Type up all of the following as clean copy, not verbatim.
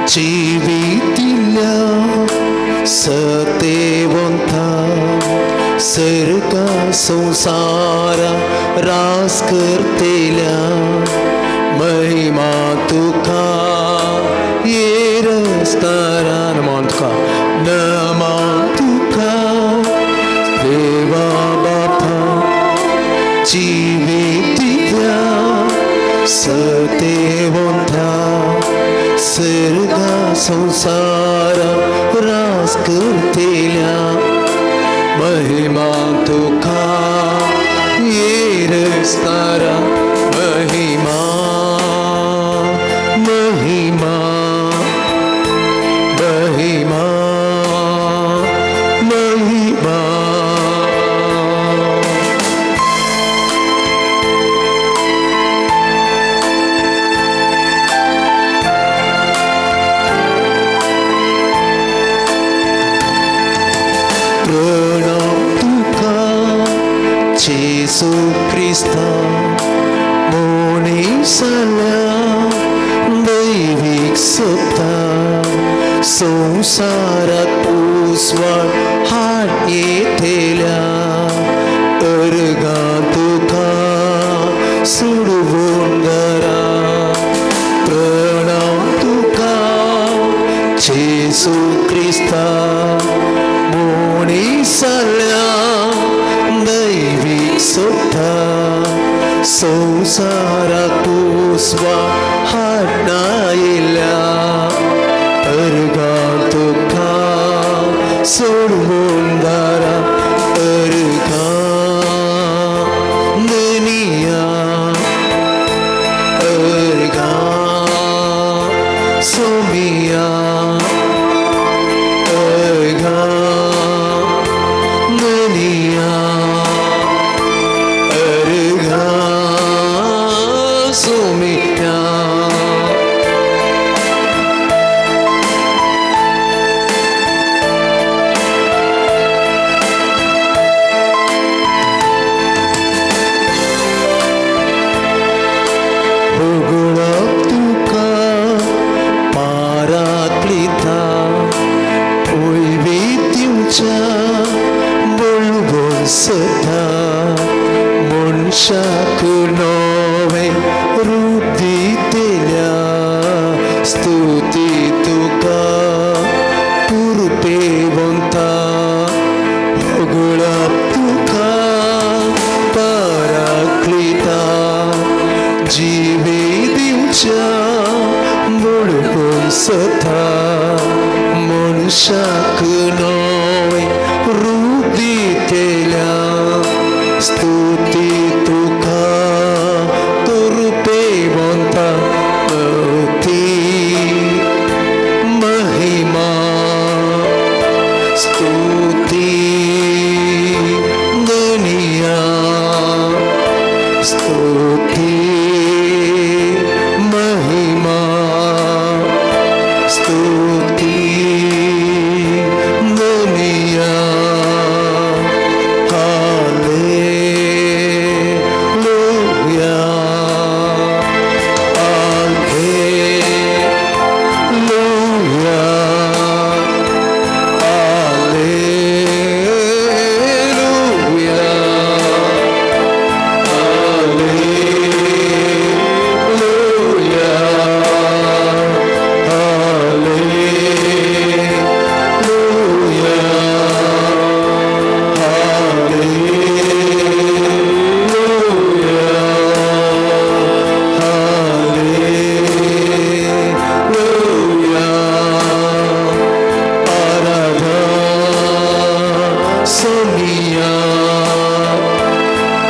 जिवितिल्या सतेवंता सर्गा संसारा रास करतेल्या महिमा तुका येरस्तारा. नमन तुका, नमन तुका देवा बापा, जिवितिल्या सतेवंता सर्गा संसारा रास करतेल्या महिमा तुका येरस्तारा. महिमा, महिमा, महिमा, महिमा. प्रणाम तुका जेसू क्रिस्ता, मोनीसाल्या दैवीक सत्ता, संवसारात उसवाळ हाड येतेल्या अर्गां तुका सोडवून घरा. प्रणाम तुका जेसू क्रिस्ता, मोनीसाल्या दैवीक सत्ता, संवसाराक उसवाळ हाडनायिल्ल्या अर्गां तुका सोडवून दारा. अर्गां धनिया, अर्गां सोमिया, अर्गां धनिया, अर्गां सोमिया. होगळप तुका पाराक्लिता, ओयवी दिवच्या बळवून सता, मनशाक नवें रूप दितेल्या स्तुती तुका पुरपेवंता. होगळप तुका पाराक्लिता, जिवे दिवच्या बळवून सता, मनशाक नवें रूप दितेल्या स्तुती तुका कृपेवंता. स्तुती महिमा, स्तुती धनिया, स्तुती महिमा, स्तुती धनिया. Hallelujah, hallelujah, hallelujah, hallelujah, hallelujah, hallelujah, hallelujah. आराधना सोनिया,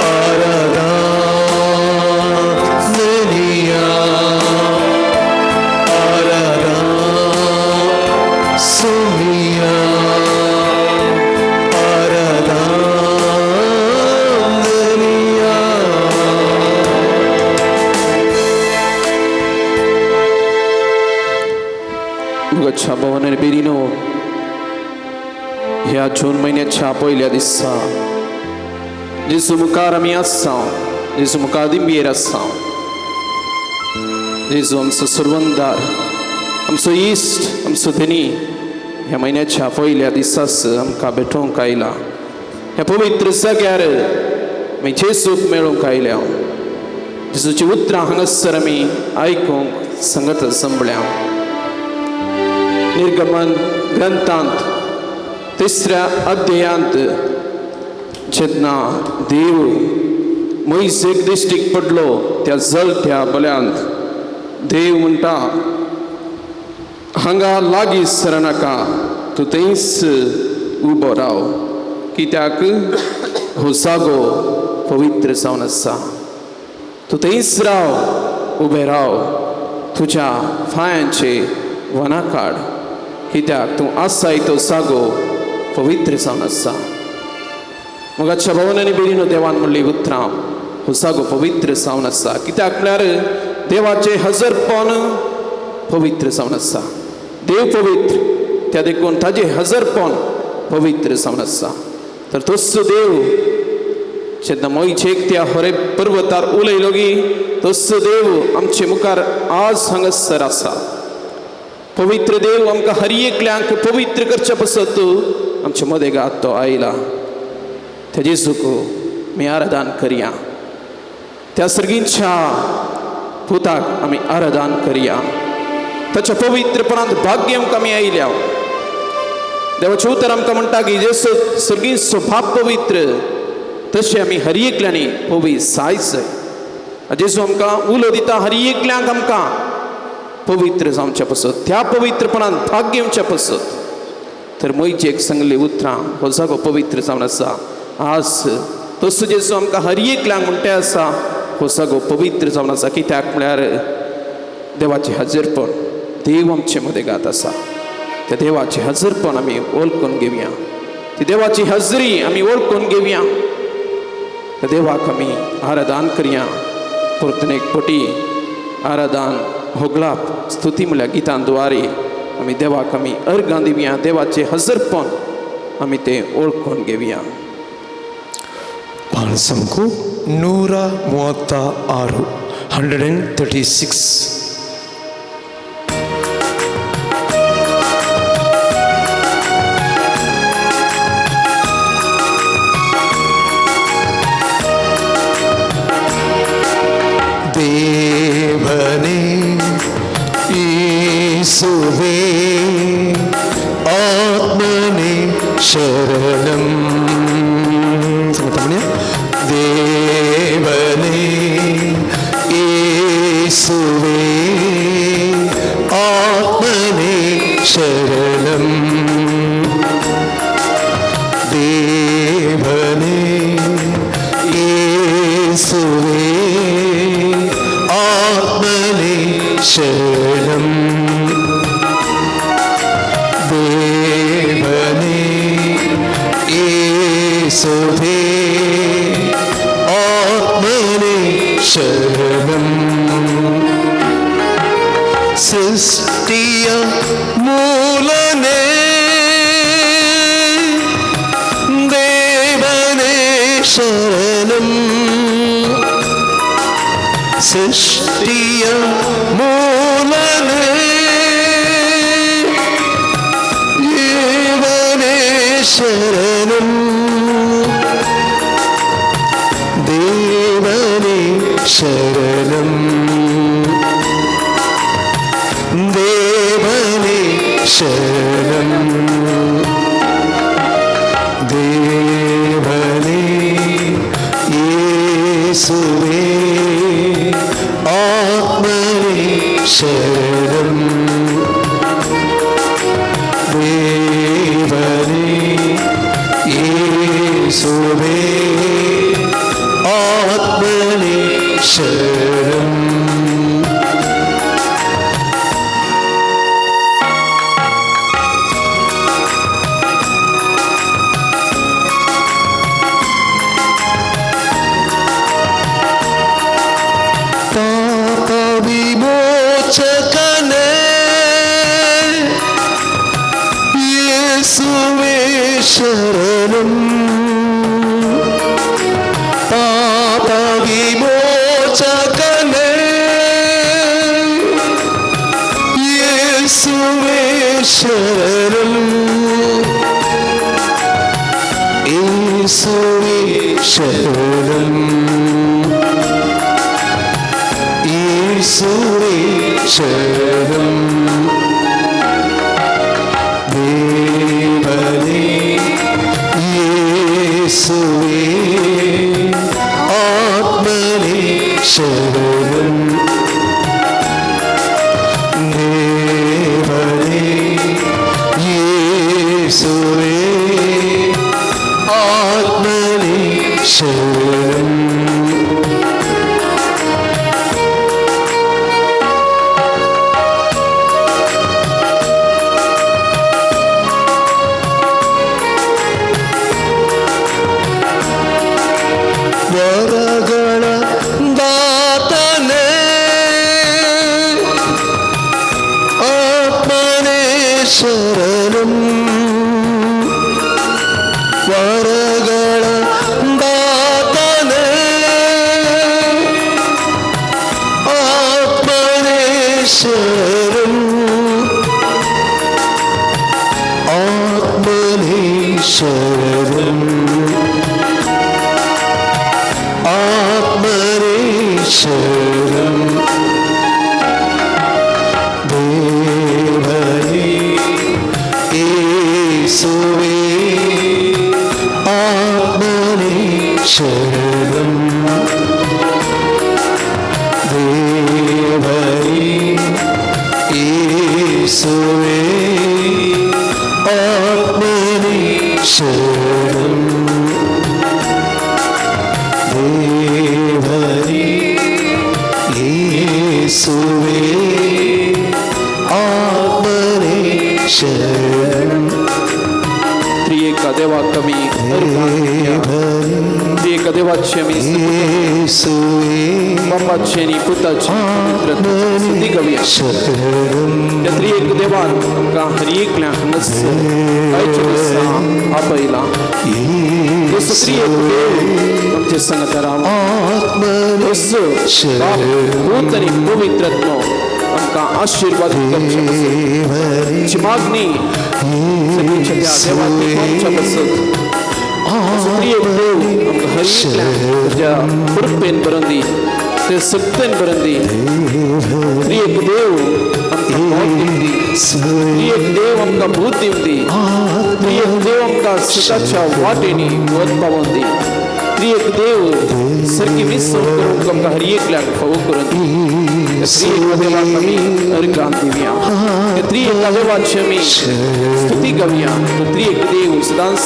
आराधना धनिया, आराधना सोनिया, आराधना धनिया. मुगाच्या भवन बेरीनो, ह्या जून म्हयन्याच्या पयल्या दिसा जेजू मुखार आमी आसा, जेजू मुखार दिंबयेर आसा. जेजू आमचो सर्वंदार. आमचो इश्ट, आमचो धनी ह्या म्हयन्याच्या पयल्या दिसाच आमकां भेटोवंक आयला. ह्या पवित्र जाग्यार आमी जेजूक मेळूंक आयल्या. जेजूची उतरां हांगासर आमी आयकूंक संगत जमल्या. निर्गमन ग्रंथांत तिसऱ्या अध्यायांत जेन्ना देव मोयजेक दिश्टीक पडलो त्या जलत्या बल्यांत देव म्हणटा, हांगा लागीं सरनाका, तूं थंयच उबो राव, कित्याक हो जागो पवित्र जावन आसा. तूं थंयच राव, उबें राव, तुज्या पांयांचे वना काड, कित्याक तूं आसाय तो जागो पवित्र जावन आसा. मोगाच्या भावांनो आनी भयणींनो, देवान म्हणली उतरां, हो जागो पवित्र जावन आसा, कित्याक म्हळ्यार देवाचें हजरपण पवित्र जावन आसा. देव पवित्र, त्या देखून ताजें हजरपण पवित्र जावन आसा. तर तोच देव जेन्ना मोयजेक त्या होरेब पर्वतार उलयलो गी, तोच देव आमचे मुखार आज हांगासर आसा. पवित्र देव आमकां हर एकल्यांक पवित्र करच्या पासत आमचे मदेगात तो आयला. त्या जेजूक आमी आराधन करया, त्या सर्गींच्या पुताक आमी आराधन करया. ताच्या पवित्रपणांत भाग घेवंक आमी आयल्या. देवाचें उतर आमकां म्हणटा की जेसो सर्गीं स्वभाव पवित्र, तशें आमी हर एकल्यांनी पवित्र जाय जाय. जेजू आमकां उलो दिता हर एकल्यांक आमकां पवित्र जावच्या पासत, त्या पवित्रपणान भाग घेवच्या पासत. तर मोयजेक सांगली उतरां, हो जागो पवित्र जावन आसा. आज तसो जेजू आमकां हर एकल्यांक म्हणटा आसा, हो जागो पवित्र जावन आसा, कित्याक म्हळ्यार देवाचें हजरपण, देव आमचे मदेगात आसा. त्या देवाचें हजरपण आमी वळखून घेवया, ती देवाची हजरी आमी वळखून घेवया. त्या देवाक आमी आराधन करया. परतून एक पटी आराधन होगळाप स्तुती म्हणल्यार गितां द्वारे आमी देवाक आमी अर्गां दिवया. देवाचें हजरपण आमी तें वळखून घेवया. ಬಾಳಸಂಕು 136, 136. ದೇವನೇ ಯೇಸುವೇ ಆತ್ಮನೇ ಶರಣಂ. ಸಮರ್ಥಮಣ್ಯ. ದೇವನೇ ಯೇಸುವೇ ಆತ್ಮನೇ ಶರಣಂ. ದೇವನೇ ಯೇಸುವೇ ಆತ್ಮನೇ ಶರಣಂ. ದೇವನೇ ಯೇಸುವೇ ಆತ್ಮನೇ ಶರಣಂ. ಸೃಷ್ಟಿಯ ಮೂಲನೇ ದೇವನೇ ಶರಣಂ. ಸೃಷ್ಟಿಯ ಮೂಲನೇ ದೇವನೇ ಶರಣಂ. ದೇವನೇ ಶರಣಂ. ದೇವನೇ ಶರಣಂ. ದೇವನೇ ಯೇಸುವೇ ಆತ್ಮನೇ ಶರಣಂ. ದೇವನೇ ಯೇಸುವೇ ಆತ್ಮನೇ ಶರಣಂ. ಪಾಪ ವಿಮೋಚಕನೇ ಯೇಸುವೇ ಶರಣಂ. ಪಾಪ ವಿಮೋಚಕನೇ യേശുവേ ശരണം, യേശുവേ ശരണം, യേശുവേ ശരണം. ദേവനേ യേശുവേ ആത്മനേ ശരണം, ദേവനേ യേശുവേ ആത്മനേ ശരണം. ವರಗಳ ದಾತನೇ ಆತ್ಮನೇ ಶರಣಂ, ವರಗಳ ದಾತನೇ ಆತ್ಮನೇ ಶರಣಂ, ಆತ್ಮನೇ ಶರಣಂ, ആത്മനേ ശരണം. ദേവനേ യേശുവേ ആത്മനേ ശരണം, ദേവനേ യേശുവേ ആത്മനേ ശരണം, ദേവനേ യേശുവേ ആത്മനേ ശരണം. त्रिएका देवाक आमी अर्पण करुया. त्रिएका देवाची आमी स्तुती യേശുവേ बापाची आनी पुताची पवित्र स्तुती करूया. ശരണം. त्या त्रिएक देवान आमकां हर एकल्या हांगासर आयच्या दिसा आपयला. येसू त्रिएक देव आमचे संगता राव. ആത്മനേ येसू बाप, पूत आनी पवित्र आत्मो आमकां आशिर्वाद करचे पासत. ദേവനേ आमची मागणी सगळीच्या त्या देवाक पावच्या पासत. असो त्रिएक देव आमकां हर एकल्याक ताच्या कृपेन भरून दी, ते सक्तेन भरून दी. त्रिएक देव आमकां बोध दिवं दी, त्रिएक देव आमकां बूद दिवं दी, त्रिएक देव आमकां सताच्या वाटेनी वत पावोवन दी. त्रिएक देव सारकी विसव करूंक आमकां हर एकल्याक फावो करून दी. त्या त्रिएक देवाक आमी अर्गां दिवया, त्या त्रिएक देवाची आमी स्तुती गावया. तो त्रिएक देव सदांच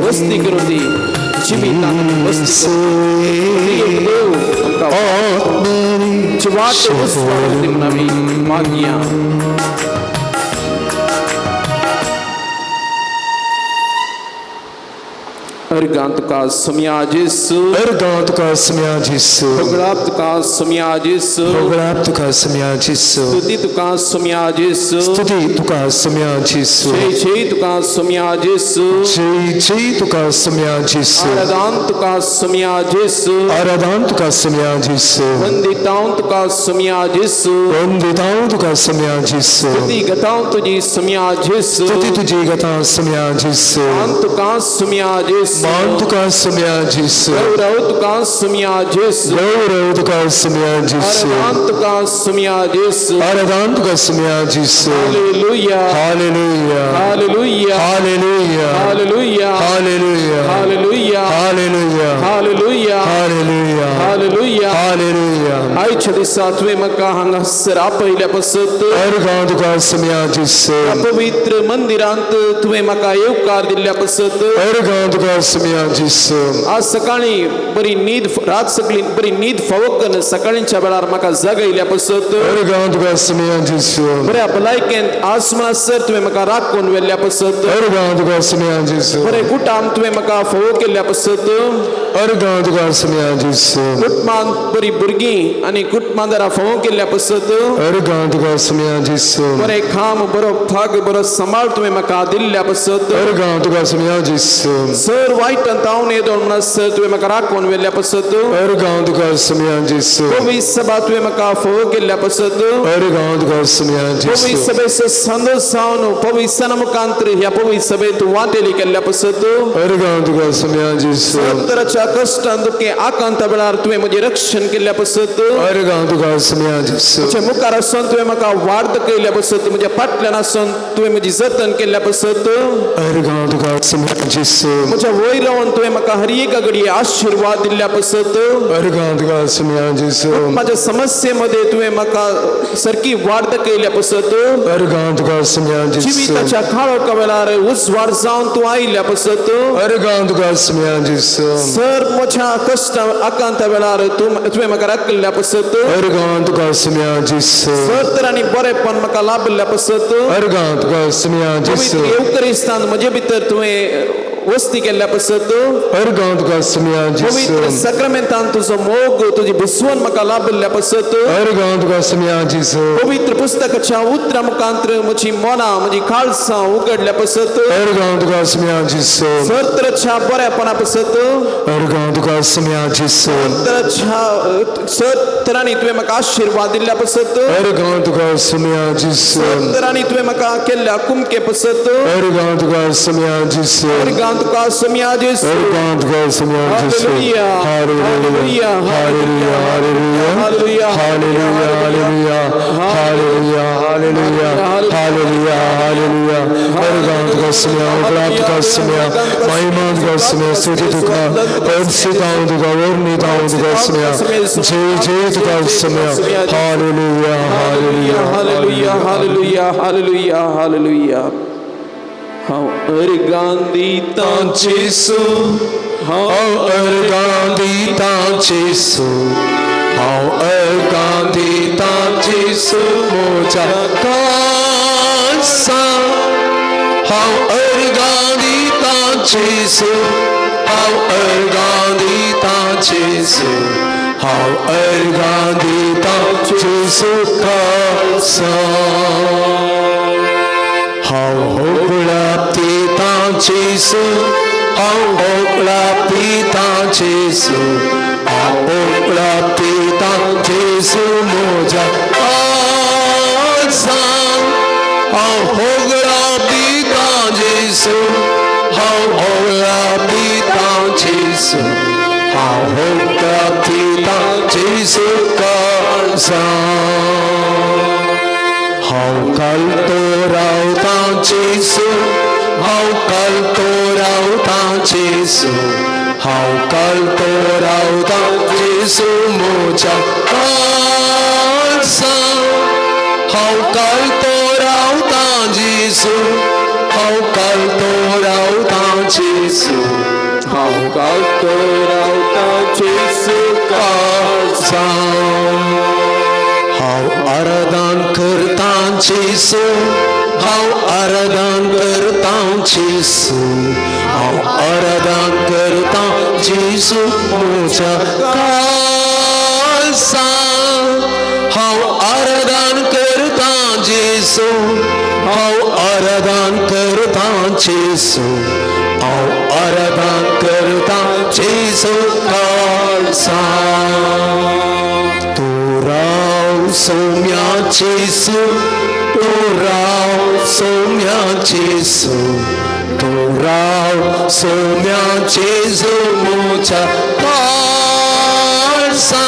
वस्ती करून दी, जिवितांत वस्ती करून दी. त्रिएक देव आमकां ആത്മനേ आमची वाट उजवाडून दी म्हूण आमी मागया. अर्गां तुका सोम्या जेसू, अर्गां तुका सोम्या जेसू, होगळाप तुका सोम्या जेसू, होगळाप तुका सोम्या जेसू, स्तुती तुका सोम्या जेसू, स्तुती तुका सोम्या जेसू, जय जय तुका सोम्या जेसू, जय जय तुका सोम्या जेसू, आराधान तुका सोम्या जेसू, आराधान तुका सोम्या जेसू, वंदितांव तुका सोम्या जेसू, वंदितांव तुका सोम्या जेसू, स्तुती गतांव तुजी सोम्या जेसू, स्तुती तुजी गतां सोम्या जेसू, मान तुका सोम्या जेसू, मान तुका सोम्या जेसू, गौरव तुका सोम्या जेसू, गौरव तुका सोम्या जेसू, आराधान तुका सोम्या जेसू. आराधान तुका Saumya जेसू. Hallelujah, hallelujah, hallelujah, hallelujah, hallelujah, hallelujah, hallelujah, hallelujah, hallelujah, hallelujah, hallelujah. Hallelujah. आयच्या दिसा तुवें म्हाका हांगासर आपयल्या पासत अर्गां तुका सोम्या जेसू, पवित्र मंदिरांत तुवें म्हाका येवकार दिल्ल्या पासत. अर्गां तुका सोम्या जेसू, आज सकाळी बरी न्हीद, रात सगळी बरी न्हीद फावो करून सकाळींच्या वेळार म्हाका जागयल्या पासत. अर्गां तुका सोम्या जेसू, बऱ्या भलायकेंत आज म्हणसर तुवें म्हाका राखून व्हेल्ल्या पासत. अर्गां तुका सोम्या जेसू, बरें कुटाम तुवें म्हाका फावो केल्ल्या पासत. अर्गां तुका सोम्या जेसू, कुटुंबांत बरी भुरगीं आनी कुटुंबादारा फोव केल्ल्या पसत अर्गां तुका समिया जेसू बरें खाम बरो भाग बरो सांबाळ तुवें म्हाका दिल्ल्या पसत अर्गां तुका समिया जेसू सर वायटान तावन येदोळ म्हणसर तुवें म्हाका राखून व्हेल्ल्या पसत अर्गां तुका समिया जेसू पवित्र सभा तुवें म्हाका फोव केल्ल्या पसत अर्गां तुका समिया पवित्र जेसू सभेचो संदोश जावन पवित्र मुखांतर ह्या पवित्र सभेत वांटेली केल्ल्या पसत अर्गां तुका समिया जेसू सत्तराच्या कश्टान दुखे आकांता वेळार तुवें म्हजें रक्षण केल्ल्या पसत अर्गां तुका समिया जेसू म्हज्या मुखार आसून तुवें म्हाका वाड दाखयल्ल्या पसत म्हज्या फाटल्यान आसून तुवें म्हजी जतन केल्ल्या पसत अर्गां तुका समिया जेसू म्हज्या वयर रावन तुवें म्हाका हर एका घडये आशिर्वाद दिल्ल्या पसत अर्गां तुका समिया जेसू म्हाज्या समस्ये मध्ये तुवें म्हाका सारकी वाड दाखयल्ल्या पसत अर्गां तुका समिया जेसू जिविताच्या काळोखा वेळार उजवाड जावन तूं आयिल्ल्या पसत अर्गां तुका समिया जेसू सर म्हज्या कश्ट आकांता वेळार तूं तुवें म्हाका राखिल्ल्या पसत अर्गां तुका समिया जेसू सर तर आनी बरेपण म्हाका लाभिल्ल्या पसत अर्गां तुका समिया जेसू पवित्र येवकरिस्तान म्हजे भितर तुवें वस्ती केल्ल्या पसत अर्गां तुका समिया पवित्र जेसू सक्रमेंतान तुजो मोग तुजी बुसवण म्हाका लाभिल्ल्या पसत अर्गां तुका समिया जेसू पवित्र पुस्तकाच्या उतरा मुखांतर म्हजी मनां म्हजी काळसां उगडल्या पसत अर्गां तुका समिया जेसू सरतराच्या बऱ्यापणा पसत अर्गां तुका समिया जेसू तरच्या सर तरांनी तुवें म्हाका आशिर्वाद दिल्ल्या पसत अर्गां तुका समिया जेसू तरांनी तुवें म्हाका केल्ल्या कुमके पसत अर्गां तुका समिया जेसू अर्गां तुका समिया जेसू अर्गां तुका समिया जेसू Hallelujah. Hallelujah Hallelujah. Hallelujah Hallelujah. Hallelujah hallelujah hallelujah hallelujah hallelujah hallelujah अर्गां तुका समिया उपरांत तुका समिया महिमा तुका समिया स्तुती तुका अर्सितांव तुका वर्णितांव तुका समिया जय जय तुका समिया hallelujah hallelujah hallelujah hallelujah hallelujah hallelujah हांव अर्गां दितां जेसू हांव अर्गां दितां जेसू हांव अर्गां दितां जेसू म्हज्या काळजा हांव अर्गां दितां जेसू हांव अर्गां दितां जेसू हांव अर्गां दितां जेसू काळजा हांव होगळा पितां जेसू हांव होगळा पितां जेसू हांव होगळा पितां जेसू म्हज्या काळजा हांव होगळा पितां जेसू हांव होगळा पितां जेसू हांव होगळा पितां जेसू काळजा हांव कालतो रावतां जेसू हांव कालतो रावतां जेसू हांव कालतो रावतां जेसू म्हज्या काळजा हांव कालतो रावतां जेसू हांव कालतो रावतां जेसू हांव गावतो रावतां जेसू काळजा हांव आराधन करतां जेसू हांव आराधन करतां जेसू हांव आराधन करतां जेसू म्हज्या काळजा हांव आराधन करतां जेसू हांव आराधन करतां जेसू हांव आराधन करतां जेसू काळजा तूं राव सौम्या जेसू तूं राव सौम्या जेसू तूं राव सौम्या जेसू म्हज्या काळजा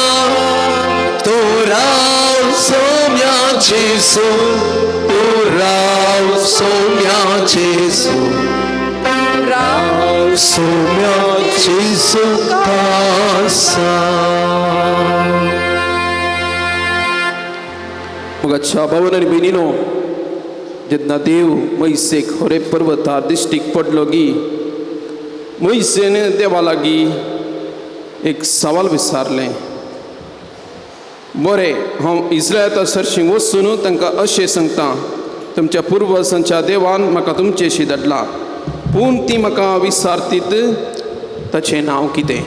तूं राव सौम्या जेसू तूं राव सौम्या जेसू राव सौम्या जेसू काळजा मोगाच्या भावन आनी भयणीनो जेन्ना देव मैसेक होरे पर्वतार दिश्टीक पडलो गी मैसेन देवा लागीं एक सवाल विचारलें बरें हांव इस्रायला सरशीं वचून तांकां अशें सांगता तुमच्या पुर्वजांच्या देवान म्हाका तुमचेशी धाडला पूण ती म्हाका विचारतीत ताचें नांव कितें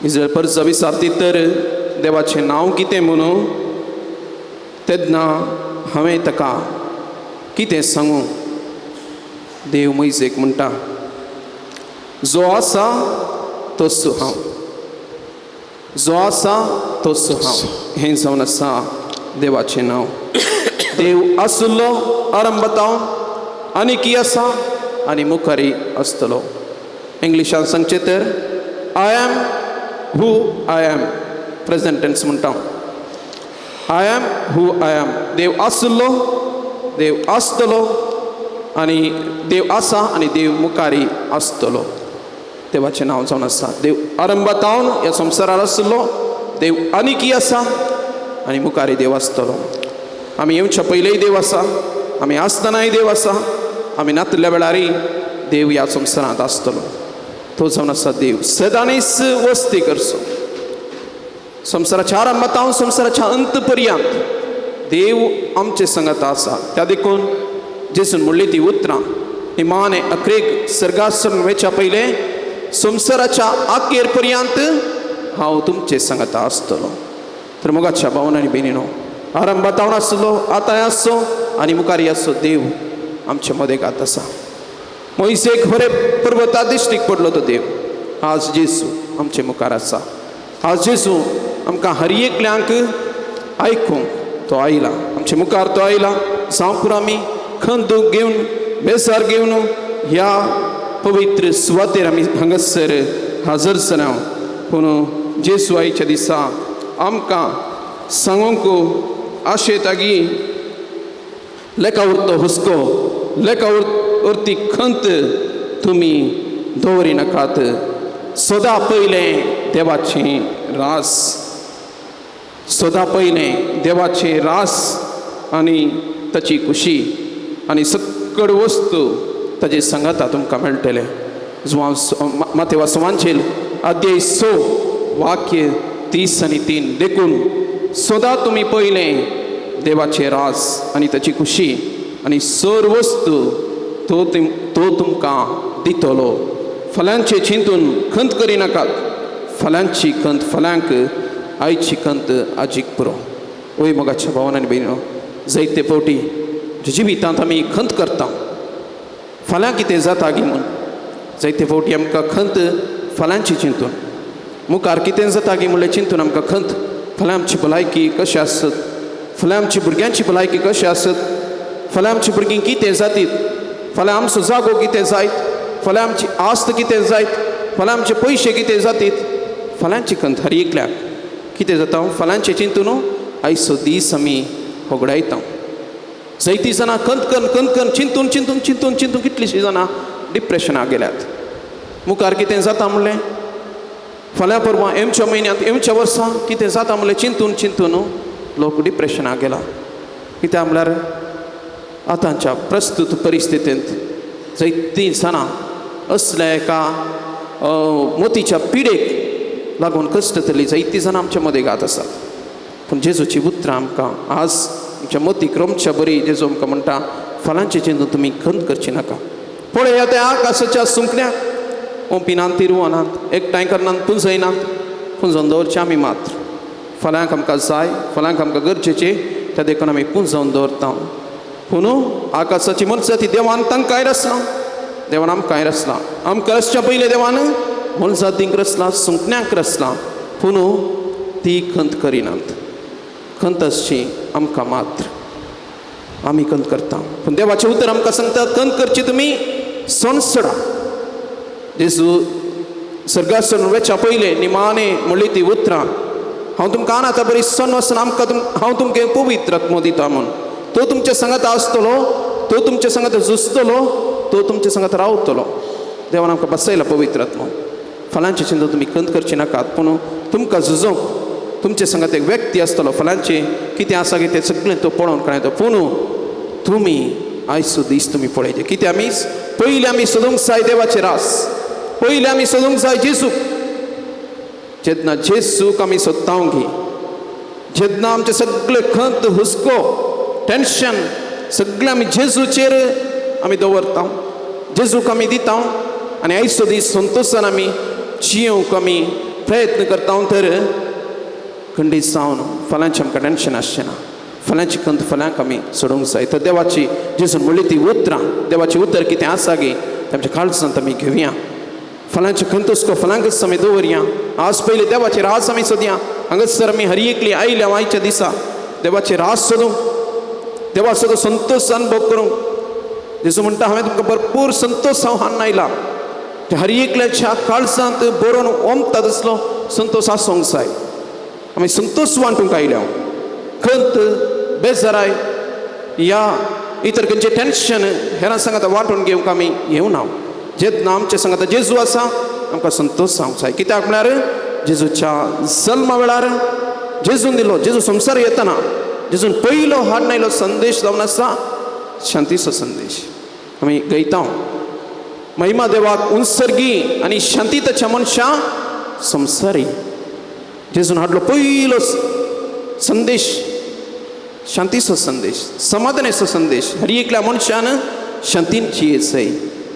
इस्रायल परजा विचारतीत तर देवाचें नांव कितें म्हणून तेन्ना हांवें ताका कितें सांगू? देव मोयजेक म्हणटा, जो आसा तसो हांव, जो आसा तसो हांव. हें जावन आसा देवाचें नांव. देव आसलो आरंभांत आनी की आसा आनी मुखारी आसतलो. इंग्लिशान सांगचें तर I am who I am, present tense म्हणटा. I am who I am. देव आसलो, देव आसतलो आनी देव आसा आनी देव मुखारी आसतलो. देवाचें नांव जावन आसा. देव आरंभांत ह्या संवसारार आसलो, देव आनीकी आसा आनी मुखारी देव आसतलो. आमी येवच्या पयलींय देव आसा, आमी आसतनाय देव आसा, आमी नातल्या वेळारय देव ह्या संवसारांत आसतलो. तो जावन आसा देव सदांच वस्ती करचो. संवसाराच्या आरंभांत संवसाराच्या अंत पर्यंत देव आमचे संगत आसा. त्या देखून जेसून म्हणली ती उतरां निमाणे अक्रेक सर्गासन वेच्या पयलें संवसाराच्या आखेर पर्यंत हांव तुमचे संगत आसतलो. तर मोगाच्या भावन आनी भयणीनो, आरंभांत आसलो, आतांय आसचो आनी मुखार आसचो देव आमचे मदें गात आसा. मोयसेक होरेब पर्वता दिश्टीक पडलो तो देव आज जेजू आमचे मुखार आसा. आज जेजू आमकां हर एकल्यांक आयकूंक तो आयला, आमचे मुखार तो आयला. जावं पुरो आमी खंत घेवन बेजार घेवन ह्या पवित्र सुवातेर आमी हांगासर हाजर जाल्या, पूण जेजू आयच्या दिसा आमकां सांगूंक आशेता की लेखा उरतो हुस्को, लेखा उरती खंत तुमी दवरिनाकात. सदां पयलें देवाचें रास, सदां पयलें देवाचें रास आनी ताची खुशी आनी सकड वस्तू ताजे सांगाता तुमकां मेळटलें. जुवांव मातेवा सुवांचेल अध्याय 6 वाक्य 30 आनी 3. देखून सदां तुमी पयलें देवाचें रास आनी ताची खुशी आनी सर वस्तू तो तुमकां दितलो. फाल्यांचें चिंतून खंत करिनाकात. फाल्यांची खंत फाल्यांक, आयची खंत आजीक पुरो. वय मोगाच्या भावन आनी भयणीनो, जायते फावटी जिवितांत आमी खंत करता, फाल्यां कितें जाता गी म्हूण. जायते फावटी आमकां खंत फाल्यांची चिंतून, मुखार कितें जाता गी म्हणलें चिंतून आमकां खंत. फाल्यां आमची भलायकी कशी आसत, फाल्यां आमची भुरग्यांची भलायकी कशी आसत, फाल्यां आमची भुरगीं कितें जातीत, फाल्यां आमचो जागो कितें जायत, फाल्यां आमची आस्त कितें जायत, फाल्यां आमचे पयशे कितें जातीत. फाल्यांची खंत हर एकल्याक कितें जाता, फाल्यांचें चिंतून आयचो दीस आमी होगडायता. जायतीं जाणां खंत कन्न खंत कन्न चिंतून चिंतून चिंतून चिंतून कितलींशीं जाणां डिप्रेशनाक गेल्यात. मुखार कितें जाता म्हणलें, फाल्यां परवां येवच्या म्हयन्यांत येवच्या वर्सां कितें जाता म्हणलें चिंतून चिंतून लोक डिप्रेशनाक गेला. कित्याक म्हणल्यार आतांच्या प्रस्तूत परिस्थितींत जायतीं जाणां असल्या एका मोतीच्या पिडेक लागून कश्टतली जायतीं जाणां आमच्या मदें गात आसात. पूण जेजूची उतरां आमकां आज आमच्या मतीक रोमच्या बरी. जेजू आमकां म्हणटा, फाल्यांचें चिंतून तुमी खंत करची नाका. पळया त्या आकाशाच्या सुंकण्याक, ओंपिनात तिरवनात, एकठांय करनात, पुंजयनात, पुंजोवन दवरचें आमी मात्र. फाल्यांक आमकां जाय, फाल्यांक आमकां गरजेचें, त्या देखून आमी पुंजोवन दवरता. पूण आकाशाची मनशां ती देवान तांकांय रचलां, देवान आमकांय रचलां. आमकां रचच्या पयलें देवान मनजातींक रचलां, सुंकण्यांक रचलां, पूण ती खंत करिनात. खंत आसची आमकां मात्र, आमी खंत करता. पूण देवाचें उतर आमकां सांगता, खंत करची तुमी सोनसडा. जेजू सर्गासन वेच्या पयलें निमाणे म्हणली ती उतरां, हांव तुमकां आतां बरी सण वचून आमकां हांव तुमकां पवित्र आत्मो दिता म्हूण. तो तुमच्या सांगात आसतलो, तो तुमच्या सांगात झुजतलो, तो तुमच्या सांगात रावतलो. देवान आमकां बसयला पवित्र आत्मो. फाल्यांचें चिंतून तुमी खंत करची नाकात, पूण तुमकां झुजोवंक तुमचे सांगात एक व्यक्ती आसतलो. फाल्यांचें कितें आसा कितें सगळें तो पळोवन काडटा. पूण तुमी आयचो दीस तुमी पळयचे. कितें आमी पयलीं आमी सोदूंक जाय देवाचें रास, पयलीं आमी सोदूंक जाय जेजूक. जेन्ना जेजूक आमी सोदता गी, जेन्ना आमचे सगळे खंत हुस्को टेंशन सगळें आमी जेजूचेर आमी दवरता, जेजूक आमी दिता आनी आयचो दीस संतोशान आमी जियोवंक आमी प्रयत्न करता, तर खंडीत जावन फाल्यांचें आमकां टेंशन आसचें ना, फाल्यांची खंत फाल्यांक आमी सोडूंक जाय. तर देवाची जेजून म्हणली ती उतरां, देवाची उतर कितें आसा गी तें आमच्या काळजांत आमी घेवया. फाल्यांची खंत हुस्को फाल्यांकच आमी दवरया. आज पयलीं देवाचे राज आमी सोदया. हांगासर आमी हर एकली आयल्या आयच्या दिसा देवाचे राज सोदूंक, देवाचो तो संतोश अनुभव करूंक. जेजू म्हणटा हांवें तुमकां भरपूर संतोश हांव हाडून आयला. ते हर एकल्याच्या काळजांत बरोवन ओमता तसलो संतोश आसूंक जाय. आमी संतोश वांटूंक आयल्या. खंत बेजाराय या इतर खंयचें टेंशन हेरां सांगात वांटून घेवंक आमी येवना. जेन्ना आमचे सांगात जेजू आसा आमकां संतोश जावंक जाय. कित्याक म्हळ्यार जेजूच्या जल्मा वेळार जेजून दिलो, जेजू संवसार येतना जेजून पयलो हाडून आयलो संदेश जावन आसा शांतीचो संदेश. आमी गयता महिमा देवाक उंसर्गी आनी शांती ताच्या मनशां संवसारी. जेजून हाडलो पयलो संदेश शांतीचो संदेश, समाधानाचो संदेश. हर एकल्या मनशान शांतीन जियेचय,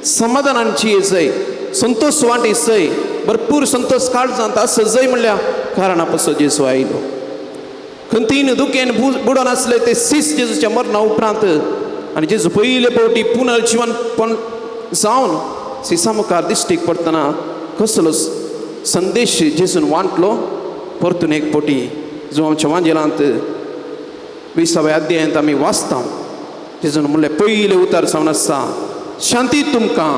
समाधानान जियेचय, संतोश वांटेचय, भरपूर संतोश काळजांत आसजय म्हणल्या कारणा पासून जेजू आयलो. खंतीन दुखेन बुडोन आसले ते सीस जेजूच्या मरणा उपरांत आनी जेजू पयले फावटी पुनर्जिवन पण जावन सिसा मुखार दिश्टीक पडटना कसलो संदेश जेजून वांटलो परतून एक फावटी जो आमच्या वांजेलांत 20व्या अध्यायांत आमी वाचता. जेजून म्हणलें पयलें उतर जावन आसा शांती तुमकां.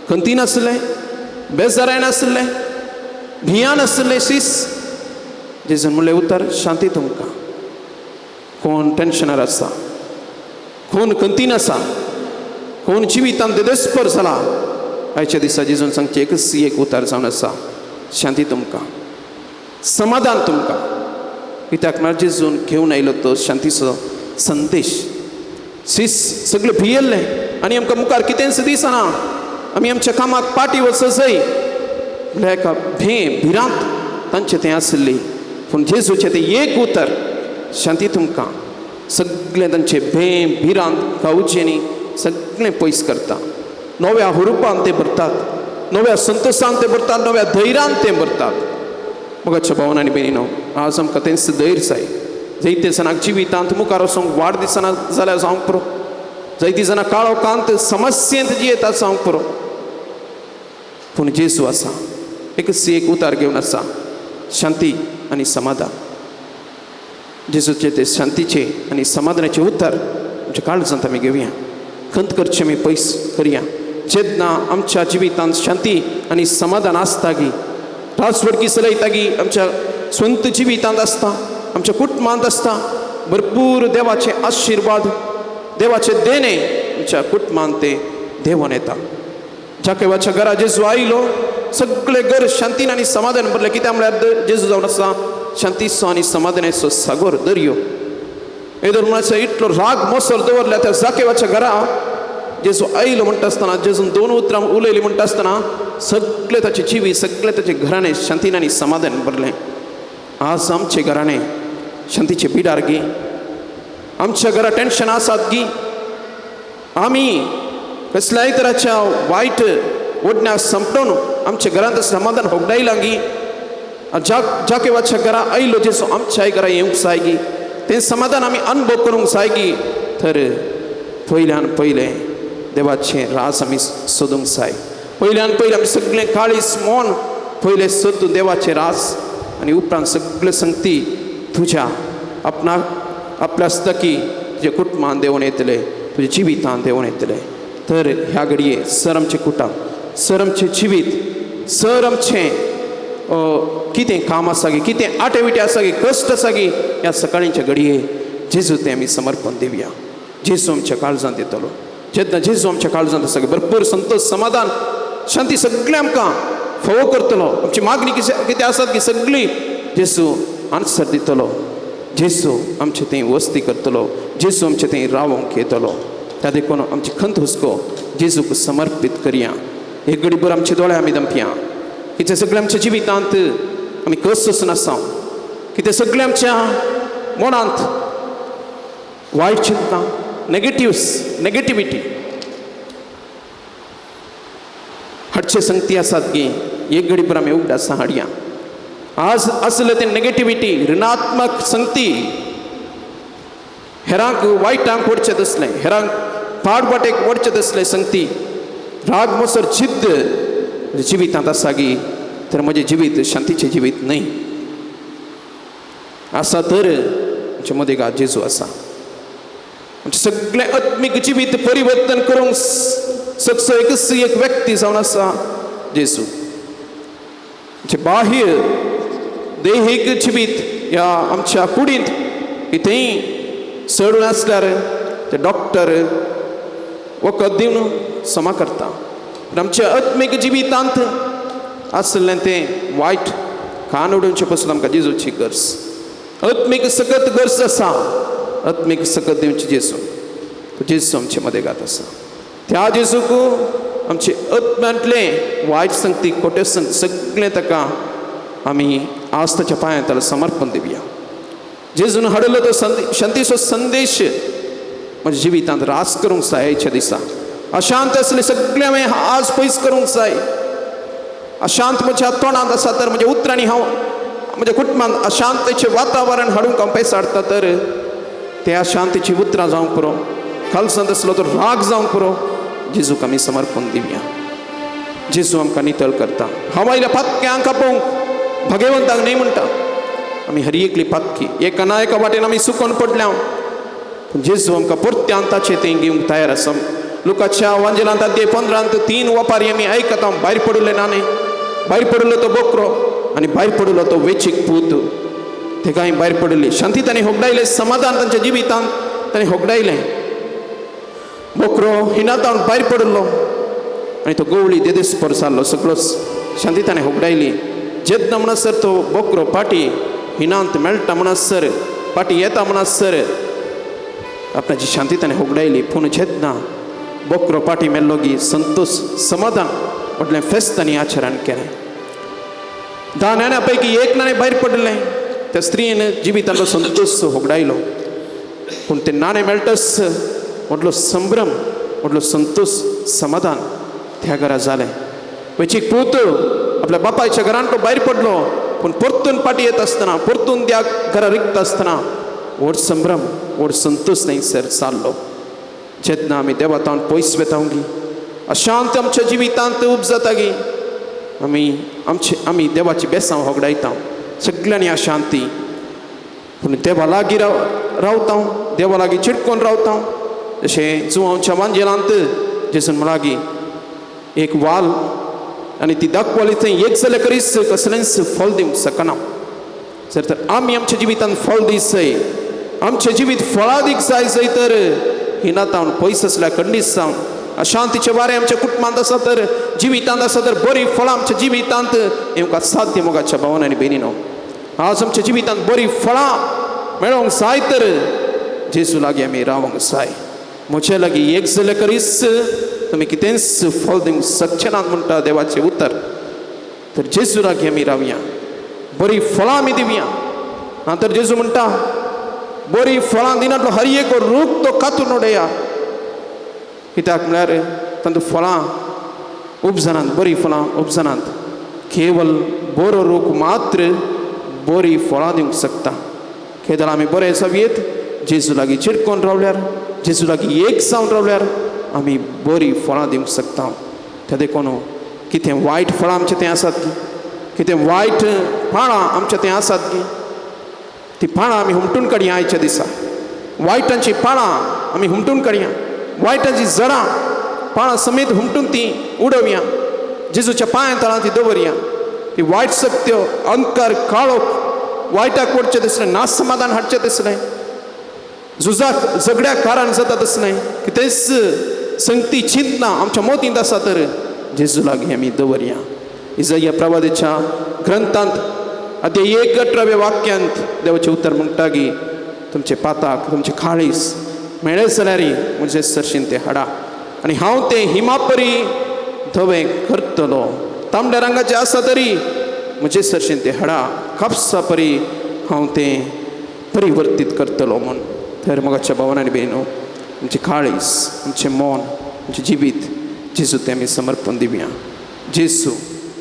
खंती नासलें, बेजाराय नासलें, भियान आसलें सीस. जेजून म्हणलें उतर शांती तुमकां. कोण टेंशनार आसा, कोण खंतीन आसा, कोण जिवितांत देस्पर जाला, आयच्या दिसा जेजून सांगचें एकच एक उतर जावन आसा शांती तुमकां, समाधान तुमकां. कित्याक म्हळ्यार जेजून घेवन आयलो तो शांतीचो संदेश. सीस सगळें भियेल्लें आनी आमकां मुखार कितेंच दिसना, आमी आमच्या कामाक पाटी वचजय म्हणल्यार एका भें भिरांत तांचें तें आसली. पूण जेजूचें तें एक उतर शांती तुमकां सगळें तांचें भें भिरांत कावचेनी सगळें पयस करता. नव्या हुरुपान ते भरतात, नव्या संतोशान ते भरतात, नव्या धैर्यान ते भरतात. मोगाच्या भावन आनी भयणीनो, आज आमकां तेंच धैर्य जाय. जायते जाणांक जिवितांत मुखार वचोंक वाड दिसना जाल्यार जावंक पुरो, जायतीं जाणां काळोखांत समस्येंत जियेतात जावंक पुरो, पूण जेजू आसा, एकच एक उतार घेवन आसा शांती आनी समाधान. जेजूचे ते शांतीचे आनी समाधानाचे उतार आमच्या काळजांत आमी घेवया. खंत करचें आमी पयस करया. जेन्ना आमच्या जिवितांत शांती आनी समाधान आसता गी, राजवडकी चलयता गी, आमच्या स्वंत जिवितांत आसता, आमच्या कुटुंबांत आसता, भरपूर देवाचे आशिर्वाद, देवाचे देणे आमच्या कुटुंबांत ते देवोन येता. जाकेवाच्या घरा जेजू आयलो, सगळे घर शांतीन आनी समाधान भरलें. कित्याक म्हळ्यार जेजू जावन आसा शांतीचो आनी समाधानाचो सागोर, दर्यो. येदोळ म्हळ्यार इतलो राग मोसर दवरल्या त्या जाकेवाच्या घरा जेजू आयलो म्हणटा आसतना, जेजून दोन उतरां उलयली म्हणटा आसतना सगळे ताचे जिवीत, सगळे ताचे घराणे शांतीन आनी समाधान भरलें. आज आमचे घराणे शांतीचे बिडार गी, आमच्या घरा टेंशन आसात गी, आमी कसल्याय तराच्या वायट ओडण्याक संपटून आमच्या घरांत समाधान होगडायलां गी. जाकेवाच्या घरा आयलो जेजू आमच्याय घरा येवंक जाय गी, तें समाधान आमी अनुभव करूंक जाय गी. तर पयल्यान पयलें देवाचें राज आमी सोदूंक जाय. पयल्यान पयलें आमी सगळें काळीज मन पयलें सोदूं देवाचें राज आनी उपरांत सगळें संगती तुज्या आपणाक आपल्या आसता की तुज्या कुटुंबान देंवून येतले, तुज्या जिवितान देंवून येतले. तर ह्या घडये सर आमचें कुटुंब, सर आमचें जिवीत, सर आमचें कितें काम आसा गी, कितें आटे विटे आसा गी, कश्ट आसा गी, ह्या सकाळींच्या घडये जेजू तें आमी समर्पण दिवया. जेजू आमच्या काळजांत येतलो. जेन्ना जेजू आमच्या काळजांत आसा भरपूर संतोष, समाधान, शांती सगळें आमकां फावो करतलो. आमची मागणी कितें आसात की सगळी जेजू आन्सर दितलो. जेजू आमचे थंय वस्ती करतलो, जेजू आमचे थंय रावोंक येतलो. त्या देखून आमची खंत हुस्को जेजूक समर्पीत करया. एक घडीभर आमचे दोळे आमी दमपया. कितें सगळें आमच्या जिवितांत आमी कस सोसून आसा, कितें सगळें आमच्या मनांत वायट चिंतनां, नेगेटिव्स, नेगेटिविटी हाडचे संगती आसात की एक घडीभर आमी उगडासा हाडया. आज आसलें तें नेगेटिविटी, ऋणात्मक संगती, हेरांक वायटांक वडचें तसलें, हेरांक पाड वाटेक वडचें तसलें संगती, राग, मोसर, जिद्द म्हज्या जिवितांत आसा गी तर म्हजें जिवीत शांतीचें जिवीत न्हय आसा. तर आमचे मदीं जेजू आसा. आमचें सगळें आत्मीक जिवीत परिवर्तन करूंक सकसो एकच एक व्यक्ती जावन आसा जेजू. आमचें बाह्य देहीक जिवीत ह्या आमच्या कुडींत कितेंय चड आसल्यार ते डॉक्टर वखद दिवन समा करता, पूण आमच्या आत्मीक जिवितांत आसलें तें वायट कान उडोवचे पसून आमकां जेजूची गरज, आत्मीक सकत गरज आसा. आत्मीक सकत दिवची जेजू. जेजू आमचे मदें गात आसा. त्या जेजूक आमचे आत्म्यांतलें वायट संगती, खोट्यो संगती सगळें ताका आमी आज ताच्या पांयांत ताका समर्पण दिवया. जेजून हाडलो तो शांतीचो संदेश म्हज्या जिवितांत रास करूंक जाय. आयच्या दिसा अशांत आसलें सगळें हांवें आज पयस करूंक जाय. अशांत म्हज्या तोंडांत आसा तर म्हज्या उतरांनी हांव म्हज्या कुटुंबांत अशांतेचें वातावरण हाडूंक हांव पयस हाडटा तर त्या शांतीची उतरां जावंक पुरो, खालसांत आसलो तर राग जावंक पुरो. जेजूक आमी समर्पण दिवया. जेजू आमकां नितळ करता. हांव आयल्या पातक्यांक आपोवंक, भगवंताक न्हय म्हणटा. आमी हर एकली पातकी, एका ना एका वाटेन आमी सुकोन पडल्या, पूण जेजू आमकां परत्यान ताचें तें घेवंक तयार आसा. लुकाच्या वांजेलांत अध्याय 15त तीन वपारी आमी आयकता. भायर पडिल्ले नाणे, भायर पडिल्लो तो बोकरो आनी भायर पडिल्लो तो वेचीक पूत. तेकाय भायर पडिल्ली शांती ताणें होगडायलें, समाधान तांच्या जिवितांत ताणें होगडायलें. बोकरो हिनातावन भायर पडिल्लो आनी तो गवळी देदेस्पर जाल्लो, सगळोच शांती ताणें होगडायली. जेन्ना म्हणसर तो बोकरो पाटी हिनांत मेळटा म्हणसर, पाटी येता म्हणसर आपणाची शांती ताणें होगडायली. पूण जेन्ना बोकरो पाटी मेल्लो गी संतोश, समाधान, म्हटलें फेस्त तांणी आचरण केलें. 10 नाण्या पैकी एक नाणें भायर पडिल्लें. त्या स्त्रियेन जिवितांतलो संतोश होगडायलो, पूण तें नाणें मेळटच व्हडलो संभ्रम, व्हडलो संतोश, समाधान त्या घरा जालें. वेचीक पूत आपल्या बापायच्या घरान तो भायर पडलो, पूण परतून पाटी येत आसतना, परतून त्या घरा रिगता आसतना व्हड संभ्रम, व्हड संतोश थंयसर चाललो. जेन्ना आमी देवातावन पयस वेता गी, अशांत आमच्या जिवितांत उपजाता गी, आमी आमचे आमी देवाची बेसांव होगडायता सगळ्यांनी अशांती. पूण देवा लागीं रावता, देवा लागीं चिटकोन रावता. जशें जुवांच्या वांजेलांत जेजून म्हणलागी एक वाल आनी ती दाखवाली थंय एक जाल्यार करीस कसलेंच फळ दिवंक शकना. जर तर आमी आमच्या जिवितांत फळ दिसय, आमचें जिवीत फळादीक जाय जाय तर हिनातावन पयस आसल्या खंडीत जावन अशांतीचे वारें आमच्या कुटुंबांत आसा तर, जिवितांत आसा तर बरी फळां आमच्या जिवितांत येवंक साध्य. मोगाच्या भावन आनी भयणीनो, आज आमच्या जिवितांत बरी फळां मेळोंक जाय तर जेजू लागीं आमी रावंक जाय. म्हजे लागीं एक जाल्यार करीस तुमी कितेंच फळ दिवंक शकचे नात म्हणटा देवाचें उतर. तर जेजू लागीं आमी रावया, बरी फळां आमी दिवया. ना तर जेजू म्हणटा, बरी फळां दिनातलो हर एक रूख तो कातून उडया. कित्याक म्हळ्यार तांतूं फळां उपजनात, बरीं फळां उपजनात. केवल बरो रूख मात्र बरी फळां दिवंक शकता. केदळ आमी बरें जावयेत, जेजू लागीं चिटकोन रावल्यार, जेजू लागीं एक जावन रावल्यार आमी बरीं फळां दिवंक शकता. त्या देखून कितें वायट फळां आमचे थंय आसात गी, कितें वायट पाळां आमच्या थंय आसात गी, ती पाळां आमी हुमटून काडया. आयच्या दिसा वायटांची पाळां आमी हुमटून काडया. वायटांची जडां पाळां समेत हुमटून ती उडोवया. जेजूच्या पांया तळां ती दवरया. ती वायट शक्त्यो, अंधकार, काळोख, वायटाक वडचें तसलें, नासमाधान हाडचें तसलें, झुजाक झगड्याक कारण जाता तसलें कितेंच संगती, चिंतना आमच्या मोतींत आसा तर जेजू लागीं आमी दवरया. इजया प्रवादीच्या ग्रंथांत अध्याय 1 18व्या वाक्यांत देवाचें उतर म्हणटा की तुमचे पाताक, तुमचे काळीस मेळ्ळे जाल्यार म्हजे सरशीन ते हाडा आनी हांव तें हिमापरी धवें करतलो. तांबड्या रंगाचें आसा तरी म्हजे सरशीन ते हाडा, कापसा परी हांव तें परिवर्तीत करतलो म्हूण. तर मोगाच्या भावान आनी भयणो, आमचें काळीस, आमचें मन, आमचें जिवीत जेजू तें आमी समर्पण दिवया. जेजू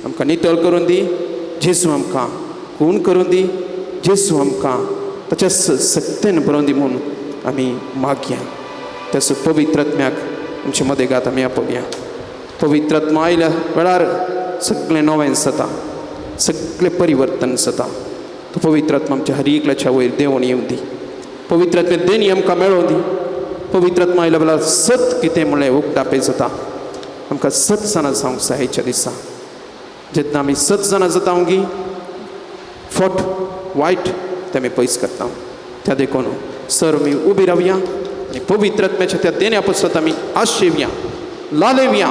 आमकां नितळ करून दी. जेजू आमकां खूब. कोण करूं दी जेजू आमकां ताच्या सक्तेन बरोवन दी म्हूण आमी मागया. त्याचो पवित्र आत्म्याक आमचे मदेगात आमी आपोवया. पवित्र आत्मा आयल्या वेळार सगळें नवें जाता, सगळें परिवर्तन जाता. तो पवित्र आत्मा आमच्या हर एकल्याच्या वयर देंवून येवं दी. पवित्र आत्म्या देणी आमकां मेळोवं दी. पवित्र आत्मा आयल्या वेळार सत कितें म्हणलें उक्तापें जाता. आमकां सत जाणां जावंक जाय ह्या दिसा. जेन्ना आमी सत जाणां जाता गी फट वायट तें आमी पयस करता. त्या देखून सर आमी उबी रावया आनी पवित्र आत्म्याच्या त्या देण्या पसत आमी आशेवया, लालेवया.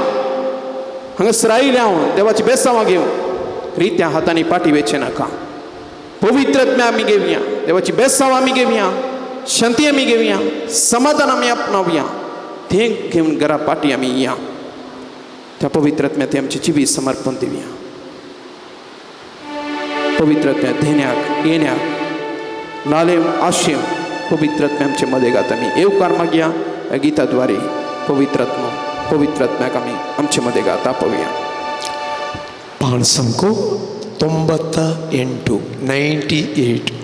हांगासर आयल्या हांव देवाची बेसांवां घेवन रित्या हातांनी पाटी वेचें नाका. पवित्र आत्म्या आमी घेवया, देवाची बेसांव आमी घेवया, शांती आमी घेवया, समाधान आमी आपणावया. तें घेवन घरा पाटी आमी या. त्या पवित्र आत्म्या ते आमचे जिवीत समर्पण दिवया. पवित्र आत्म्या धेण्याक येण्याक लालेम आशेम पवित्र आत्म्या आमचे मदेगात आमी येवकार मागया. ह्या गीताद्वारे पवित्र आत्मा पवित्र आत्म्याक आमी आमचे मदेगात आपोवया. पाण सामको 98 98.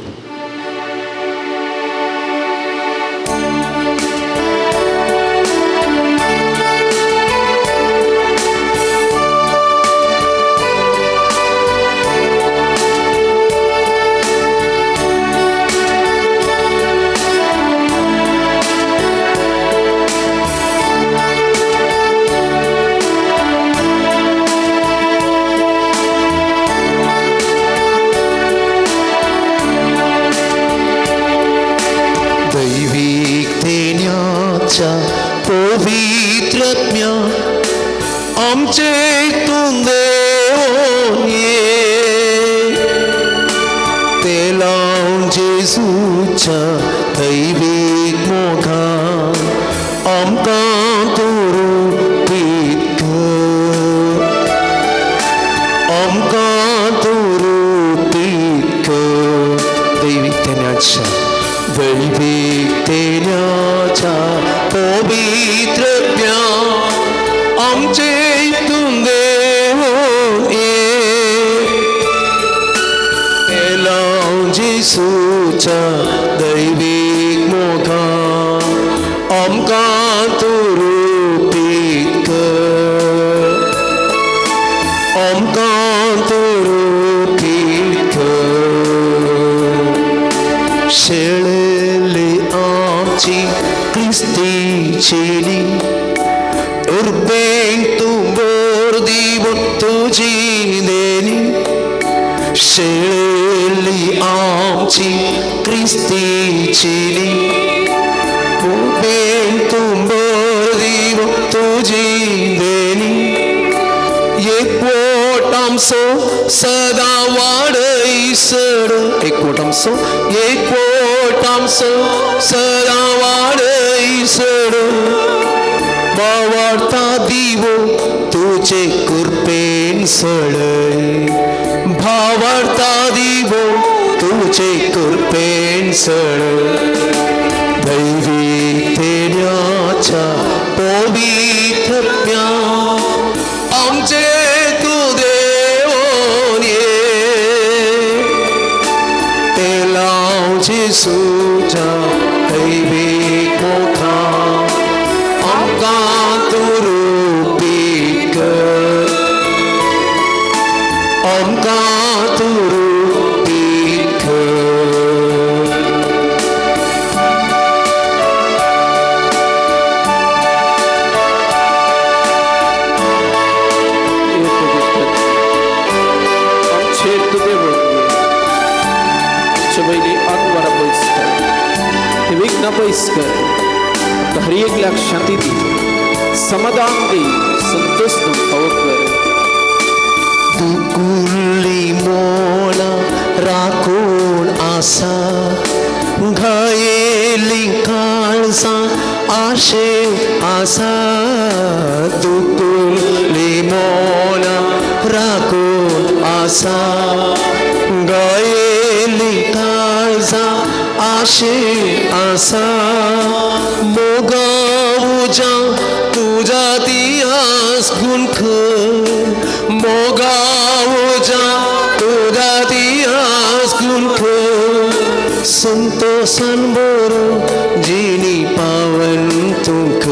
संतोषान भरून जिनी पावन तुक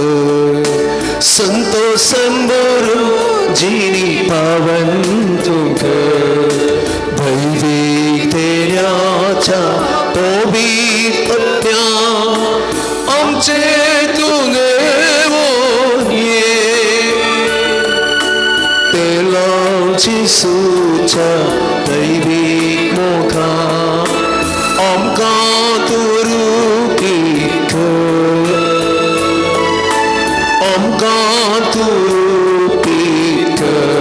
संतोषान भरून जिनी पावन तुक दैवीक तेऱ्याच्या पवित्रत्या आमचे तुगे जेसूच्या दैवीक मोगा आमकां तूं रुपी कर आमकां तूं रुपी कर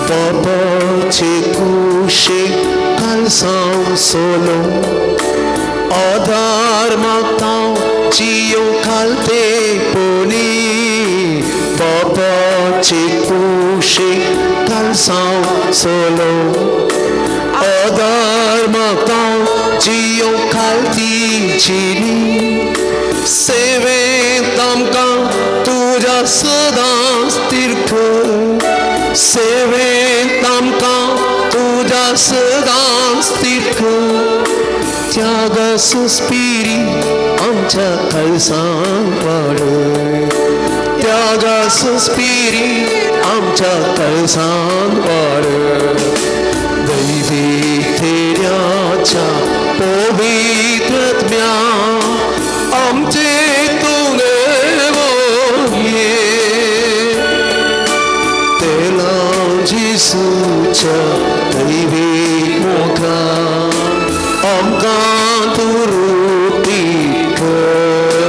बाबाचे कुशीक कालसांव सोलो आधार मागता जियो घालते पोनी बाबाचे कुशीक कालसांव सोलो आधार मागता जियो घालती जिनी सेवेंत आमकां तुज्या सदांच तीर्थ सेवेंत आमकां तुज्या सदांच तीर्थ त्यागाचो स्पिरीत आमच्या कळसांत वाड त्यागाचो स्पिरीत आमच्या कळसांत वाड दैवीक थेऱ्याच्या पवित्रत्म्या आमचे तुगे तेला जेसूच्या दैवीक मोगा आमकां तूं रुपी कर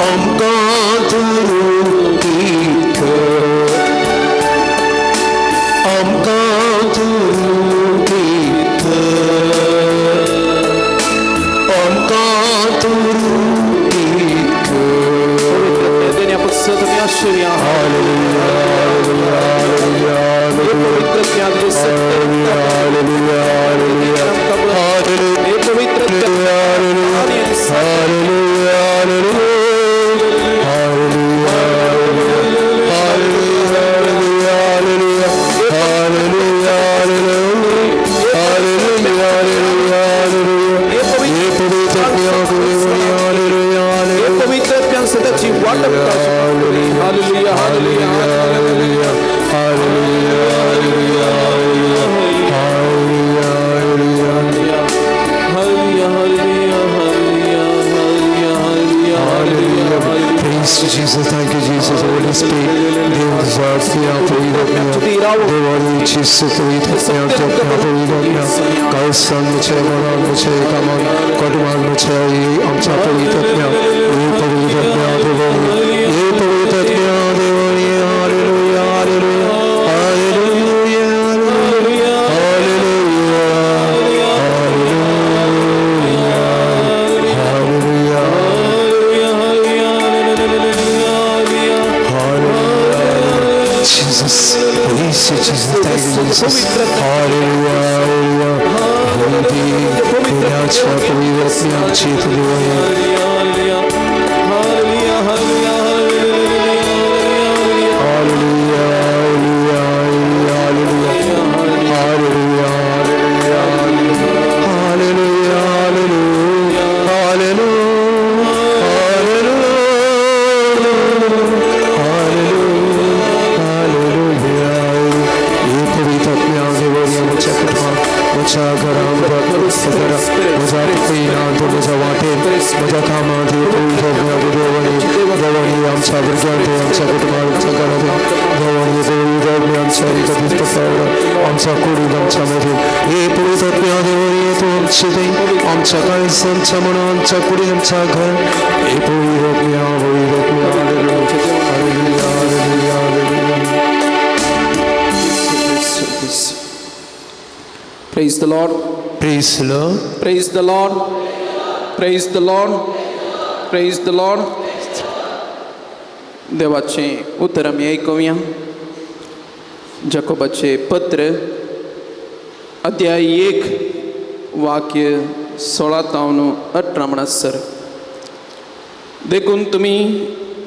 आमकां तूं रुपी कर आमकां तूं रुपी कर आमकां तूं रुपी कर Jesus, thank you, Jesus. Holy Spirit, Jesus, praise you, Jesus, thank you, Jesus. Hallelujah, hallelujah. Praise the Lord. Praise the Lord. Praise the Lord. Praise the Lord. Praise the Lord. देवाचे उतर आमी आयकुया. जाकोबाचे पत्र अध्याय 1 वाक्य 16 तावन 18 म्हणसर. देखून तुमी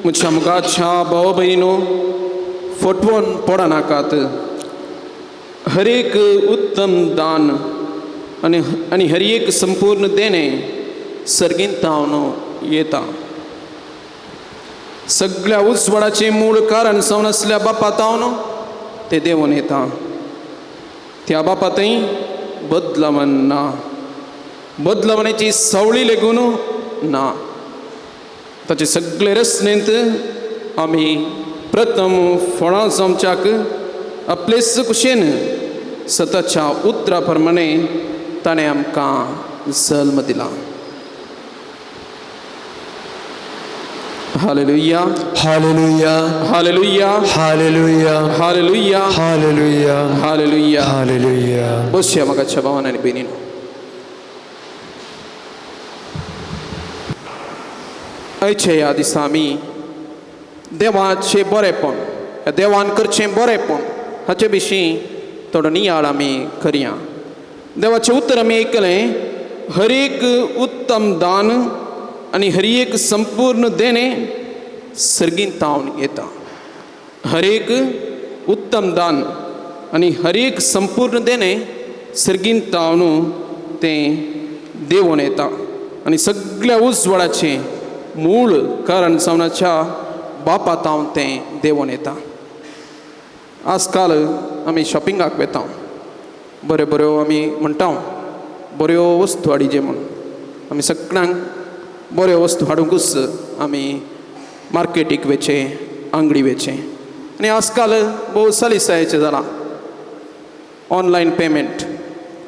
म्हज्या मुखाच्या भाव भयणीनो फटवून पडनाकात. हर एक उत्तम दान आनी आनी हर एक संपूर्ण देणें सर्गींत येता. सगळ्या उजवाडाचें मूळ कारण जावन आसल्या बापा तावन ते देवून येता. त्या बापा थंय बदलावन ना, बदलावण्याची सावळी लेगून ना. ताचे सगळे रचनेंत आमी प्रथम फळां जावच्याक आपलेच कुशेन सताच्या उतरा प्रमाणे ताणें आमकां जल्म दिला. Hallelujah, hallelujah, hallelujah, hallelujah, hallelujah, hallelujah, hallelujah. Hallelujah. बसया म्हाका भावान आनी भयणीन. आयच्या ह्या दिसा आमी देवाचें बरेंपण, ह्या देवान करचें बरेंपण हाचे विशीं थोडो नियाळ आमी करया. देवाचें उतर आमी आयकलें, हर एक उत्तम दान आनी हर एक संपूर्ण देणें सर्गींत तावन येता. हर एक उत्तम दान आनी हर एक संपूर्ण देणें सर्गींत तावन तें देवून येता आनी सगळ्या उजवाडाचें मूळ कारण जावनाच्या बापा तावन तें देवून येता. आजकाल आमी शॉपिंगाक वेता, बऱ्यो बऱ्यो आमी म्हणटा बऱ्यो वस्तू हाडिजे म्हूण. आमी सगळ्यांक बऱ्यो वस्तू हाडुंकूच आमी मार्केटीक वेचें, आंगडी वेचें. आनी आजकाल भोव सलिसायेचें जालां ऑनलायन पेमेंट.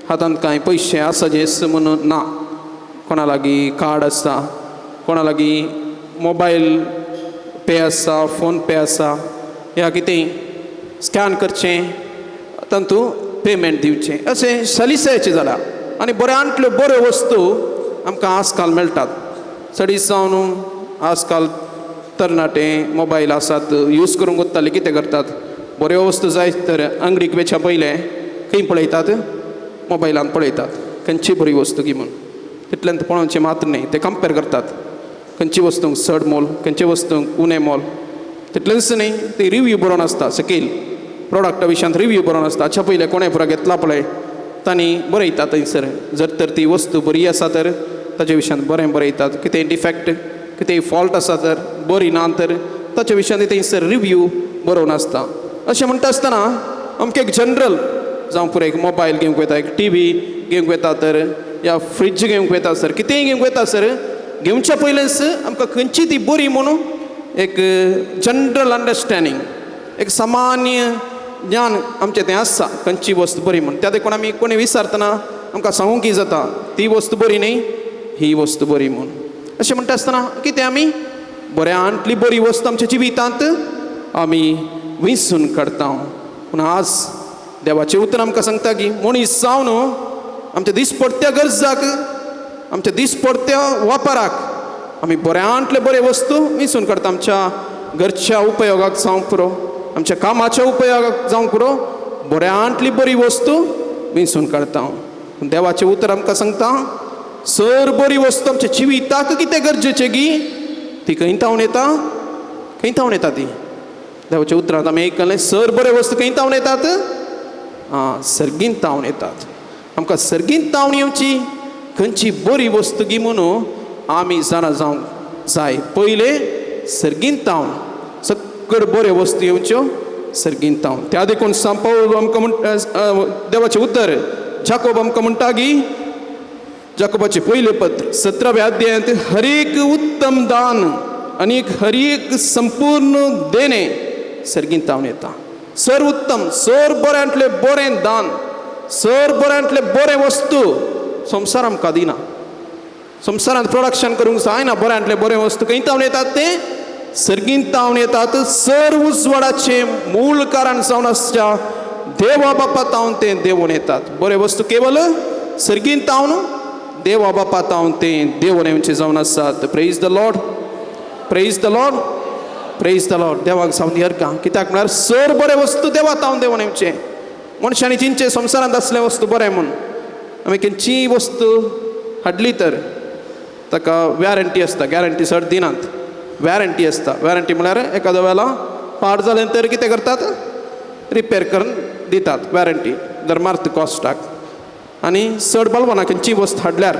हातांत कांय पयशे आसा जेस म्हणून ना, कोणा लागीं कार्ड आसा, कोणा लागीं मोबायल पे आसा, फोन पे आसा, ह्या कितें स्कॅन करचें तातूंत पेमेंट दिवचें, अशें सलिसायेचें जालां. आनी बऱ्यांतल्यो बऱ्यो वस्तू आमकां आजकाल मेळटात. चडीत जावन आजकाल तरणाटे मोबायल आसात यूज करूंक वताले, कितें करतात, बऱ्यो वस्तू जाय तर आंगडीक वेच्या पयलें खंय पळयतात, मोबायलान पळयतात खंयची बरी वस्तू गी म्हूण. तितल्यान पळोवचें मात्र न्ही, ते कंपेर करतात खंयची वस्तूंक चड मोल, खंयचे वस्तूंक उणें मोल. तितलेंच न्ही, ते रिव्यू बरोवन आसता सकयल प्रोडक्टा विशयांत रिव्यू बरोवन आसता. हाच्या पयलें कोणें पुरो घेतला पळय तांणी बरयता थंयसर, जर तर ती वस्तू बरी आसा तर ताचे विशयांत बरें बरयतात, कितेंय डिफेक्ट कितेंय फॉल्ट आसा तर बरी ना तर ताच्या विशयांत थंयसर रिव्यू बरोवन आसता. अशें म्हणटा आसतना अमकें एक जनरल जावं पुरो एक मोबायल घेवंक वता, एक टी व्ही घेवंक वता तर, या फ्रिज घेवंक वता सर, कितेंय घेवंक वता सर, घेवच्या पयलेंच आमकां खंयची ती बरी म्हणून एक जनरल अंडरस्टँडींग, एक सामान्य ज्ञान आमचें तें आसा खंयची वस्तू बरी म्हूण. त्या देखून आमी कोणी विचारतना आमकां सांगूंक जाता ती वस्तू बरी न्ही, ही वस्तू बरी म्हूण. अशें म्हणटा आसतना कितें आमी बऱ्यांतली बरी वस्तू आमच्या जिवितांत आमी विंचून काडटा. पूण आज देवाचें उतर आमकां सांगता की मनीस जावन आमच्या दिसपडत्या गरजाक, आमच्या दिसपडत्या वापराक आमी बऱ्यांतले बरे वस्तू विंचून काडटा. आमच्या घरच्या उपयोगाक जावंक पुरो, आमच्या कामाच्या उपयोगाक जावंक पुरो, बऱ्यांतली बरी वस्तू विंचून काडटा. पूण देवाचें उतर आमकां सांगता सर बरी वस्तू आमच्या जिविताक कितें गरजेचें गी ती खंय तावन येता, खंय तावन येता ती. देवाच्या उतरांत आमी आयकलें सर बऱ्यो वस्तू खंय तावन येतात, आं सर्गींत तावन येतात. आमकां सर्गींत तावन येवची खंयची बरी वस्तू गी म्हणून आमी जाणा जावंक जाय. पयलें सर्गींत तावन सगळ्यो बऱ्यो वस्तू येवच्यो सर्गींत तावन. त्या देखून सांपावल आमकां म्हण देवाचें उतर जाकोब आमकां म्हणटा की जाकोबाचें पयलें पत्र 17व्या अध्यायांत हर एक उत्तम दान आनी हर एक संपूर्ण देणें सर्गींत तावन येता. सर उत्तम, सर बऱ्यांतलें बरें दान, सर बऱ्यांतलें बरें वस्तू संवसार आमकां दिना. संवसारांत प्रोडक्शन करूंक जायना बऱ्यांतलें बरें वस्तू खंय तावन येतात, तें सर्गींत तावन येतात. सर उजवाडाचें मूळ कारण जावन आसच्या देवा बापा तावन तें देवून येतात. बरें वस्तू केवल सर्गींत तावन देवा बापा तावन तें देवून येवचें जावन आसात. Praise the Lord, praise the Lord, praise the Lord. देवाक जावन अर्गां, कित्याक म्हळ्यार सर बरें वस्तू देवा तावन देवून येवचें. मनशांनी चिंतचें संवसारांत आसलें वस्तू बरें म्हूण. आमी खंयचीय वस्तू हाडली तर ताका वॅरंटी आसता, गॅरंटी चड दिनात, वॅरंटी आसता. वॅरंटी म्हळ्यार एखाद्या वेळा पाड जालें तर कितें करतात, रिपेर करून दितात वॅरंटी, धर्मार्थ कॉस्टाक. आनी चड बलवाना खंयची वस्त हाडल्यार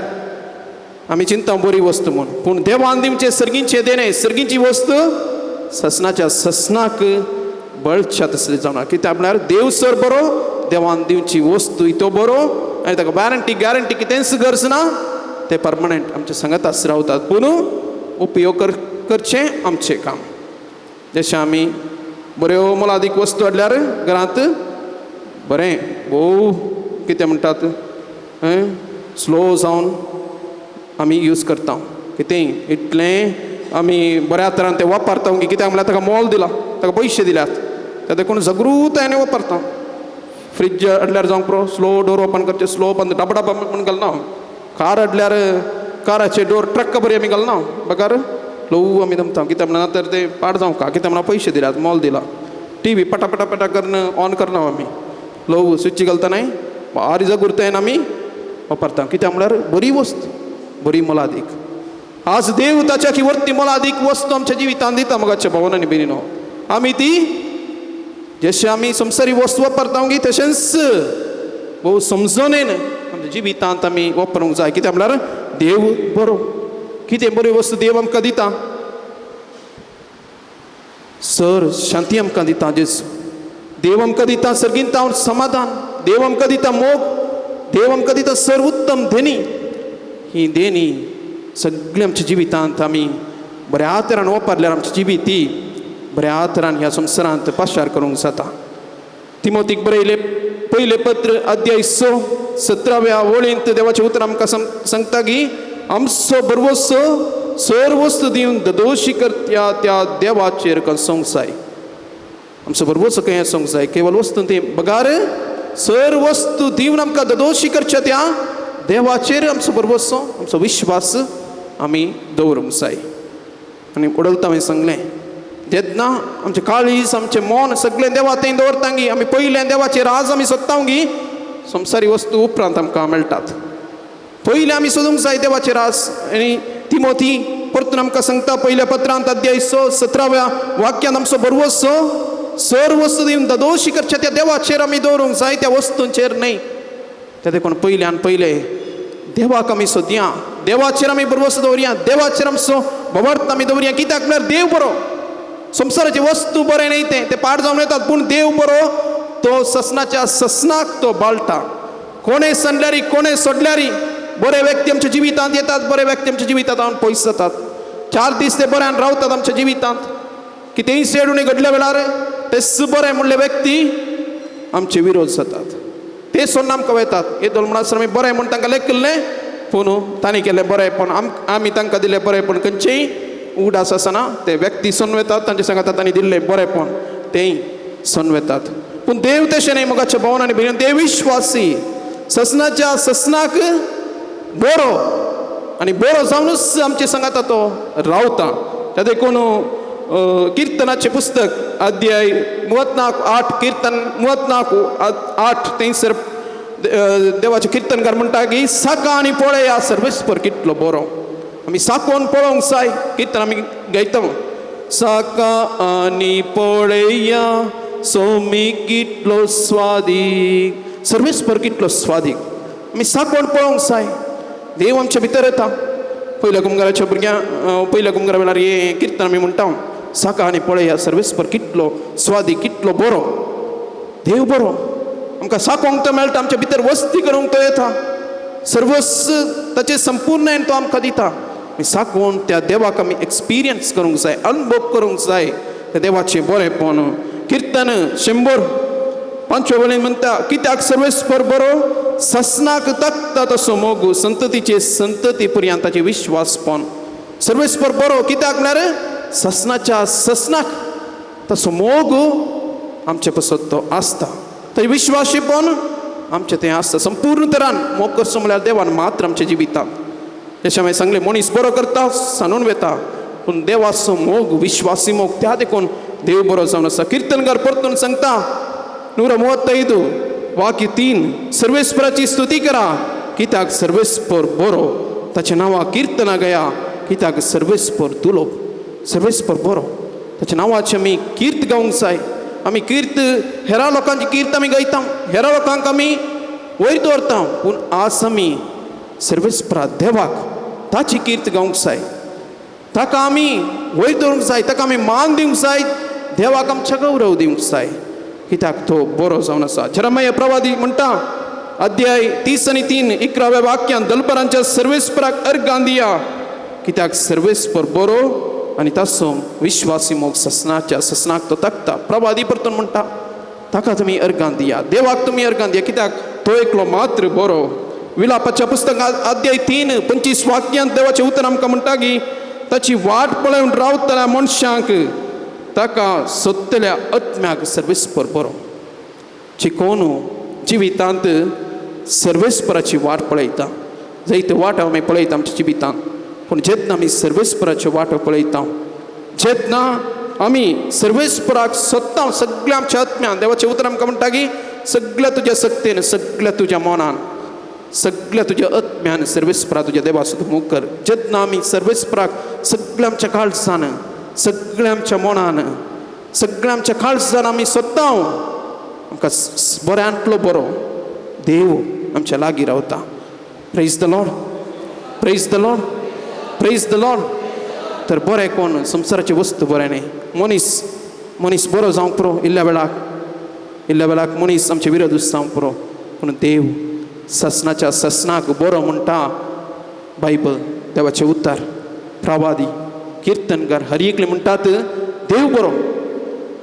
आमी चिंता बरी वस्त म्हूण, पूण देवान दिवचे सर्गींचे देणे सर्गींची वस्त ससनाच्या ससनाक बळच्या तसली जावना. कित्याक म्हळ्यार देव सर बरो, देवान दिवची वस्तू तो बरो आनी ताका वॅरंटी गॅरंटी कितेंच गरज ना, ते परमनंट आमच्या सांगात रावतात. पूण उपयोग करचें आमचें काम. जशें आमी बऱ्यो मोलादीक वस्तू हाडल्यार घरांत बरें भोव कितें म्हणटात स्लो जावन आमी यूज करता कितेंय, इतलें आमी बऱ्या तरान तें वापरता की कित्याक म्हळ्यार ताका मोल दिला, ताका पयशे दिल्यात, ते देखून जागृतायेन वापरता. फ्रिज हाडल्यार जावंक पुरो स्लो डोर ओपन करचें, स्लो बंद डबा डबा म्हूण घालना. कार हाडल्यार काराचे डोर ट्रक बरी आमी घालना, बगर ल्हवू आमी दमता कित्याक म्हणा तर ते पाड जावंक कित्याक म्हणा पयशे दिल्यात मोल दिला. टी व्ही पटापटा पटा करून ऑन करना आमी, ल्हवू स्विच घालतना भारी जागृतायेन आमी वापरता कित्याक म्हळ्यार बरी वस्त बरी मोलादीक. आज देव ताच्या की वर्ती मोलादीक वस्तू आमच्या जिवितांत दिता मोगाच्या भावन आनी भयणीनो. आमी ती जशें आमी संवसारी वस्तू वापरता गी तशेंच भोव समजणेन आमच्या जिवितांत आमी वापरूंक जाय कित्याक म्हळ्यार देव बरो. कितें बऱ्यो वस्तू देव आमकां दिता, सर शांती आमकां दिता जेजू, देव आमकां दिता सर्गींत समाधान, देव आमकां दिता मोग, देव आमकां दिता सर्वोत्तम देणी. ही देणी सगळीं आमच्या जिवितांत आमी बऱ्या तरान वापरल्यार आमची जिवीत ती बऱ्या तरान ह्या संवसारांत पाशार करूंक जाता. तिमोतीक बरयले पयलें पत्र अध्याय 6 17व्या वळींत देवाचें उतर आमकां सांगता की आमचो बरवसो सर वस्तू दिवन ददोशी करत्या त्या देवाचेर कसोंक जाय. आमचो बरवसो खंय आसूंक जाय, केवल वस्तू ती बगार सर वस्तू दिवन आमकां ददोशी करच्या त्या देवाचेर आमचो बरवसो आमचो विश्वास आमी दवरूंक जाय. आनी उडलता हांवें सांगलें तेन्ना आमचें काळीज आमचें मन सगळें देवा थंय दवरता गी आमी पयलें देवाचेर आज आमी सोदता गी संवसारी वस्तू उपरांत आमकां मेळटात. पयलें आमी सोदूंक जाय देवाचेर आज. आनी तिमोथी परतून आमकां सांगता पयल्या पत्रांत अध्याय 6 17व्या वाक्यान आमचो बरवसो सर वस्तू दिवन ददोशी करच्या त्या देवाचेर आमी दवरूंक जाय, त्या वस्तूंचेर न्हय. त्या देखून पयल्यान पयलें देवाक आमी सोदया, देवाचेर आमी बरवसो दवरया, देवाचेर आमचो भवार्थ आमी दवरया. कित्याक म्हळ्यार देव बरो, संवसाराची वस्तू बरें न्हय तें ते पाड जावन येतात, पूण देव बरो तो ससनाच्या ससनाक तो बाळटा. कोणें सांडल्यारी कोणें सोडल्यारी बरे व्यक्ती आमच्या जिवितांत येतात, बरे व्यक्ती आमच्या जिवितांत हांव पयस जातात. 4 दीस ते बऱ्यान रावतात आमच्या जिवितांत, कितेंय सेडून घडल्या वेळार तेच बरें म्हणले व्यक्ती आमचे विरोध जातात, ते सोडून आमकां वयतात. येदोळ म्हणसर आमी बरें म्हूण तांकां लेखिल्लें, पूण तांणी केलें बरें, पण आमी तांकां दिलें बरें, पूण खंयचेय उगडास आसना ते व्यक्ती सोडून वतात, तांचे सांगाता तांणी दिल्लें बरेंपण तेंय सोडून वतात. पूण देव तशें न्हय मोगाच्या भावन आनी भयणीन, देव विश्वासी ससनाच्या ससनाक बरो आनी बरो जावनूच आमचे सांगाता तो रावता. त्या देखून किर्तनाचें पुस्तक अध्याय 34:8 किर्तन 34:8 थंयसर देवाचें किर्तनकार म्हणटा की साका आनी पळया सर्वेस्पर कितलो बरो. आमी साकोन पळोवंक जाय. किर्तन आमी गायता, साका आनी पळया सोमी कितलो स्वादीक, सर्वेस्पर कितलो स्वादीक. आमी साकोन पळोवंक जाय. देव आमच्या भितर येता. पयल्या कुमगाराच्या भुरग्यां पयल्या कुमगारा वेळार हें किर्तन आमी म्हणटा, साका आनी पळया सर्वेस्पर कितलो स्वादीक कितलो बरो. देव बरो, आमकां साकोंक तो मेळटा, आमच्या भितर वस्ती करूंक तो येता, सर्वस्व ताचें संपूर्ण तो आमकां दिता. आमी साकोवन त्या देवाक आमी एक्सपिरियन्स करूंक जाय, अनुभव करूंक जाय त्या देवाचें बरेंपण. किर्तन 105 वळीन म्हणटा कित्याक सर्वेस्पर बरो ससनाक तकता तसो मोगू संततीचे संतती पर्यंत ताचे विश्वासपण. सर्वेस्पर बरो कित्याक म्हळ्यार ससनाच्या ससनाक तसो मोग आमचे पसत तो आसता, थंय विश्वासीपण आमचें तें आसता संपूर्ण तरान. मोग करचो म्हळ्यार देवान मात्र आमच्या जिवितांत. जशें हांवें सांगलें मनीस बरो करता सांडून वता, पूण देवाचो मोग विश्वासी मोग त्या देखून देव बरो जावन आसा. किर्तनकार परतून सांगता 135 वाक्य 3 सर्वेस्पराची स्तुती करा कित्याक सर्वेस्पर बरो, ताचें नांवा किर्तना गया कित्याक सर्वेस्पर दुलोब. सर्वेस्पर बरो ताच्या नांवाचें आमी कीर्त गावंक जाय. आमी कीर्त हेरा लोकांची कीर्त आमी गायता, हेरा लोकांक आमी वयर दवरता. पूण आज आमी सर्वेस्परा देवाक ताची कीर्त गावंक जाय, ताका आमी वयर दवरूंक जाय, ताका आमी मान दिवंक जाय, देवाक आमच्या गौरव दिवंक जाय, कित्याक तो बरो जावन आसा. जेरेमिया प्रवादी म्हणटा अध्याय 33 11व्या वाक्यान, दलपरांच्या सर्वेस्पराक अर्गां दिया, कित्याक सर्वेस्पर बरो आनी ताचो विश्वासी मोग ससनाच्या ससनाक तो तकता. प्रवादी परतून म्हणटा ताका तुमी अर्गां दिया, देवाक तुमी अर्गां दिया, कित्याक तो एकलो मात्र बरो. विलापाच्या पुस्तकांत अध्याय 3 25 वाक्यांत देवाचें उतर आमकां म्हणटा की ताची वाट पळोवन रावतल्या मनशांक ताका सोदतल्या आत्म्याक सर्वेस्पर बरो. चिकोन जिवितांत सर्वेस्पराची वाट पळयता, जायते वाट आमी पळयता आमच्या जिवितांत, पूण जेन्ना आमी सर्वेस्पराच्यो वाटो पळयता, जेन्ना आमी सर्वेस्पराक सोदता सगळ्या आमच्या आत्म्यान, देवाचें उतर आमकां म्हणटा की सगळ्या तुज्या सक्तेन, सगळ्या तुज्या मनान, सगळ्या तुज्या आत्म्यान सर्वेस्परा तुज्या देवाचो तूं मोग कर. जेन्ना आमी सर्वेस्पराक सगळ्या आमच्या काळजान, सगळ्या आमच्या मनान, सगळ्या आमच्या काळजान आमी सोदता, आमकां बऱ्यांतलो बरो देव आमच्या लागीं रावता. Praise the Lord, praise the Lord, praise the Lord. तर बरें कोण संवसाराची वस्तू बरें न्ही. मनीस मनीस बरो जावंक पुरो इल्ल्या वेळाक, इल्ल्या वेळाक मनीस आमचे विरोध जावंक पुरो, पूण देव ससनाच्या ससनाक बरो म्हणटा. बायबल देवाचें उतर, प्रवादी, किर्तनकार हर एकले म्हणटात देव बरो.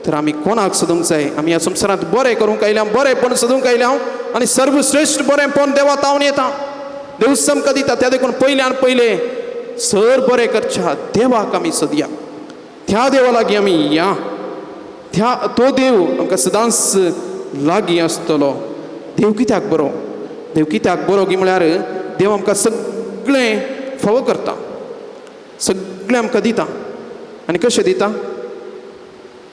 तर आमी कोणाक सोदूंक जाय? आमी ह्या संवसारांत बरें करूंक आयल्या, बरेंपण सोदूंक आयल्या आनी सर्वश्रेश्ठ बरेंपण देवा तावन येता, देव आमकां दिता. त्या देखून पयल्यान पयलें सर बरें करच्या देवाक आमी सोदया, त्या देवा लागीं आमी या, त्या तो देव आमकां सदांच लागीं आसतलो. देव कित्याक बरो? देव कित्याक बरो गी म्हळ्यार देव आमकां सगळें फावो करता, सगळें आमकां दिता. आनी कशें दिता?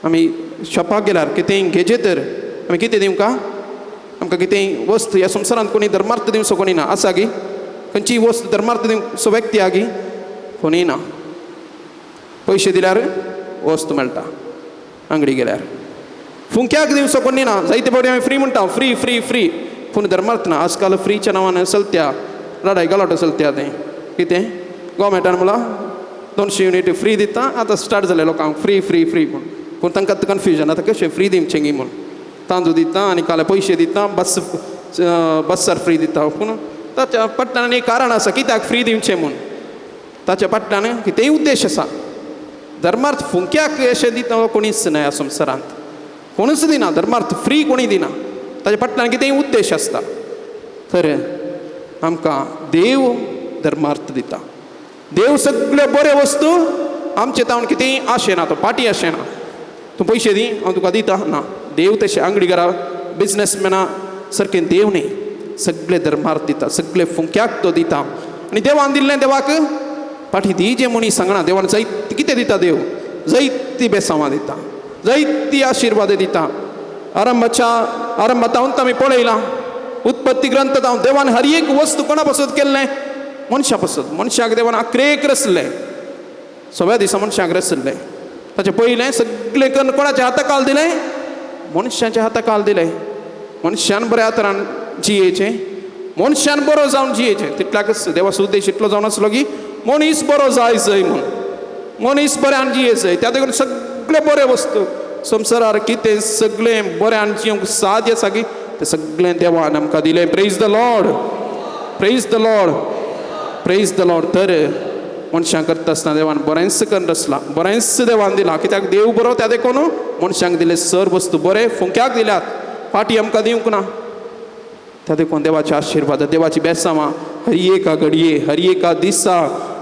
आमी शॉपाक गेल्यार कितेंय घेजे तर आमी कितें दिवंका? आमकां कितेंय वस्त ह्या संवसारांत कोणी धर्मार्थ दिवचो कोणी ना, आसा गी? खंयचीय वस्त धर्मार्थ दिवचो व्यक्ती आगी कोणीय ना. पयशे दिल्यार वस्त मेळटा आंगडी गेल्यार. फुंक्याक दिवचो कोणी ना. जायते फावटी आमी फ्री म्हणटा, फ्री फ्री फ्री, पूण धर्मार्थ ना. आजकाल फ्रीच्या नांवान चलत्या लडाय गलाटो चलत्या. तें कितें गोवमेंटान म्हणलां 200 युनीट फ्री दिता, आतां स्टार्ट जालें लोकांक फ्री फ्री फ्री म्हूण. पूण तांकां आतां कन्फ्युजन, आतां कशें फ्री दिवचें गी म्हूण. तांदूळ दिता आनी काल पयशे दिता, बस बस्सार फ्री दिता, पूण ताच्या फाटल्यान एक कारण आसा कित्याक फ्री दिवचें म्हूण. ताच्या फाटल्यान कितेंय उद्देश आसा. धर्मार्थ फुंक्याक अशें दिता कोणीच ना ह्या संवसारांत, कोणूच दिना धर्मार्थ फ्री, कोणी दिना. ताच्या फाटल्यान कितेंय उद्देश आसता. तर आमकां देव धर्मार्थ दिता. देव सगळ्यो बऱ्यो वस्तू आमचे तावन कितेंय आशेना, तो पाटी आशेना, तूं पयशे दी हांव तुका दिता ना. देव तशें आंगडी घरा बिजनसमॅना सारकें देव न्ही, सगळे धर्मार्थ दिता, सगळे फुंक्याक तो दिता. आनी देवान दिल्लें देवाक पाटी दी जें म्हणी सांगना. देवान जायत कितें दिता? देव जायती बेसांवां दिता, जायती आशिर्वाद दिता. आरंभाच्या आरंभातावन आमी पळयलां, उत्पत्ती ग्रंथ जावन देवान हर एक वस्तू कोणा पासत केल्लें? मनशा पासत. मनशाक देवान आक्रेक रचलें, सव्या दिसा मनशाक रचलें. ताचें पयलें सगळें करून कोणाच्या हाता काल दिलें? मनशाच्या हाता काल दिलें. मनशान बऱ्या तरान जियेचें, मनशान बरो जावन जियेचें, तितल्याकच देवाचो उद्देश इतलो जावन आसलो की मनीस बरो जाय जय म्हूण, मनीस बऱ्यान जियेचय. त्या देखून सगळे बरे वस्तू संवसारार कितें सगळें बऱ्यान जिवंक साध्य आसा की तें सगळें देवान आमकां दिलें. Praise the Lord, praise the Lord, praise the Lord. तर मनशां करता आसतना देवान बरेंच करून रचलां, बरेंच देवान दिलां, कित्याक देव बरो. त्या देखून मनशांक दिले सर वस्तू बरे फुंक्याक दिल्यात, फाटी आमकां दिवंक ना. त्या देखून देवाचे आशिर्वाद, देवाची बेसांवां हर एका घडये, हर एका दिसा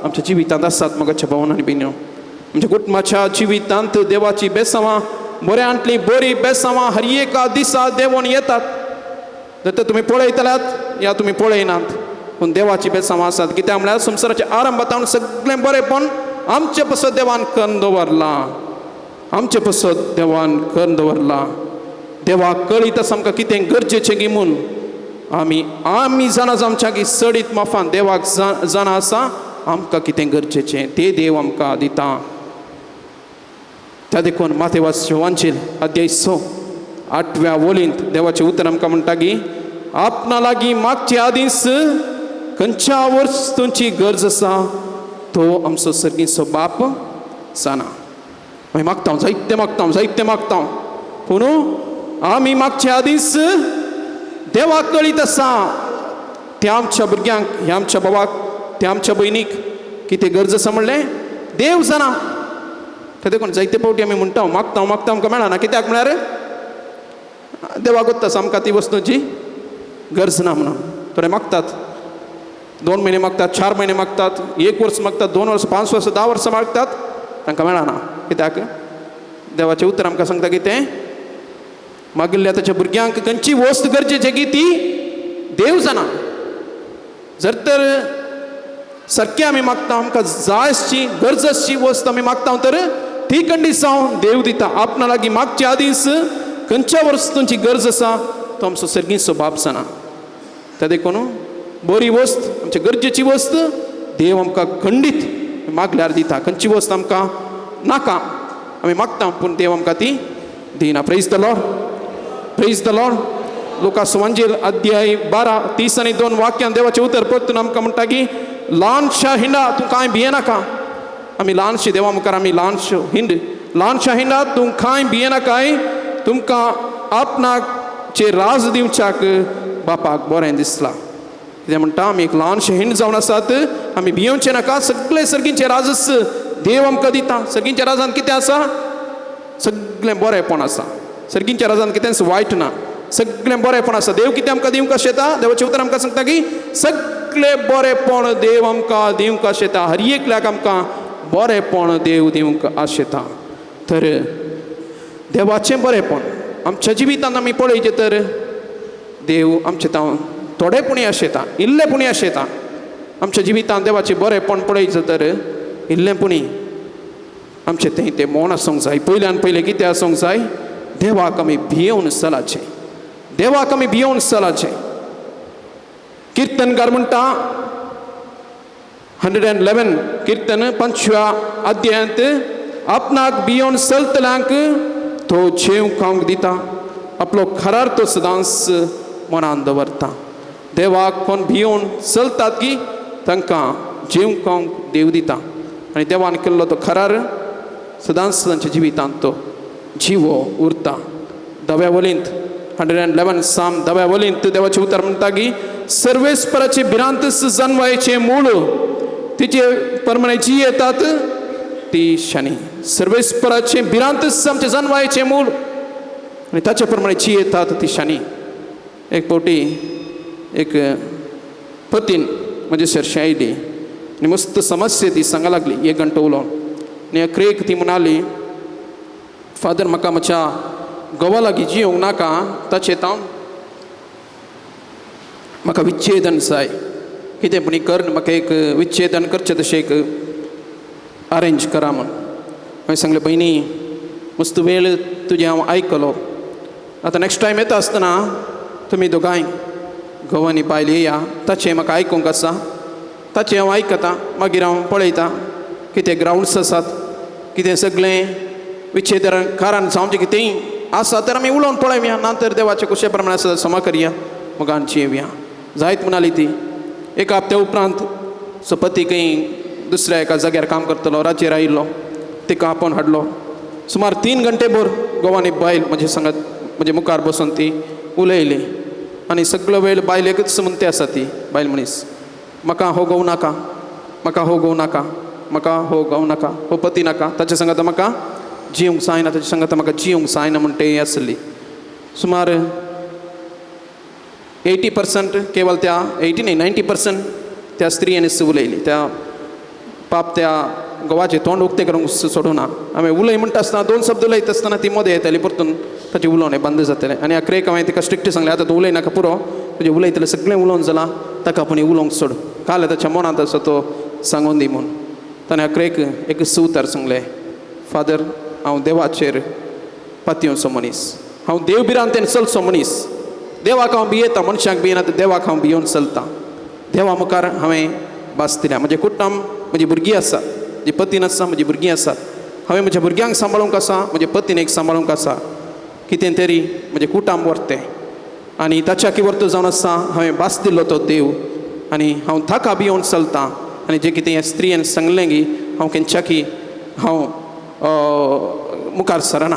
आमच्या जिवितांत आसात. मोगाच्या भावन आनी भयणीनो, आमच्या कुटुंबाच्या जिवितांत देवाची बेसांवां बऱ्यांतली बरी बेसांवां हर एका दिसा देवून येतात. जर तर तुमी पळयतल्यात या तुमी पळयनात, पूण देवाची बेसांवां आसात. कित्याक म्हळ्यार संवसाराच्या आरंभात सगळें बरेंपण आमचे पसत देवान करून दवरलां, आमचे पसत देवान करून दवरलां. देवाक कळीत आसा आमकां कितें गरजेचें गी म्हूण. आमी आमी जाणा जावच्या की चडीत माफान देवाक जाणा आसा आमकां कितें गरजेचें, ते देव आमकां दिता. त्या देखून मातेवास वांचील अध्याय 6 8व्या वोलींत देवाचें उतर आमकां म्हणटा की आपणा लागीं मागचे आदींच खंयच्या वस्तूंची गरज आसा तो आमचो सर्गीचो बाप जाणा. आमी मागता, जायते मागता, जायते मागता, पूण आमी मागचे आदींच देवाक कळीत आसा त्या आमच्या भुरग्यांक, ह्या आमच्या बाबाक, त्या आमच्या भयणीक कितें गरज आसा म्हणलें देव जाणा. ते देखून जायते फावटी आमी म्हणटा मागता मागता आमकां मेळना. कित्याक म्हळ्यार देवाक वता आसा आमकां ती वस्तूची गरज ना म्हणून. थोडे मागतात, 2 म्हयने मागतात, 4 म्हयने मागतात, 1 वर्स मागतात, 2 वर्सां, 5 वर्सां, 10 वर्सां मागतात, तांकां मेळना. कित्याक देवाचें उतर आमकां सांगता कितें, मागिल्ल्या ताच्या भुरग्यांक खंयची वस्त गरजेची की ती देव जाणा. जर तर सारकें आमी मागता, आमकां जाय आसची गरज आसची वस्त आमी मागता तर ती कंडिसांव देव दिता. आपणा लागीं मागचे आदींच खंयच्या वस्तूंची गरज आसा तो आमचो सर्गीचो बाप जाणा. त्या देखून बरी वस्त, आमच्या गरजेची वस्त देव आमकां खंडीत मागल्यार दिता. खंयची वस्त आमकां नाका आमी मागता पूण देव आमकां ती दिना. Praise the Lord, praise the Lord. लुका सुवांजेल अध्याय 12 30 आनी 2 वाक्यान देवाचें उतर परतून आमकां म्हणटा की ल्हानशा हिंडा तूं कांय भियेनाका. आमी ल्हानशी देवा मुखार आमी ल्हानशो हिंड, ल्हानशा हिंडा तूं कांय भियेनाकाय, तुमकां आपणाचे राज दिवच्याक बापाक बरें दिसलां. कितें म्हणटा, आमी एक ल्हानशें हिंड जावन आसात, आमी भियेवचें नाका. सगळे सर्गींचे राजस देव आमकां दिता. सर्गींच्या राजान कितें आसा, सगळें बरेंपण आसा. सर्गींच्या राजान कितेंच वायट ना, सगळें बरेंपण आसा. देव कितें आमकां दिवंक आशेता, देवाचें उतर आमकां सांगता की सगळें बरेंपण देव आमकां दिवंक आशेता. हर एकल्याक आमकां बरेंपण देव दिवंक आशेता. तर देवाचें बरेंपण आमच्या जिवितांत आमी पळयचें तर देव आमचें तावन थोडे पुणी आशेता, इल्लें पुणी आशेता. आमच्या जिवितांत देवाचें बरेंपण पळयचें तर इल्लें पुणी आमचें तें तें मौन आसूंक जाय. पयल्यान पयलें कितें आसूंक जाय, देवाक आमी भियेवन चलाचें, देवाक आमी भियेवन चलाचें. किर्तनकार म्हणटा 111 किर्तन 5व्या अध्यायांत आपणाक भियोवन चलतल्यांक तो जेव खावंक दिता, आपलो खरार तो सदांच मनान दवरता. देवाक कोण भियोवन चलतात की तांकां जेव खावंक देव दिता आनी देवान केल्लो तो खरार सदांच तांच्या जिवितांत तो जिवो उरता. धव्या वलींत 111 साम धव्या वलींत देवाचें उतर म्हणटा की सर्वेस्पराचे भिरांत जनवायचें मूळ तिचे प्रमाणे जी येतात ती शनी. सर्वेस्पराचे भिरांत आमचे जनवायचें मूळ आनी ताचे प्रमाणे जी येतात ती शनी. एक फावटी एक पतीन म्हजे सरशी आयली आनी मस्त समस्या ती सांगा लागली, 1 घंटो उलोवन. आनी अखेरेक ती म्हणाली, फादर म्हाका म्हज्या घोवा लागीं जियोंक नाका, ताचें हांव म्हाका विच्छेदन जाय, कितें पूण कर म्हाका एक विच्छेदन करचें तशें एक अरेंज करा म्हूण. हांवें सांगलें, भयणी मस्त वेळ तुजें हांव आयकलो, आतां नेक्स्ट टायम येता आसतना तुमी दोगांय घोव आनी बायल येया, ताचें म्हाका आयकूंक आसा, ताचें हांव आयकतां, मागीर हांव पळयतां कितें ग्रावंड्स आसात, कितें सगळें विच्छेदन कारण जावचें कितेंय आसा तर आमी उलोवन पळोवया, ना तर देवाचे कुशे प्रमाणे आसा समा करया, मोगान जियेवया. जायत म्हणाली ती. एका हप्त्या उपरांत सपती खंय दुसऱ्या एका जाग्यार काम करतलो, राजेर आयिल्लो, तिका आपोवन हाडलो. सुमार 3 घंटे भर घोव आनी बायल म्हजे सांगत म्हजे मुखार बसून ती उलयली आनी सगळो वेळ बायल एकच म्हणते आसा ती बायल मनीस, म्हाका हो घोव नाका, म्हाका हो घोव नाका, म्हाका हो घोव नाका, हो पती नाका, ताचे सांगात म्हाका जिवंक जायना, ताचे सांगात म्हाका जिवंक जायना म्हणटे आसली. सुमार 80% केवळ त्या 80 न्ही 90% त्या स्त्रियांनी उलयली. त्या पाप त्या घोवाचें तोंड उक्तें करूंक सोडूना. हांवें उलय म्हणटा आसतना 2 शब्द उलयता आसतना ती मदें येताली, परतून ताचें उलोवणें बंद जातलें. आनी अखेरेक हांवें तिका स्ट्रिक्ट सांगलें, आतां तूं उलयनाका पुरो, तुजें उलयतलें सगळें उलोवन जालां, ताका आपूण उलोवंक सोड, काल ताच्या मनांत आसा तो सांगून दी म्हूण. ताणें अखेरेक एक उतर सांगलें, फादर हांव देवाचेर पातयेवचो मनीस, हांव देव भिरांतेन चलचो मनीस, देवाक हांव भियेता, मनशाक भियेना तर देवाक हांव भियोवन चलतां, देवा मुखार हांवें भास दिल्या, म्हजें कुटुंब म्हजी भुरगीं आसा, म्हजी पतीन आसा, म्हजी भुरगीं आसात, हांवें म्हज्या भुरग्यांक सांबाळूंक आसा, म्हजे पतीन एक सांबाळूंक आसा, कितें तरी म्हजें कुटुंब व्हरतें, आनी ताच्या किवर्त जावन आसा हांवें भास दिल्लो तो देव आनी हांव ताका भियोवन चलतां आनी जें कितें ह्या स्त्रियेन सांगलें गी हांव केन्च्याकी हांव मुखार सरना.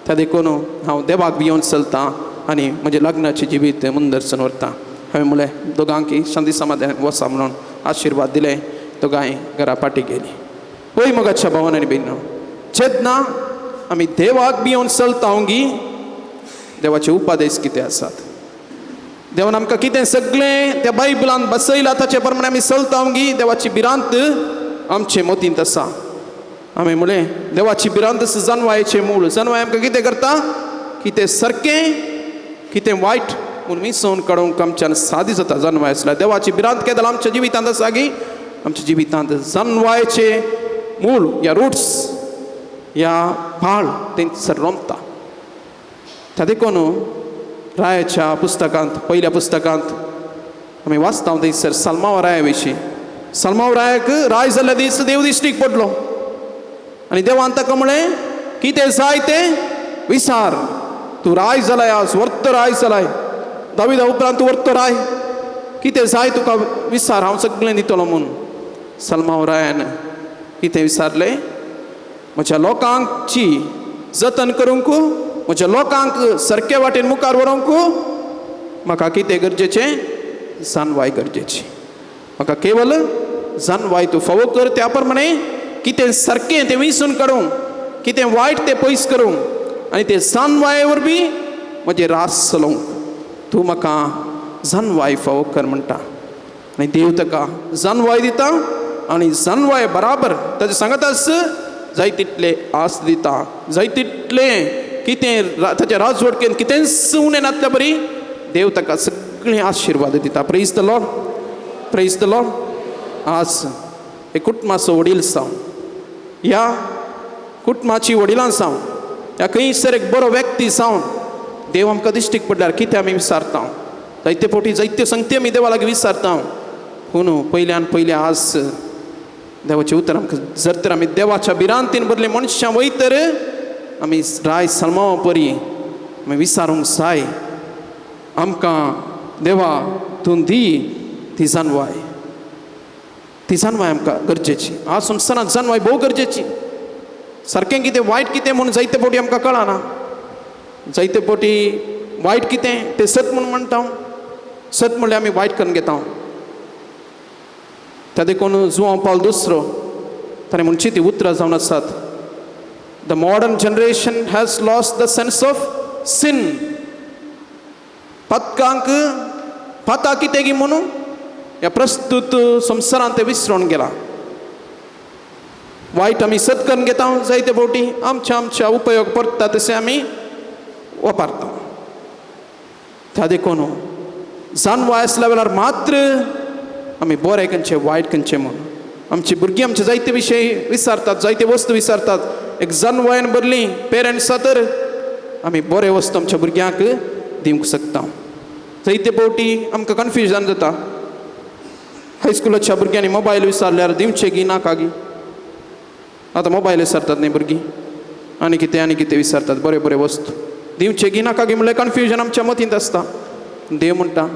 त्या देखून हांव देवाक भियोवन चलतां आनी म्हजें लग्नाचें जिवीत मुंदरसून व्हरता. हांवें म्हणलें दोगांकी शांती समाधान वसा म्हणून आशिर्वाद दिले. दोगांय घरा फाटी गेली. पळय मोगाच्या भावान आनी भयणीनो, जेन्ना आमी देवाक भियोवन चलता गी देवाचे उपादेश कितें आसात, देवान आमकां कितें सगळें त्या बायबलान बसयलां ताचे प्रमाणे आमी चलता गी देवाची भिरांत आमचे मतींत आसा. आमी म्हणलें देवाची भिरांत आसा जनवायेचें मूळ. जनवाय आमकां कितें करता, कितें सारकें कितें वायट म्हूण मिसोवन काडूंक आमच्यान सादी जाता जनवाय आसल्यार. देवाची भिरांत केदल आमच्या जिवितांत आसा गी आमच्या जिवितांत जनवायेचें मूळ या रुट्स या पाळ थंयसर रोमता. त्या देखून रायाच्या पुस्तकांत पयल्या पुस्तकांत आमी वाचता थंयसर सलमाव राया विशीं. सलमाव रायाक राय जाल्ल्या दीस देव दिश्टीक पडलो आनी देवान ताका म्हळें कितें जाय तें विसार, तूं राय जालाय आज, वर्तो राय जालाय, दाविदा उपरांत तूं वर्तो राय, कितें जाय तुका विसार, हांव सगळें दितलो म्हूण. सलमाव रायान कितें विसारलें, म्हज्या लोकांची जतन करूंक, म्हज्या लोकांक सारके वाटेन मुखार व्हरूंक म्हाका कितें गरजेचें, जानवाय गरजेची. म्हाका केवल जानवाय तूं फावो कर, त्या प्रमाणे कितें सारकें तें विसून काडूंक, कितें वायट तें पयस करूंक आनी ते जानवाये वरवीं म्हजें रास चलोवंक तूं म्हाका जानवाय फावो कर म्हणटा. आनी देव ताका जानवाय दिता आनी जानवाय बराबर ताचे सांगताच जाय तितले आस दिता, जाय तितलें कितें ताच्या राजवटकेन कितेंच उणें नासल्या बरी देव ताका सगळें आशिर्वाद दिता. Praise the Lord, praise the Lord. आज एक कुटुंबाचो वडील जावन, ह्या कुटुंबाची वडिलां जावन, ह्या खंयसर एक बरो व्यक्ती जावन देव आमकां दिश्टीक पडल्यार कितें आमी विसारता. जायते फावटी जायत्यो संगती आमी देवा लागीं विसारता. पूण पयल्यान पयलें आज देवाचें उतर आमकां जर तर आमी देवाच्या भिरांतीन भरले मनशां वयत तर आमी राय सलमावा परी आमी विसारूंक जाय. आमकां देवा तूं दी ती जानवाय, ती जानवाय आमकां गरजेची. आज संवसारांत जानवाय भोव गरजेची. सारकें कितें वायट कितें म्हूण जायते फावटी आमकां कळना, जायते फावटी वायट कितें तें सत म्हूण म्हणटा, सत म्हणल्यार आमी वायट करून घेता. त्या देखून जुवांव पावल दुसरो ताणें म्हणची ती उतरां जावन आसात, the modern generation has lost the sense of sin. पदकांक पाता कितें गी म्हणून ह्या प्रस्तूत संवसारांत तें विसरून गेला. वायट आमी सत करून घेता जायते फावटी आमच्या आमच्या उपयोग पडटा तशें आमी वापरता. त्या देखून जानवाय आसल्या वेळार मात्र आमी बरें खंयचें वायट खंयचें म्हूण आमची भुरगीं आमचे जायते विशय विसारतात, जायते वस्तू विसारतात. एक जानवायन भरली पेरंट्सा तर आमी बरे वस्तू आमच्या भुरग्यांक दिवंक शकता. जायते फावटी आमकां कन्फ्युजन जाता, हायस्कुलाच्या भुरग्यांनी मोबायल विसारल्यार दिवचे गी नाका गी. आतां मोबायल विसारतात न्ही भुरगीं, आनी कितें आनी कितें विसारतात, बरे बरे वस्तू दिवचे गी नाका गी म्हणल्यार कन्फ्युजन आमच्या मतींत आसता. देव म्हणटा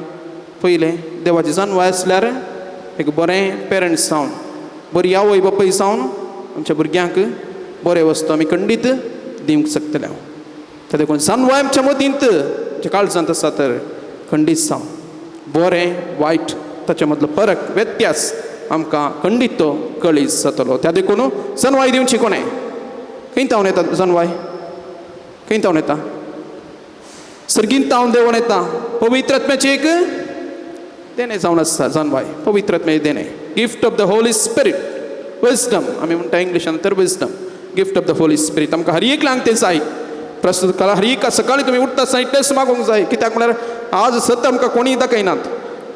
पयलें देवाची जानवाय आसल्यार एक बरें पेरंट्स जावन, बरी आवय बापूय जावन आमच्या भुरग्यांक बरे वस्तू आमी खंडीत दिवंक शकतले. त्या देखून जानवाय आमच्या मतींत आमच्या काळजांत आसा तर खंडीत जावन बरें वायट ताच्या मदलो फरक व्यत्यास आमकां खंडीत तो कळीत जातलो. त्या देखून जानवाय दिवची कोणें, खंय तावन येता जानवाय, खंय तावन येता, सर्गीन तावन देवून येता. पवित्र आत्म्याची एक देणें जावन आसता जानवाय, पवित्र आत्म्याचें देणें, gift of the Holy Spirit, wisdom आमी म्हणटा इंग्लिशान तर wisdom, gift of the Holy Spirit. आमकां हर एकल्यांक तें जाय. प्रस्तुत काळार हर एका सकाळीं तुमी उठता आसतना इतलेंच मागूंक जाय, कित्याक म्हळ्यार आज सत आमकां कोणीय दाखयनात.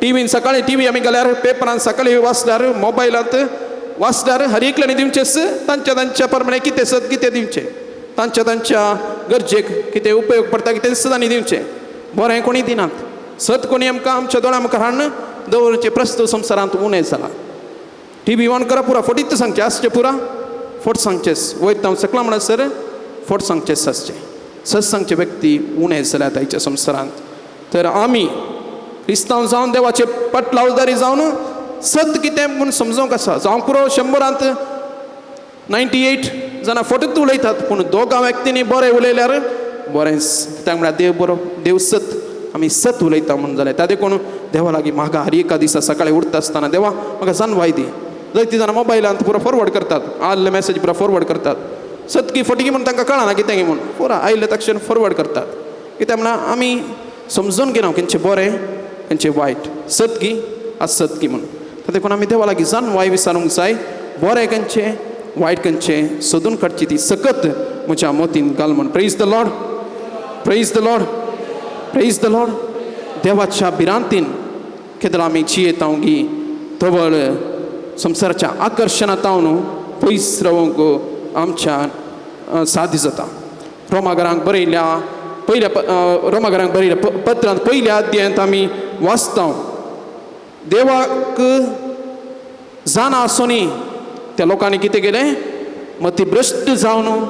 टिवीन सकाळीं टिवी आमी घाल्यार, पेपरान सकाळीं वाचल्यार, मोबायलांत वाचल्यार हर एकल्यानी दिवचेंच तांच्या तांच्या प्रमाणे कितें सत कितें दिवचें, तांच्या तांच्या गरजेक कितें उपयोग पडटा कितें सत दिवचें. बरें कोणी दिनात, सत कोणी आमकां आमच्या दोळ्या मुखार हाडून दवरचें प्रस्तुत संवसारांत उणें जाला. टिवी ऑन करा पुरा फटीत सांगचें आसचें, पुरा फट सांगचेंच, वयर हांव सकला म्हणसर फट सांगचेंच आसचें. सत सांगचे व्यक्ती उणें जाल्यात आयच्या संवसारांत. तर आमी क्रिस्तांव जावन देवाचे पटलावदारी जावन सत कितें म्हूण समजूंक आसा. जावंक पुरो 100 98 जाणां फटूच उलयतात, पूण दोगां व्यक्तींनी बरें उलयल्यार बरेंच. कित्याक म्हळ्यार देव बरो, देव सत, आमी सत उलयता म्हूण जालें. त्या देखून देवा लागीं म्हाका हर एका दिसा सकाळीं उठता आसतना देवा म्हाका जानवाय दी. जायतीं जाणां मोबायलांत पुरो फॉरवर्ड करतात, आयिल्ले मॅसेज पुरो फॉरवर्ड करतात. सत की फटी म्हूण तांकां कळना कितें की म्हूण, पुरो आयिल्ले तक्षण फॉरवर्ड करतात. कित्याक म्हळ्यार आमी समजून घेना खंयचें बरें खंयचें वायट, सत की असत की म्हूण. त्या देखून आमी देवा लागीं जानवाय विचारूंक जाय, बरें खंयचें वायट खंयचें सोदून काडची ती सकत म्हज्या मोतीन घाल म्हूण. Praise the Lord, praise the Lord, praise the Lord. देवाच्या भिरांतीन केदळ आमी जियेता गी तवळ संवसाराच्या आकर्शणा तावन पयस रावंक आमच्या साध्य जाता. रोमाघरांक बरयल्या पयल्या रोमाघरांक बरयल्या पत्रांत पयल्या अध्यायांत आमी वाचता, देवाक जाणा आसूनय त्या लोकांनी कितें केलें, मती भ्रश्ट जावन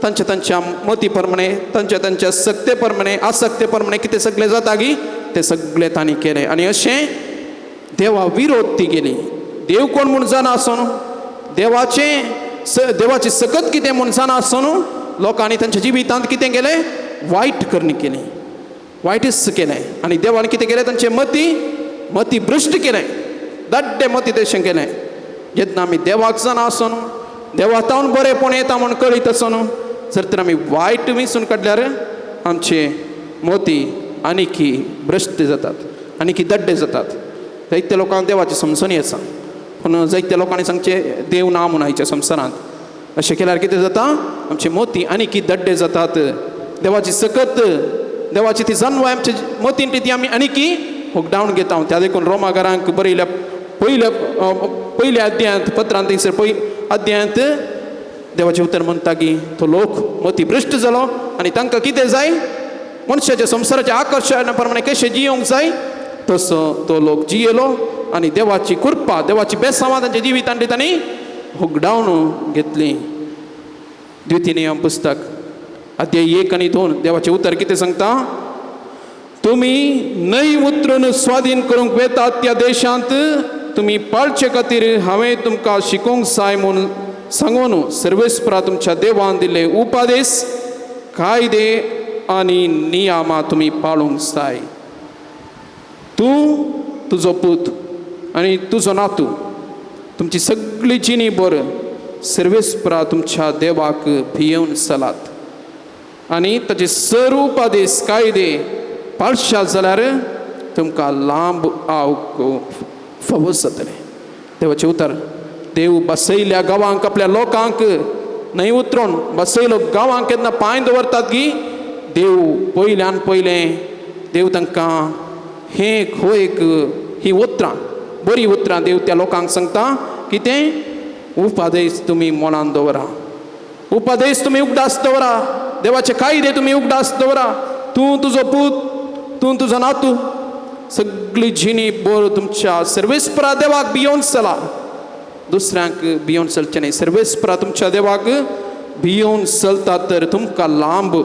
तांच्या तांच्या मती प्रमाणे, तांच्या तांच्या सक्ते प्रमाणे, आसक्ते प्रमाणे कितें सगळें जाता गी तें सगळें तांणी केलें. आनी अशें देवा विरोध ती गेली. देव कोण म्हूण जाणा आसून, देवाचें देवाची सकत कितें म्हूण जाणा आसून लोकांनी तांच्या जिवितांत कितें केलें, वायट करणी केली, वायटच केलें. आनी देवान कितें केलें, तांचे मती मती भ्रश्ट केलें, दाड्डे मती तशें केलें. जेन्ना आमी देवाक जाणा आसून, देवा तावन बरेंपण येता म्हूण कळीत आसून जर तर आमी वायट विंचून काडल्यार आमचे मोती आनीकी भ्रश्ट जातात, आनीकी दड्डे जातात. जायत्या लोकांक देवाची समजणी आसा, पूण जायत्या लोकांनी सांगचें देव ना म्हूण आयच्या संवसारांत. अशें केल्यार कितें जाता, आमचे मोती आनीकी दड्डे जातात. देवाची सकत, देवाची ती जानवाय आमचे मोतीन ती आमी आनीकी होगडावन घेता. त्या देखून रोमाघरांक बरयल्या पयल्या पयल्या अध्यायांत पत्रांत थंयसर पय अध्यायांत देवाचें उतर म्हणटा की तो लोक मोती भ्रश्ट जालो आनी तांकां कितें जाय, मनशाच्या संवसाराच्या आकर्शणा प्रमाणे कशें जियोंक जाय तसो तो लोक जियेलो आनी देवाची कृपा, देवाची बेसांवां तांच्या जिवितांत तांणी होगडावन घेतली. द्वितीय नियम पुस्तक अध्याय 1 आनी 2 देवाचें उतर कितें सांगता, तुमी न्हंय उतरून स्वाधीन करूंक वेतात त्या देशांत तुमी पाळचे खातीर हांवें तुमकां शिकोवंक जाय म्हूण सांगून सर्वेस्परा तुमच्या देवान दिल्ले उपादेश, कायदे आनी नियमां तुमी पाळूंक जाय. तूं, तुजो पूत आनी तुजो नातू तुमची सगळी जिणी बर सर्वेस्परा तुमच्या देवाक भियेवन चलात आनी ताचे सर्व उपादेश, कायदे पाळशात जाल्यार तुमकां लांब आवक फावो जातलें. देवाचें उतर, देव बसयल्या गांवांक आपल्या लोकांक न्हंय उतरून बसयलो गांवांक केन्ना पांय दवरतात की देव पयल्यान पयलें देव तांकां हें हो एक ही उतरां, बरीं उतरां देव त्या लोकांक सांगता कितें, उपादेश तुमी मनान दवरा, उपादेश तुमी उगडास दवरा, देवाचे कायदे तुमी उगडास दवरा. तूं, तुजो पूत, तूं, तुजो नातू सगळी जिणी बर तुमच्या सर्वेस्परा देवाक भियोवन चला, दुसऱ्यांक भियोवन चलचें न्हय. सर्वेस्परा तुमच्या देवाक भियोवन चलता तर तुमकां लांब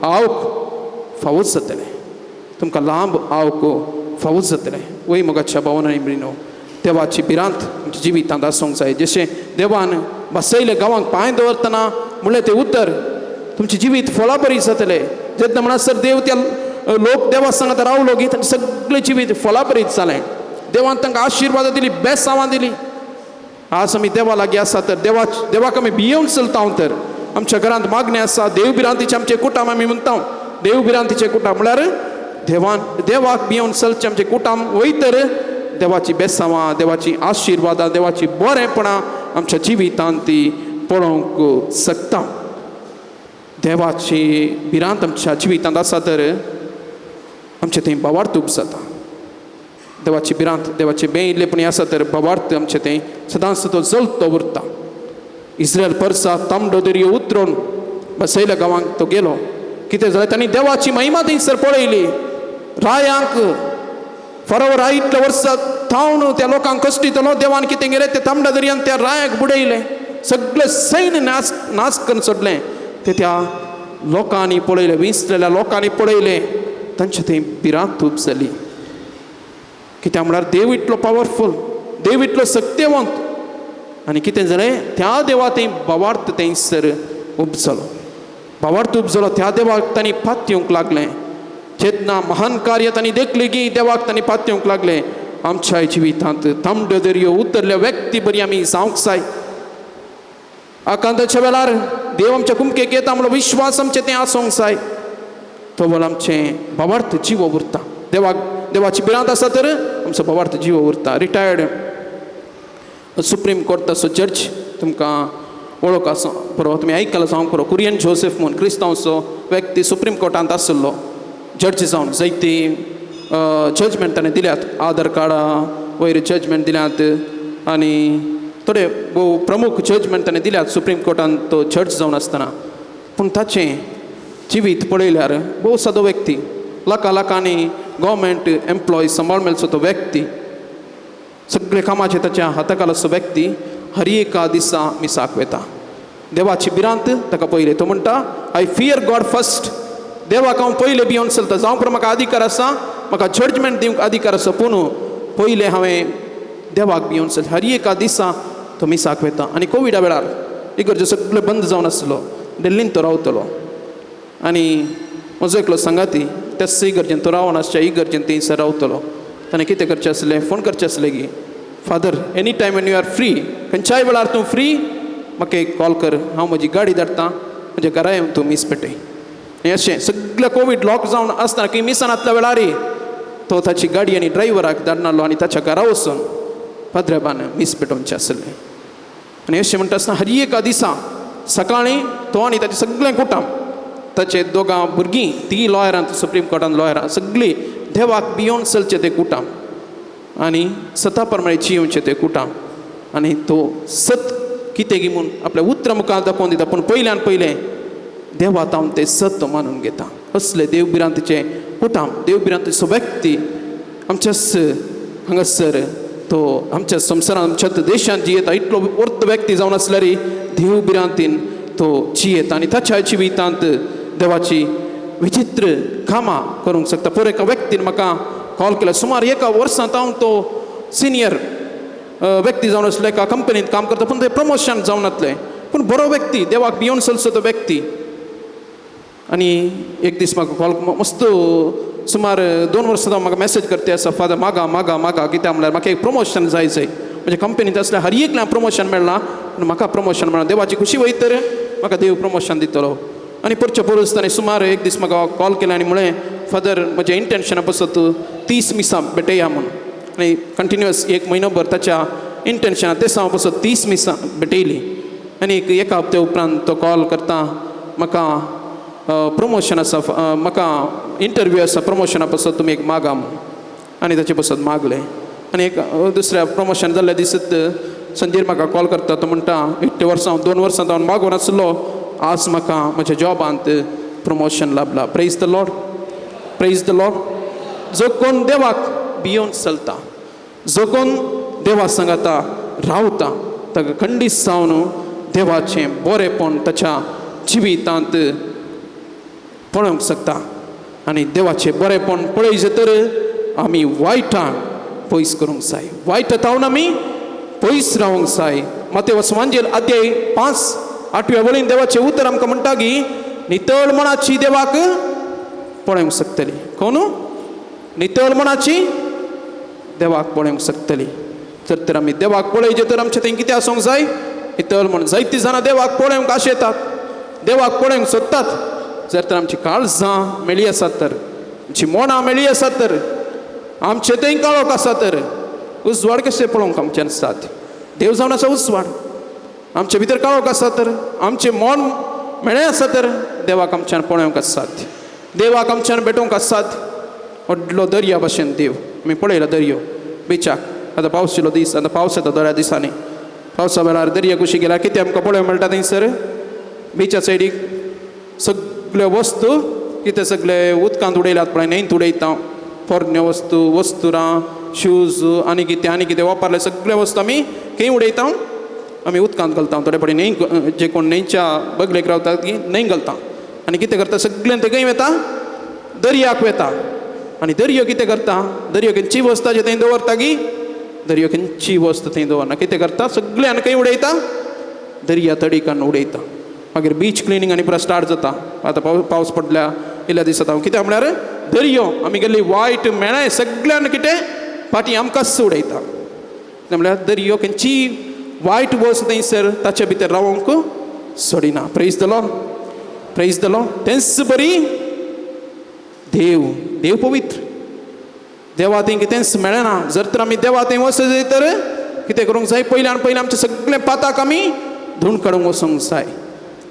आवक फावोच जातलें, तुमकां लांब आवक फावोच जातलें. वय मोगाच्या भावना भयणीनो, देवाची भिरांत आमच्या जिवितांत आसूंक जाय. जशें देवान बसयले गांवांक पांय दवरतना म्हणलें तें उतर तुमचें जिवीत फळाबरी जातलें. जेन्ना म्हणसर देव त्या लोक देवा सांगता रावलो की तांचें सगळें जिवीत फळाबरीत जालें. देवान तांकां आशिर्वादां दिली, बेसांवां दिली. आज आमी देवा लागीं आसा तर देवाक आमी भियेवन चलता तर आमच्या घरांत मागणें आसा, देव भिरांतीचें आमचें कुटाम आमी म्हणटा. देव भिरांतीचें कुटाम म्हळ्यार देवाक भियेवन चलचें आमचें कुटाम वयतर देवाची बेसांवां, देवाची आशिर्वादां, देवाची बरेंपणां आमच्या जिवितांत ती पळोवंक शकता. देवाची भिरांत आमच्या जिवितांत आसा तर आमचें थंय भावार्थ जाता. देवाची भिरांत, देवाचे बेइल्लेपणी आसा तर भावार्थ आमचें थंय सदांच तो जलतो उरता. इस्रायल परसा तांबडो दर्यो उतरून बसयल्या गांवांक तो गेलो. कितें जालें, तांणी देवाची महिमा थंयसर पळयली. रायांक फरोवर राय इतल्या वर्सां थावन त्या लोकांक कश्टितलो. देवान कितें केलें, ते तांबड्या दर्यान त्या रायाक बुडयलें, सगळें सैन्य नाच नाच करून सोडलें. ते त्या लोकांनी पळयलें, विंचलेल्या लोकांनी पळयलें. तांचे थंय भिरांत उब जाली. कित्याक म्हळ्यार देव इतलो पावरफूल, देव इतलो सक्तेवंत. आनी कितें जालें, त्या देवा थंय भावार्थ थंयसर उब जालो, भावार्थ उब जालो. त्या देवाक तांणी पातयेवंक लागलें. जेन्ना महान कार्य तांणी देखलें की देवाक तांणी पातयेवंक लागलें. आमच्या जिवितांत तांबड्यो दर्यो उतरल्या व्यक्ती बरी आमी जावंक जाय. आकांताच्या वेळार देव आमच्या कुमकेक येता म्हणलो विश्वास आमचें तें आसूंक जाय. तो वळ आमचें भावार्थ जीव उरता. देवाक देवाची भिरांत आसा तर आमचो भावार्थ जीव उरता. रिटायर्ड सुप्रीम कोर्टाचो जज तुमकां वळख आसा बरो, तुमी आयकलां जावंक पुरो, कुरियन जोसेफ म्हूण क्रिस्तांवचो व्यक्ती सुप्रीम कोर्टांत आशिल्लो जज जावन. जायती जजमेंट ताणें दिल्यात, आधार कार्डा वयर जजमेंट दिल्यात आनी थोडे भोव प्रमुख जजमेंट ताणें दिल्यात सुप्रीम कोर्टांत तो जज जावन आसतना. पूण ताचें जिवीत पळयल्यार भोव सादो व्यक्ती, लाखां लाखांनी गव्हर्मेंट एम्प्लॉय सांबाळ मेळचो तो व्यक्ती, सगळे कामाचे ताच्या हाताखाल आसचो व्यक्ती हर एका दिसा मिसाक वता. देवाची भिरांत ताका पयलें. तो म्हणटा I fear God first. देवाक हांव पयलें भियोन चलता. जावं पुरो म्हाका अधिकार आसा, म्हाका जजमेंट दिवंक अधिकार आसा, पूण पयलें हांवें देवाक भियोन चलता. हर एका दिसा तो मिसाक वता. आनी कोविडा वेळार इगर्जो सगळें बंद जावन आसलो, दिल्लींत तो रावतलो. आनी म्हजो एकलो सांगाती त्याच इगर्जेन तो रावन आसच्या इगर्जेन थंयसर रावतलो. ताणें कितें करचें आसलें, फोन करचें आसलें की father any time when you are free, खंयच्याय वेळार तूं फ्री म्हाका एक कॉल कर, हांव म्हजी गाडी धाडटा, म्हज्या घरा येवन तूं मीस पेटय. आनी अशें सगळें कोवीड लॉक जावन आसतना की मिसानातल्या वेळारय तो ताची गाडी आनी ड्रायव्हराक धाडनालो आनी ताच्या घरा वचून पाद्रेबान मीस पेटोवचें आसलें. आनी अशें म्हणटा आसतना हर एका दिसा सकाळीं तो आनी ताचें सगळें कुटुंब, ताचे दोगां भुरगीं, ती लॉयरां, सुप्रीम कोर्टान लॉयरां, सगळीं देवाक भियोन चलचें तें कुटुंब आनी सता प्रमाणे जियोवचें तें कुटुंब. आनी तो सत कितें गी म्हूण आपल्या उतरां मुखार दाखोवन दिता, पूण पयल्यान पयलें देवा तावन तें सत तो मानून घेता. असलें देव भिरांतीचें कुटुंब, देव भिरांतीचो व्यक्ती आमच्याच हांगासर तो आमच्या संवसारांत आमच्या देशांत जियेता. इतलो वर्त व्यक्ती जावन आसल्यार देव भिरांतीन तो जियेता आनी ताच्या जिवितांत देवाची विचित्र कामां करूंक शकता. पयर एका व्यक्तीन म्हाका कॉल केला, सुमार एका वर्सांत हांव तो सिनियर व्यक्ती जावन आसलो, एका कंपनींत काम करता, पूण तें प्रमोशन जावन नातलें, पूण बरो व्यक्ती, देवाक भियोन चलचो तो व्यक्ती. आनी एक दीस म्हाका कॉल मस्त सुमार 2 वर्सां जावन म्हाका मॅसेज करते आसा, फादर मागा मागा मागा, कित्याक म्हणल्यार म्हाका एक प्रमोशन जाय जाय. म्हज्या कंपनींत आसल्यार हर एकल्याक प्रमोशन मेळना, पूण म्हाका प्रमोशन मेळना, देवाची खुशी वयत तर म्हाका देव प्रमोशन दितलो. आनी परचे परस ताणें सुमार एक दीस म्हाका कॉल केलें आनी म्हळें फादर म्हजें इंटेन्शना पासत 30 मिसां भेटया म्हूण. आनी कंटिन्युअस 1 म्हयनोभर ताच्या इंटेन्शना ते हांव पासत 30 मिसां भेटयलीं. आनी एका हप्त्या उपरांत तो कॉल करता, म्हाका प्रमोशन आसा, म्हाका इंटरव्यू आसा प्रमोशना पासत, तुमी एक मागा म्हूण. आनी ताचे पासत मागलें. आनी एक दुसऱ्या प्रमोशन जाल्ल्या दिसत संजीर म्हाका कॉल करता, तो म्हणटा इतले वर्सां 2 वर्सां हांव मागून आसलो, आज म्हाका म्हज्या जॉबांत प्रमोशन लाभला. Praise the Lord, praise the Lord. जो कोण देवाक भियोन चलता, जो कोण देवा सांगाता रावता, ताका खंडीत जावन देवाचें बरेंपण ताच्या जिवितांत पळोवंक शकता. आनी देवाचें बरेंपण पळयचें तर आमी वायटां पयस करूंक जाय, वायट तावन आमी पयस रावंक जाय. मातेव सुवांजेल अध्याय 5 8व्या वळीन देवाचें उतर आमकां म्हणटा की नितळ मनाची देवाक पळोवंक शकतली. कोण नितळ मनाची देवाक पळोवंक शकतली. जर तर आमी देवाक पळयचें तर आमचें थंय कितें आसूंक जाय, नितळ म्हण. जायतीं जाणां देवाक पळोवंक आशेतात, देवाक पळोवंक सोदतात. जर तर आमची काळजां मेळी आसात तर, आमची मोणां मेळी आसात तर, आमचें थंय काळोख आसा तर उजवाड कशें पळोवंक आमच्यान साध्य. देव जावन आसा उजवाड, आमचे भितर काळोख आसा तर, आमचें मन मेळें आसा तर देवाक आमच्यान पळोवंक साध्य, देवाक आमच्यान भेटोवंक साध्य. व्हडलो दर्या भशेन देव, आमी पळयला दर्यो बिचाक. आतां पावस येयलो दीस, आतां पावस येता थोड्या दिसांनी, पावसा वेळार दर्या कुशी गेल्यार कितें आमकां पळोवंक मेळटा थंयसर बिचा सायडीक सगळ्यो वस्तू कितें सगळे उदकांत उडयल्यात पळय, न्हंयत उडयता, पोरण्यो वस्तू, वस्तुरां, शूज आनी कितें आनी कितें वापरले सगळे वस्तू आमी खंय उडयता, आमी उदकांत घालता. थोडे फावटी न्हंय जे कोण न्हंयच्या बगलेक रावतात की न्हंय घालता. आनी कितें करता सगळ्यान ते खंय वता, दर्याक वता आनी दर्यो कितें करता, दर्यो खंयची वस्त जे थंय दवरता की दर्यो खंयची वस्त थंय दवरना, कितें करता सगळ्यान खंय उडयता, दर्या तडीकान उडयता. मागीर बीच क्लिनींग आनी पुरा स्टार्ट जाता. आतां पावस पडल्या इल्ल्या दिसात हांव कितें म्हळ्यार दर्यो आमी गेल्ली वायट मेळाय सगळ्यान कितें फाटीं आमकांच उडयता. म्हळ्यार दर्यो खंयची वायट वस्त थंयसर ताच्या भितर रावंक सोडिना. प्रेज the Lord, praise the Lord. तेंच बरी देव, देव पवित्र, देवा थंय कितेंच मेळना. जर तर आमी देवा थंय वचत जाय तर कितें करूंक जाय, पयल्यान पयलीं आमचे सगळे पाताक आमी धुवन काडूंक वचूंक जाय.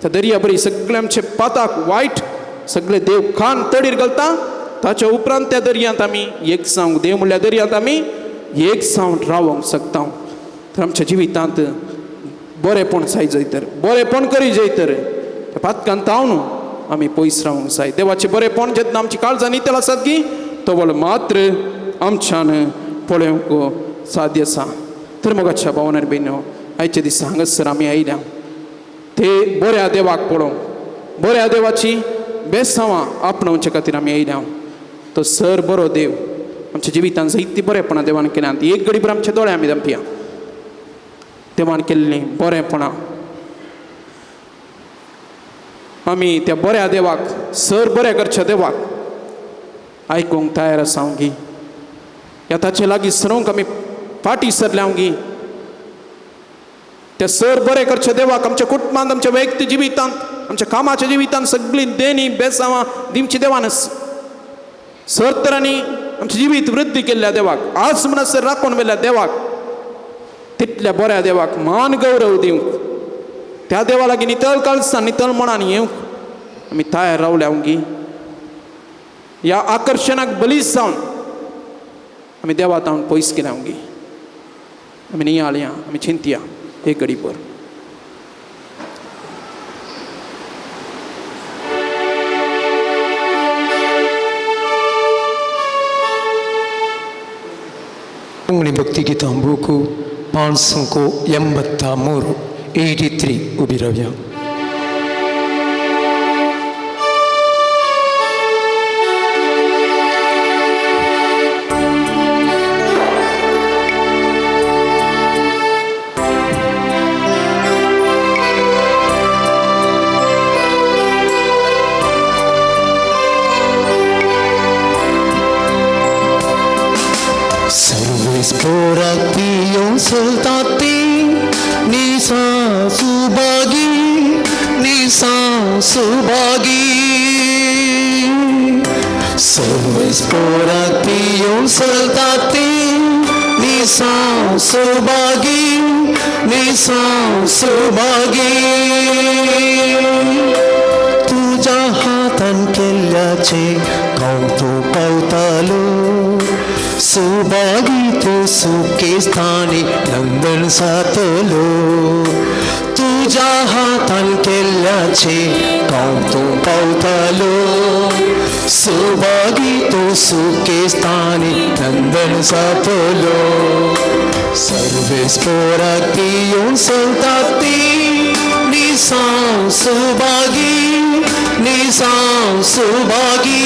त्या दर्या बरी सगळे आमचे पाताक वायट सगळे देव खान तडीर घालता. ताच्या उपरांत त्या दर्यांत आमी एक जावंक, देव म्हणल्यार दर्यांत आमी एक जावन रावंक शकता. तर आमच्या जिवितांत बरेंपण जाय जाय तर, बरेंपण करी जाय तर त्या पातकान तावन आमी पयस रावंक जाय. देवाचें बरेंपण जेन्ना आमची काळजां नितळ आसात की तवळ मात्र आमच्यान पळोवंक साध्य आसा. तर मोगाच्या भावनार भयणो, आयच्या दिसा हांगासर आमी आयल्या ते बऱ्या देवाक पळोवंक, बऱ्या देवाची बेसांवां आपणावचे खातीर आमी आयल्या. तो सर बरो देव आमच्या जिवितान जायतीं बरेंपणां देवान केल्यात. एक घडीभर आमच्या दोळे आमी दमपया देवान केल्लीं बरेंपणां आमी त्या बऱ्या देवाक, सर बरें करच्या देवाक आयकूंक तयार आसा गी, ह्या ताचे लागीं सरोंक आमी फाटीं सरल्या गी. त्या सर बरें करच्या देवाक आमच्या कुटुंबांत, आमच्या वैयक्तीक जिवितांत, आमच्या कामाच्या जिवितांत सगळीं देणी बेसांवां दिवची देवानच. सर तरांनी आमचें जिवीत वृद्धी केल्ल्या देवाक, आज म्हणसर राखून व्हेल्ल्या देवाक, तितल्या बऱ्या देवाक मान गौरव दिवंक, त्या देवा लागीं नितळ काळसान नितळ मनान येवंक आमी तयार रावल्या गी. ह्या आकर्शणाक बलीस जावन आमी देवा तावन पयस केल्या गी. आमी नियाळया, आमी चिंतया एक घडीभर. कोंकणी भक्ती गीतां बुकू 583 83 उबी रावया. तुज्या हातान केल्ल्याचे कौतुक पावतालो, सुभागी तूं सुखे स्थानी नंदन सातलो. तुज्या हातान केल्ल्याचे कौतुक पावतालो, सुभागी तूं सुखे स्थानी नंदन सातलो. सर्वेस पोराक पियोवन चलतात ती निसांव सुभागी, निसांव सुभागी.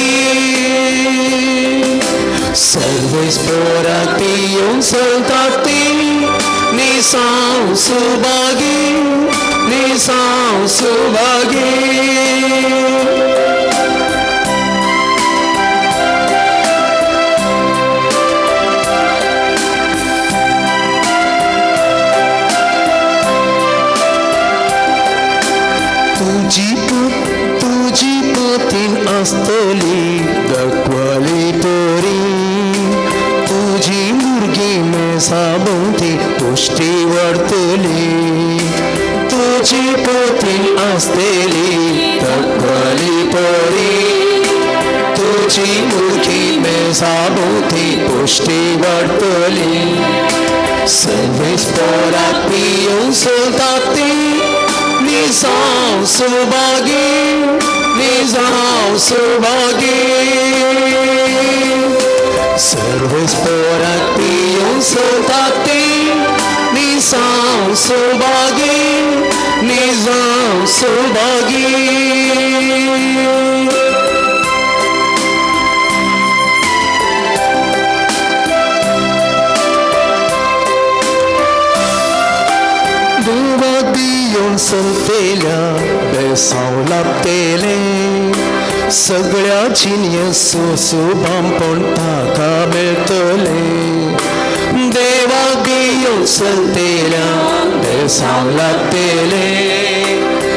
सर्वेस पोराक पियोवन चलतात ती निसांव सुभागी, निसांव सुभागी. तुजी पोतीन आसतली दकवाली तरी, तुजी भुरगीं मेसा भोंवती पुश्टी वाडटली. तुजी पोतीन आसतली दकवाली परी, तुजी भुरगीं मेसा भोंवती पुश्टी वाडटली. सर्वेस पोराक पियोवन चलतात ती निसांव सुभागी, निसांव सुभागी. सर्वेस पोराक पियोवन चलतात ती निसांव सुभागी, निसांव सुभागी. पियोवन चलतेल्या बेसांव लाबतेलें सगळ्या जिनस सुबामपण ताका मेळटलें देवाक पियोवन चलतेल्या बेसांव लाबतेलें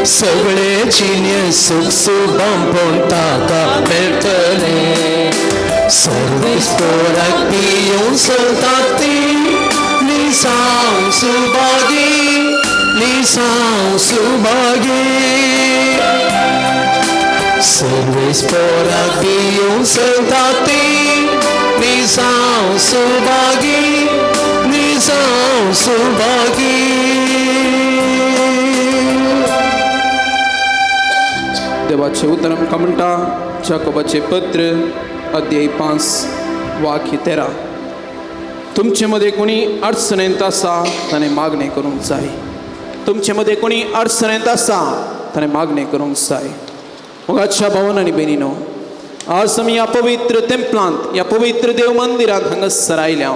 सगळे जिनस सुबामपण ताका मेळटलें सर्वेस्पोराक पियोवन चलतात ती निसांव सुभागी निसांव सुभागी सर्वेस्पोराक पियोवन चलतात ती निसांव सुभागी निसांव सुभागी. देवाचें उतर आमकां म्हणटा जाकोबाचें पत्र अध्याय 5 वाक्य 13. तुमचे मदें कोणी अडचणेंत आसा ताणें मागणें करूंक जाय. तुमचे मदें कोणी अडचणेंत आसा ताणें मागणें करूंक जाय. मोगाच्या भावन आनी भयणीनो, आज आमी ह्या पवित्र तेंपलांत, ह्या पवित्र देव मंदिरांत हांगासर आयल्या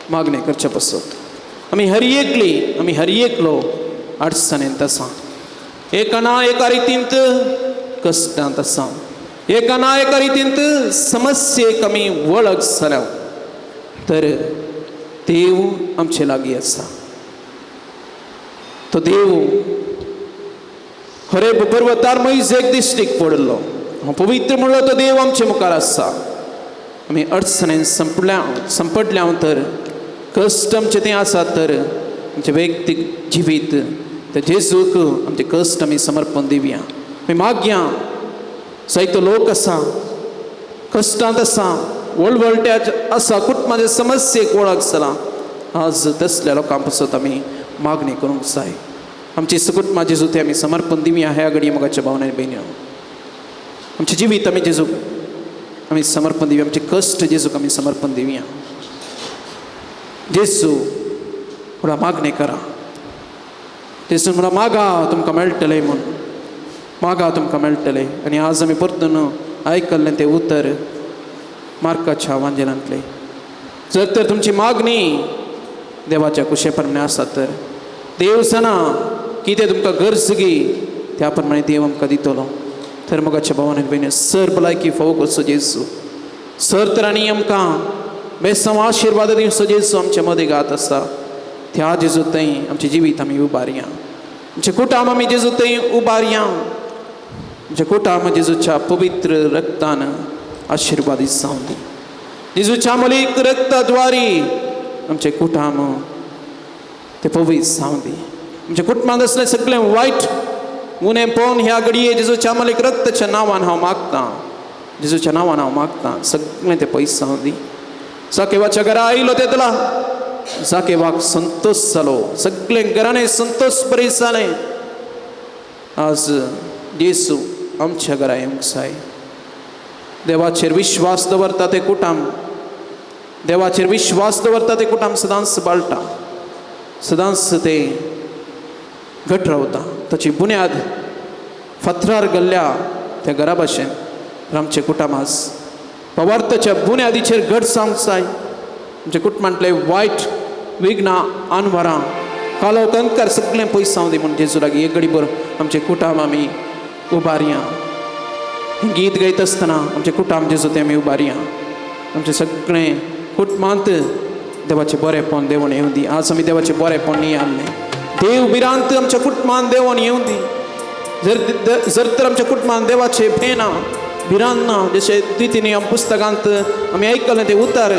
मागणें करचे पासत. आमी हर एकली, आमी हर एकलो अडचणेंत आसा, एका ना एका रितींत कश्टांत आसा, एका ना एका रितींत समस्येक आमी वळख जाल्या. तर देव आमचे लागीं आसा. तो देव हरे पर्वतार मोयजेक दिश्टीक पडिल्लो, पवित्र म्हणलो तो देव आमचे मुखार आसा. आमी अडचणेन संपडल्या तर कश्ट आमचे तें आसा तर आमचें वैयक्तीक जिवीत त्या जेजूक आमचे कश्ट आमी समर्पण दिवया. आमी मागया, जायतो लोक आसा कश्टांत आसा, वळवळट्या आसा, कुटुंबाचे समस्येक वळख जाला. आज तसल्या लोकां पासत आमी मागणी करूंक जाय. आमची कुटुंबां जेजू ते आमी समर्पण दिवया. ह्या घडये मोगाच्या भावना आनी भयणीं, आमचें जिवीत आमी जेजूक आमी समर्पण दिवया. आमचे कश्ट जेजूक आमी समर्पण दिवया. जेजू म्हणा मागणें करा. जेजू म्हणा मागा तुमकां मेळटलें म्हूण, मागा तुमकां मेळटलें. आनी आज आमी परतून आयकल्लें तें उतर मार्काच्या वांजेलांतलें, जर तर तुमची मागणी देवाच्या कुशे प्रमाणे आसा तर देव जाणा कितें तुमकां गरज गी त्या प्रमाणे देव आमकां दितलो. तर मोगाच्या भावान आनी भयणी, सर भलायकी फावो करचो जेजू, सर तर आनी आमकां बेसांव आशिर्वाद दिवचो जेजू आमच्या मदें गात आसा. त्या जेजू थंय आमचें जिवीत आमी उबारया, आमचें कुटाम आमी जेजू थंय उबारया. आमच्या कुटाम जेजूच्या पवित्र रक्तान आशिर्वादीत जावन दी. जेजूच्या मलीक रक्ता द्वारी आमचें कुटाम तें पवित्र जावन दी. आमच्या कुटुंबांत आसलें सगळें वायट उणें पळोवन ह्या घडये जेजूच्या मलीक रक्ताच्या नांवान हांव मागतां, जेजूच्या नांवान हांव मागतां सगळें तें पयस जावन दी. जाकेवाच्या घरा आयलो तेतला जाकेवाक संतोश जालो, सगळें घराणें संतोश बरें जालें. आज जेजू आमच्या घरा येवंक जाय. देवाचेर विश्वास दवरता तें कुटाम, देवाचेर विश्वास दवरता तें कुटाम सदांच बाळटा, सदांच तें घट रावता. ताची बुन्याद फातरार घाल्ल्या त्या घरा भाशेन आमचें कुटाम आज पवार्थाच्या बुन्यादीचेर घट जावंक जाय. आमच्या कुटुंबांतले वायट विघ्नां आनवरां कालो कंकर सगळें पयस जावं दी म्हूण जेजू लागीं एक घडीभर आमचें कुटाम आमी उबारया. गीत गायत आसतना आमचें कुटाम जेजू तें आमी उबारया. आमचें सगळें कुटुंबांत देवाचें बरेंपण देवण येवं दी. आज आमी देवाचें बरेंपण न्ही आणलें. देव भिरांत आमच्या कुटुंबांत देवण येवं दी. जर तर आमच्या कुटुंबांत देवाचें भंय ना, भिरांत ना, जशें तितीन ह्या पुस्तकांत आमी आयकलें तें उतर,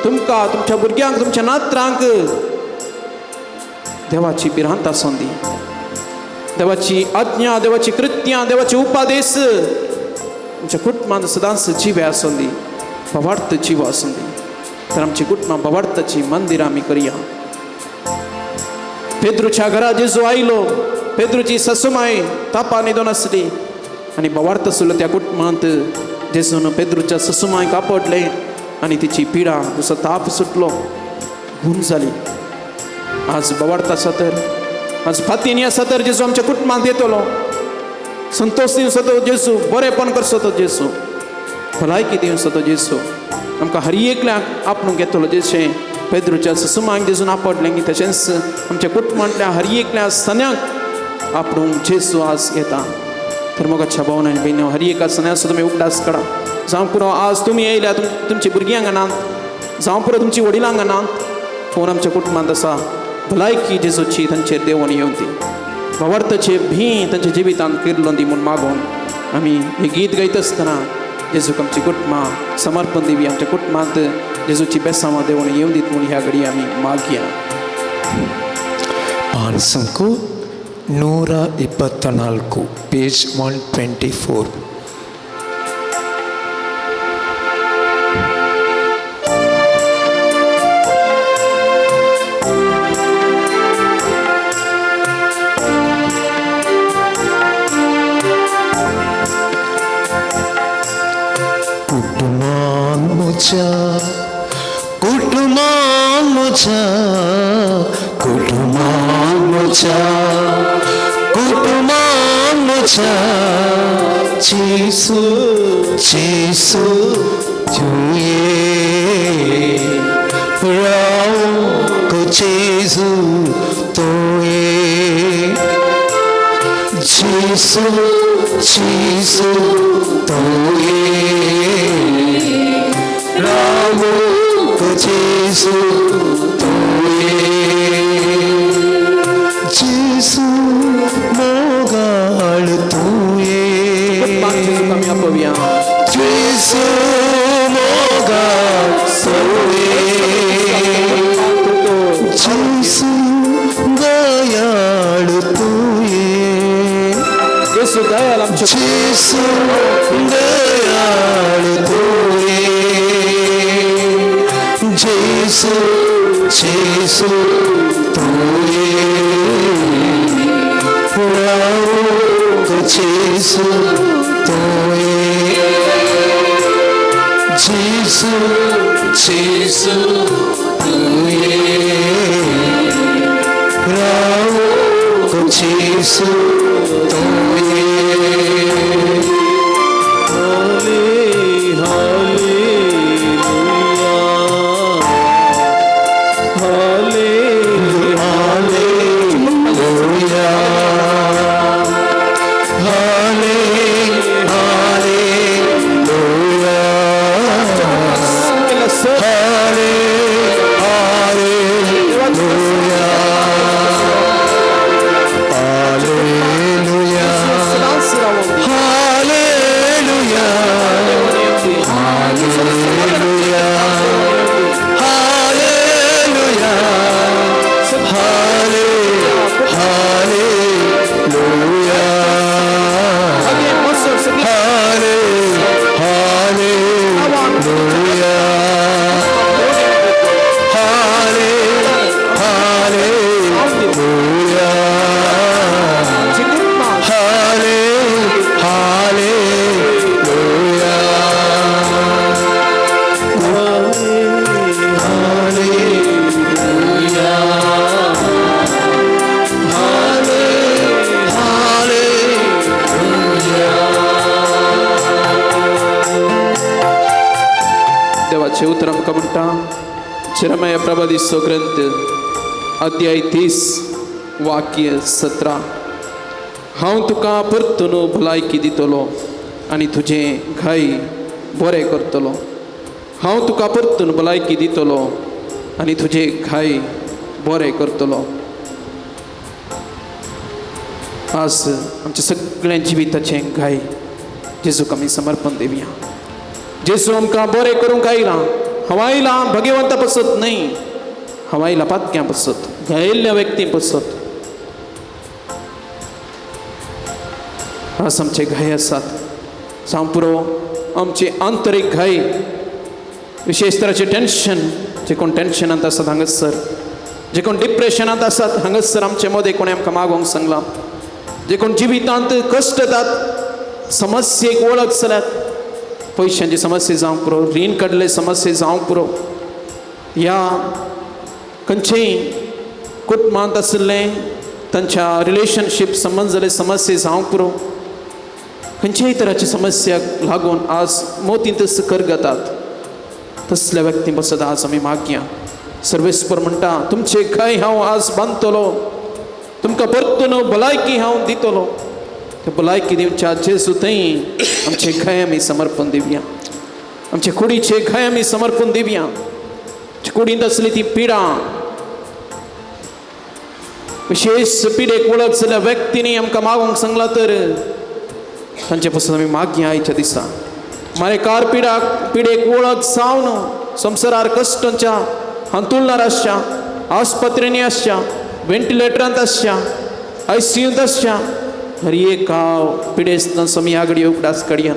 तुमकां तुमच्या भुरग्यांक तुमच्या नात्रांक देवाची भिरांत आसूं दी. देवाची आज्ञा, देवाची कृत्यां, देवाचे उपादेश आमच्या कुटुंबांत सदांच जिवे आसूं दी, भावार्थ जीव आसूं दी. तर आमची कुटुंबां भावार्थाची मंदिरां आमी करया. पेद्रूच्या घरा जेजू आयलो, पेद्रूची ससुमाय तापा न्हिदून आसली आनी भावार्थ आसलो त्या कुटुंबांत. जेजून पेद्रूच्या ससुमायक आपडलें आनी तिची पिडा जसो ताप सुटलो, गूण जाली. आज भावार्थ आसा तर, आज फातीनी आसा तर जेजू आमच्या कुटुंबांत येतलो. संतोष दिवचो तो जेजू, बरेंपण करचो तो जेजू, भलायकी दिवचो तो जेजू, आमकां हर एकल्याक आपणूंक येतलो. जशें पेद्रूच्या ससुमांक जेजून आपडलें की तशेंच आमच्या कुटुंबांतल्या हर एकल्या सन्याक आपण जेजू आज येता. तर मोगाच्या भावन आनी भयणीं, हर एका सन्यासो तुमी उगडास काडा. जावं पुरो आज तुमी येयल्या तुमची भुरगीं हांगा नात, जावं पुरो तुमची वडिलां हांगा नात, पूण आमच्या कुटुंबांत आसा भलायकी जेजूची तांचेर देवून येवन ती भावार्थाचे भी तांच्या जिवितांत किरलो दी म्हूण मागून आमी हें गीत गायता आसतना जेजूक आमची कुटुंबां समर्पण दिवी. आमच्या कुटुंबांत जेजूची बेसांवां देवून येवन दीत म्हूण ह्या घडी आमी मागया. ಪಾನ್ಸಂಕು 124, ಪೇಜ್ 124. कुटुंबान म्हज्या, कुटुंबान म्हज्या, कुटुंबान म्हज्या, कुटुंबान म्हज्या, जेजू जेजू तूं ये, रावंक जेजू तूं ये, जेजू जेजू तूं ये, रावंक जेजू तूं ये, जेजू मोगाळ तूं ये, जेजू मोगाळ तूं ये, जेजू दयाळ तूं ये, जेजू दयाळ तूं ये, जेजू जेजू तूं ये, रावंक जेजू तूं ये, जेजू जेजू तूं ये, रावंक जेजू तूं ये. देवाचे उतर आमकां म्हणटा जेरेमाया प्रवादीचो ग्रंथ अध्याय 30 वाक्य 17. हांव तुका परतून भलायकी दितलो आनी तुजें घाय बरें करतलो. हांव तुका परतून भलायकी दितलो आनी तुजें घाय बरें करतलो. आज आमच्या सगळ्या जिविताचें घाय जेजूक आमी समर्पण दिवया. जेजू आमकां बरें करूंक आयला. हांव आयला भगवंता पसत न्हय, हांव आयला पातक्यां पसत, घायल्ल्या व्यक्ती पसत. आज आमचे घाय आसात, जावं पुरो आमचे आंतरीक घाय, विशेष तराचे टेन्शन, जे कोण टेन्शनांत आसात हांगासर, जे कोण डिप्रेशनांत आसात हांगासर आमचे मदें कोणें आमकां मागोवंक सांगलां, जे कोण जिवितांत कश्ट येतात, समस्येक वळख जाल्यात, पयशांची समस्या जावंक पुरो, रीण काडले समस्या जावंक पुरो, ह्या खंयचेय कुटुंबांत आशिल्लें तांच्या रिलेशनशीप संबंद जाल्ले समस्या जावंक पुरो, खंयच्याय तराची समस्याक लागून आज मोतींतच करगतात तसल्या व्यक्ती बसत आज आमी मागया. सर्वेस्पर म्हणटा तुमचे घाय हांव आज बांदतलो, तुमकां परतून भलायकी हांव दितलो. ते भलायकी दिवच्या जेजू थंय आमचे घाय आमी समर्पण दिवया, आमचे कुडीचे घाय आमी समर्पण दिवया. कुडींत आसली ती पिडा, विशेष पिडेक वळख जाल्ल्या व्यक्तींनी आमकां मागूंक सांगला तर तांचे पसून आमी मागया आयच्या दिसा. मारेकार पिडाक पिडेक वळख जावन संवसारार कश्टांच्या हांतुळणार आसच्या, आस्पत्रेंनी आसच्या, व्हेंटिलेटरांत आसच्या, आयसीयूंत आसच्या हर एक हांव पिडेस्त आमी आगडी उगडास काडया.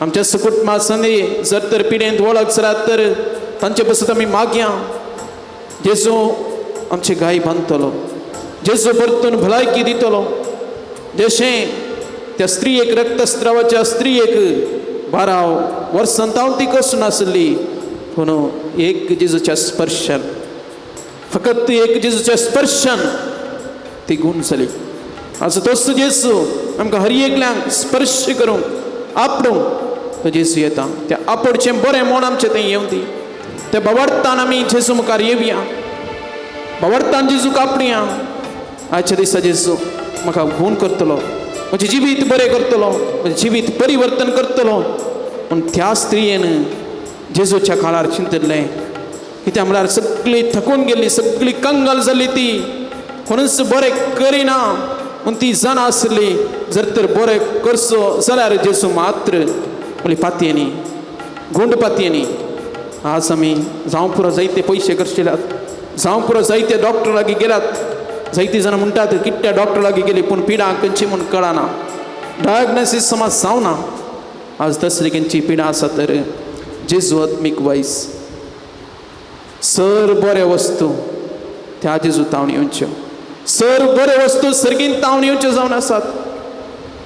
आमच्या सकुटमा संदी जर तर पिडेंत वळख जाल्यार तर तांचे पसून आमी मागया. जेजू आमचे गाय बांदतलो, जेजू परतून भलायकी दितलो. जशें त्या स्त्रियेक रक्तस्त्रावाच्या स्त्रियेक 12 वर्सां तावन ती कसून आसली, पूण एक जेजूच्या स्पर्शान, फकत एक जेजूच्या स्पर्शान ती गूण जाली. आज तोच जेजू आमकां हर एकल्यांक स्पर्श करूंक आपडूंक तो जेजू येता. त्या आपोडचें बरें म्हूण आमचें थंय येवं दी. त्या बावडतान आमी जेजू मुखार येवया, बावडतान जेजूक आपडया. आयच्या दिसा जेजू म्हाका गूण करतलो, म्हजें जिवीत बरें करतलो, म्हजें जिवीत परिवर्तन करतलो. पूण त्या स्त्रियेन जेजूच्या काळार चिंतिल्लें. कित्याक म्हळ्यार सगळी थकून गेल्ली, सगळी कंगाल जाल्ली, ती कोणूच बरें करिना म्हूण ती जाणा आसली. जर तर बरें करचो जाल्यार जेजू मात्र म्हणली पातयेनी, गुंड पातयेनी. आज आमी जावं पुरो जायते पयशे खर्चिल्यात, जावं पुरो जायते डॉक्टर लागीं गेल्यात. जायतीं जाणां म्हणटात कितल्या डॉक्टर लागीं गेली पूण पिडा खंयची म्हूण कळना, डायग्नोसीस समज जावना. आज तसली खंयची पिडा आसा तर जेजू आत्मीक वायस सर बरे वस्तू त्या जेजू तावन येवच्यो, सर बरे वस्तू सर्गीन तावन येवच्यो जावन आसात.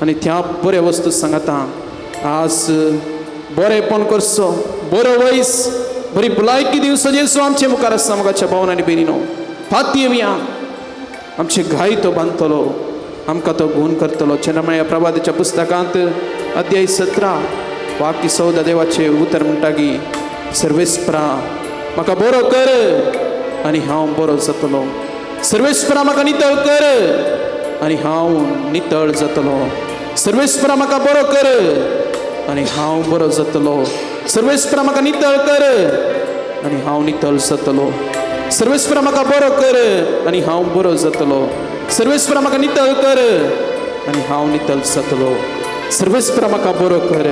आनी त्या बरे वस्तू सांगता आज बरेपण करचो, बरो वयस, बरी भलायकी दिवचो जेजू आमचे मुखार आसा. मुखाच्या भावन आनी भयणीनो फाती येवया, आमचे घाय तो बांदतलो, आमकां तो गूण करतलो. चंद्रमया प्रभातेच्या पुस्तकांत अध्याय 17 वाक्य 14 देवाचे उतर म्हणटा की सर्वेस्परा म्हाका बरो कर आनी हांव बरो जातलो, सर्वेस्परा म्हाका नितळ कर आनी हांव नितळ जातलो, सर्वेस्परा म्हाका बरो कर आनी हांव बरो जातलो, सर्वेस्परा म्हाका नितळ कर आनी हांव नितळ जातलो, सर्वेस्परा म्हाका बरो कर आनी हांव बरो जातलो, सर्वेस्परा म्हाका नितळ कर आनी हांव नितळ जातलो, सर्वेस्परा म्हाका बरो कर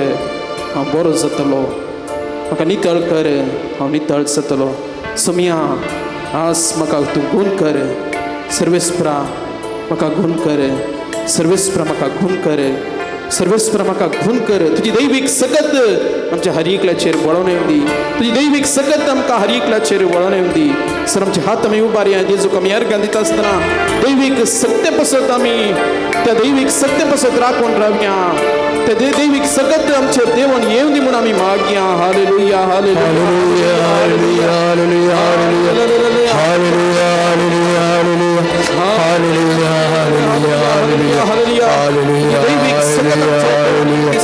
हांव बरो जातलो, म्हाका नितळ कर हांव नितळ जातलो. सोमिया आज म्हाका तूं गूण कर, सर्वेस्परा म्हाका गूण कर, सर्वेस्परा म्हाका गूण कर, सर्वेस्परा म्हाका गूण कर. तुजी दैवीक सकत आमच्या हर एकल्याचेर वळोवन येवं दी, तुजी दैवीक सकत आमकां हर एकल्याचेर वळोवन येवं दी. सर आमचे हात आमी उबारया, जेजूक आमी अर्गां दिता आसतना दैवीक सत्य पसत आमी त्या दैवीक सत्य पसत राखून रावया. त्या दैवीक सकत आमचे देवन येवं दी म्हूण आमी मागया. Hallelujah, hallelujah, hallelujah, hallelujah, hallelujah, hallelujah, hallelujah, hallelujah, hallelujah, hallelujah, hallelujah, दैवीक सकत hallelujah,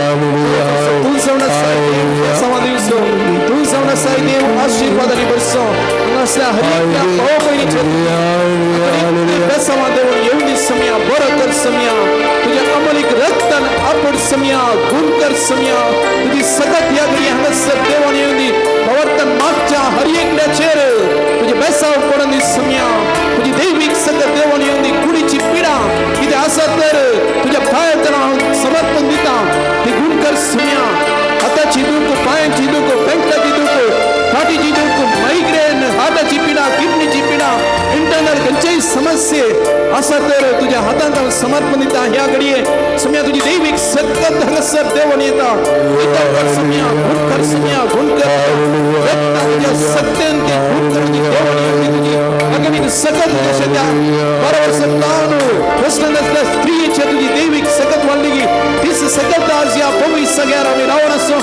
hallelujah, तूं जावन आसा देव दिवचो, तूं जावन आसा देव आशिर्वादांनी भरचो. हांगासल्या हर एकल्या भाव भयणीचेर बेसांवा देवन येवन दी समया, बरो कर समया, तुज्या अमलीक रक्तान आपड समया, गुण कर समया, तुजी सकत ह्या घडी हांगासर देवन येवन दी. प्रवर्तन मागच्या हर एकल्याचेर तुजे बेसांव पडून दी समया, तुजी दैवीक सकत देवन येवन दी. कुडीची पिडा कितें आसा तर तुज्या पांयां हांव समर्पण दिता, ती गुण कर समया. हाताची दूख, पांयांची दूख, पेंकटाची दूख, फाटीची दूख, मायग्रेन, हाताची पिडा, किडनीची पिडा, इंटरनल खंयचेय समस्ये आसा तर तुज्या हातांत हांव समर्पण दिता. ह्या घडये समया तुजी दैवीक सकत हांगासर देवन येता. नितळ कर समया, गुण कर समया, गुण कर रक्तान तुज्या सत्यान ती गुण कर तुजी देवन येवं दी. तुजी अगणीत सकत जशें त्या 12 वर्सां तावन बसलें आसल्या स्त्रियेचेर तुजी दैवीक सकत वाडली की तीच सकत आज ह्या पवित्र सगळ्यार आमी रावन आसो.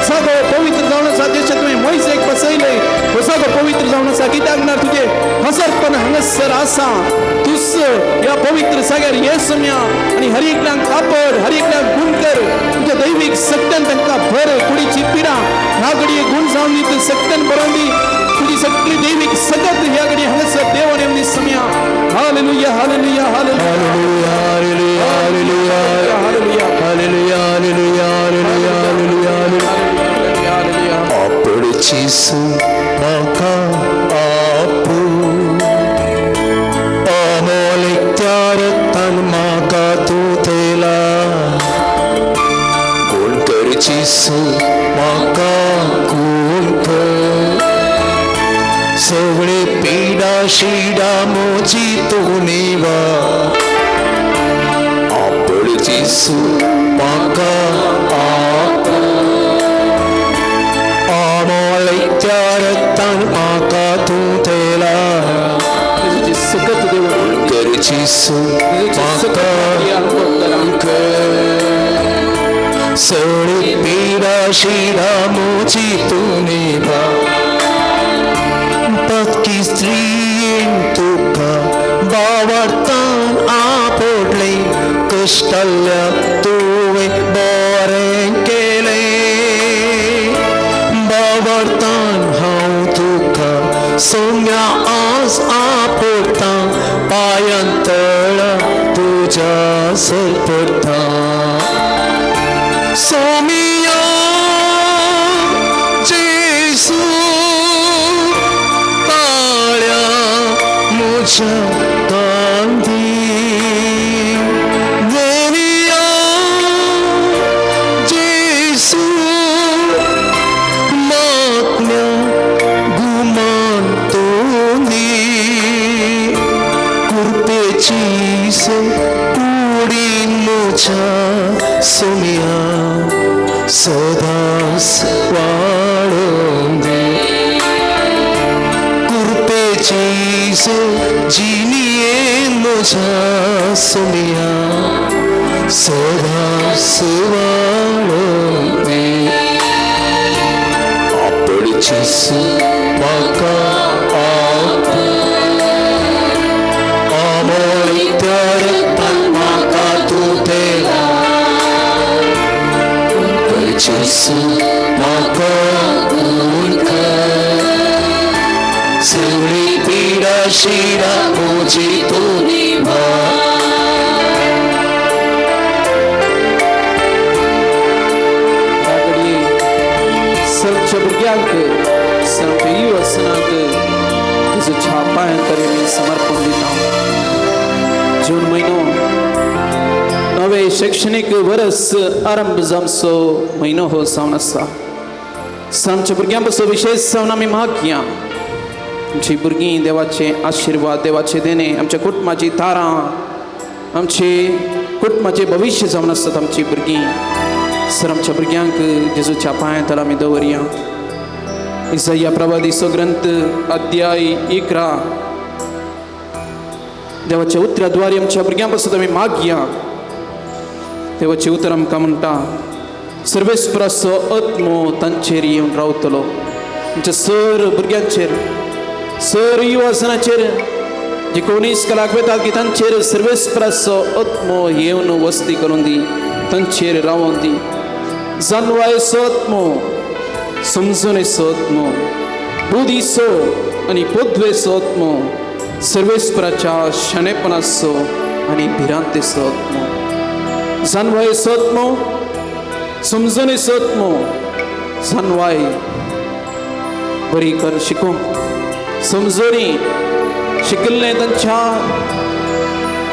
जागो पवित्र जावन आसा जशें तुवें मोयजेक बसयलें हो जागो पवित्र जावन आसा. कित्याक ना तुजें हजारपण हांगासर आसा. तूच ह्या पवित्र जाग्यार ये समया आनी हर एकल्यांक कापड, हर एकल्यांक गुण कर तुज्या दैवीक सत्यान तांकां भर. कुडीची पिडा ह्या घडये गुण जावन दी, सत्यान बरोवन दी. तुजी सगळी देवीक सगत ह्या घडी हांगासर देवान येवन दिसम्या. Hallelujah, hallelujah, hallelujah, hallelujah, hallelujah, hallelujah, hallelujah, hallelujah, hallelujah, hallelujah, hallelujah, hallelujah. आपडचीसू म्हाका आपू अमोल त्या रक्तान म्हाका तूं थेला कोण करचीसू म्हाका कोण कर सगळे पिडा शिडा मोजी तूं निवा आपडचीसू म्हाका आपू अमोल त्या रक्तान म्हाका तूं थेला जेजूची सकत देव करचीसू म्हाका सगळी पिडा शिडा मोजी तूं निभा पक्की स्त्रीयेन तुका बावडतान आपोडले कश्टल्ल्या तुवें बरें केलें बावडतान हांव तुका सौम्या आज आपोडता पांयां तळा तुज्या सरपडटा सोमिया जेसू ताळ्या म्हज्या कांदी धनिया जेसू मागण्या गुमान तोंदी कुर्पेची से कुडीन म्हज्या सोमिया सदांच वाडोवन दी कुर्पेची से जिणयेन म्हज्या सोमिया सदांच वाडोवन दी आपडचीसू म्हाका आप अमोल त्या रक्तान म्हाका तूं थेला करचीसू म्हाका गुण कर सगळी पिडा शिडा म्हजी तूं निभा. ह्या घडये सरच्या भुरग्यांक सरच्या युवसनाक जेजूच्या पांयांतर आमी समर्पण दिता. जून म्हयनो नवे शैक्षणीक वर्स आरंभ जावचो म्हयनो हो जावन आसा. आमच्या भुरग्यां पासून विशेश जावन आमी मागया आमची भुरगीं देवाचे आशिर्वाद देवाचे देणे आमच्या कुटुंबाची तारां आमचे कुटुंबाचें भविश्य जावन आसतात आमची भुरगीं. सर आमच्या भुरग्यांक जेजूच्या पांयां तळ आमी दवरया. इसाया प्रवादीचो ग्रंथ अध्याय 11 देवाच्या उतराद्वारे आमच्या भुरग्यां पासून आमी मागया. देवाचें उतर आमकां म्हणटा सर्वेस्पराचो आत्मो तांचेर येवन रावतलो. आमच्या सर भुरग्यांचेर सर युवासनाचेर जे कोणी इस्कलाक वेतात की तांचेर सर्वेस्पराचो आत्मो येवन वस्ती करून दी तांचेर रावोन दी. जानवायचो आत्मो समजणेचो आत्मो बुद्धीचो आनी पदवेचो आत्मो सर्वेस्पराच्या शाणेपणाचो आनी भिरांतेचो आत्मो. जानवायचो आत्मो समजणेचो आत्मो जानवाय बरी कर शिकूंक समजणी शिकिल्लें तांच्या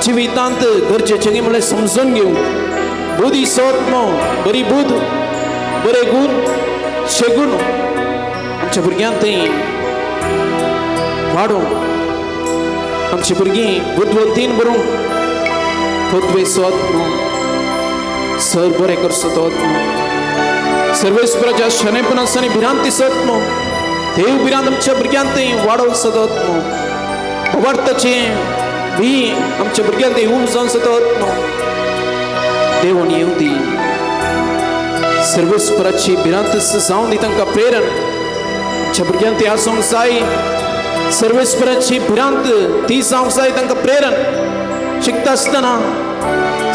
जिवितांत गरजेचें न्ही म्हणल्यार समजून घेवंक बुद्धीचो आत्मो बरी बुद्ध बरे गूण शेगूण आमच्या भुरग्यांक थंय वाडोवंक आमची भुरगीं बुदवंतीन बरोवंक पदवेचो आत्मो सर बरें करचो तो आत्मो सर्वेस्पराच्या शणेपणाचो आनी भिरांतीचो आत्मो देव भिरांत आमच्या भुरग्यांक थंय वाडोवचो तो आत्मो अवार्थाचें बी आमच्या भुरग्यांक थंय उम जावचो तो आत्मो देवण येवं दी. सर्वेस्पराची भिरांत जावन दी तांकां प्रेरण आमच्या भुरग्यांक ती आसूंक जाय. सर्वेस्पराची भिरांत ती जावंक जाय तांकां प्रेरण शिकता आसतना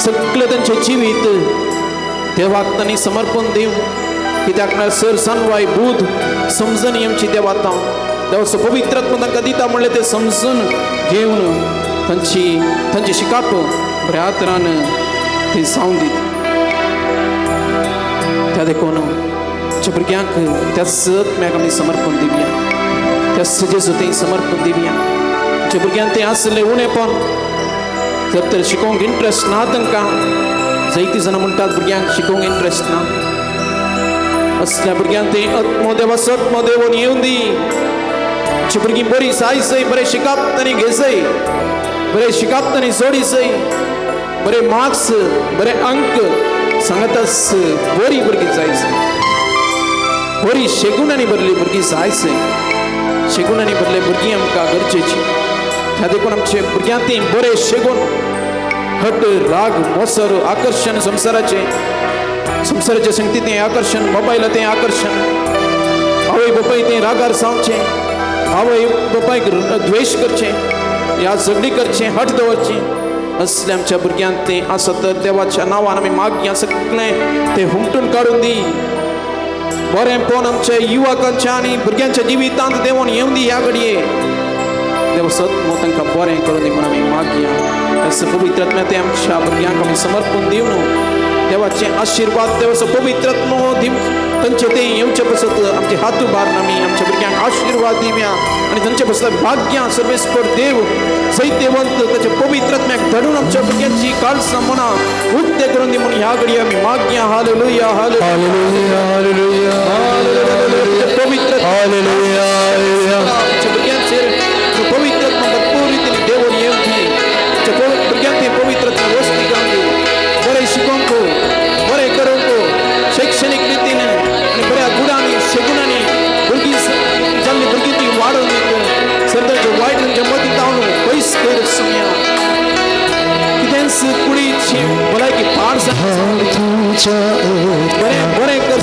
सगळें तांचें जिवीत देवाक तांणी समर्पण दिवं. कित्याक म्हळ्यार सर जानवाय बूद समजणी आमची देवाता. देवाचो पवित्र आत्मो तांकां दिता म्हणलें तें समजून घेवन तांची तांचें शिकाप बऱ्या तरान तें जावन दीत. त्या देखून आमच्या भुरग्यांक त्याच आत्म्याक आमी समर्पण दिवया, त्याच जेजू तें समर्पण दिवया. आमच्या भुरग्यांक तें आसलें उणेपण जर तर शिकोवंक इंट्रस्ट ना तांकां, जायतीं जाणां म्हणटात भुरग्यांक शिकोवंक इंट्रस्ट ना, असल्या भुरग्यांक तें आत्मो देवाचो आत्मो देवून येवन दी. आमची भुरगीं बरीं जाय जय, बरें शिकप तांणी घेजय, बरें शिकप तांणी जोडी जय, बरे मार्क्स बरे अंक सांगताच बरी भुरगीं जाय जय, बरी शेगुणांनी भरली भुरगीं जाय जय, शेगुणांनी भरले भुरगीं आमकां गरजेची. त्या देखून आमचे भुरग्यांक ती बरे शेगून हट राग मोसर आकर्शण संवसाराचें, संवसाराचे संगती तें आकर्शण, मोबायला तें आकर्शण, आवय बापाय तें रागार जावचें, आवय बापायक द्वेश करचें ह्या झगडी करचें, हट दवरचें, असलें आमच्या भुरग्यांक तें आसत तर देवाच्या नांवान आमी मागया सगळें तें हुमटून काडून दी. बरें पळोवन आमच्या युवकांच्या आनी भुरग्यांच्या जिवितांत देवून येवन दी ह्या घडये. देव सत तांकां बरें करून दी म्हूण आमी मागया. तसो पवित्र आत्म्या तें आमच्या भुरग्यांक आमी समर्पण दिवन देवाचे आशिर्वाद देवाचो पवित्र आत्मो दिव तांचे तें येवचे पसत आमचे हात उबारून आमी आमच्या भुरग्यांक आशिर्वाद दिवया आनी तांचे पसत भाग्यां सर्वेस्पर देव सैत्यवंत ताच्या पवित्र आत्म्याक धाडून आमच्या भुरग्यांची काळसां मनां उक्ते करून दी म्हूण ह्या घडये आमी मागया. Hallelujah hallelujah hallelujah hallelujah. पवित्र हालेलुया आमच्या भुरग्यांचेर पवित्र आत्मा भरपूर रितीन देवून येवन दी. आमच्या भुरग्यांक तें पवित्र आत्मा वस्ती करून दी, बरें शिकोवंक, बरें करूंक, शैक्षणीक रितीन आनी बऱ्या गुणांनी शेगुणांनी भुरगीं जाल्ली भुरगीं ती वाडोवन दीत सरदारचे वायट तांच्या मदीं जावन पयस कर समया कितेंच कुडीची भलायकी पाड जाता, बरें बरें कर.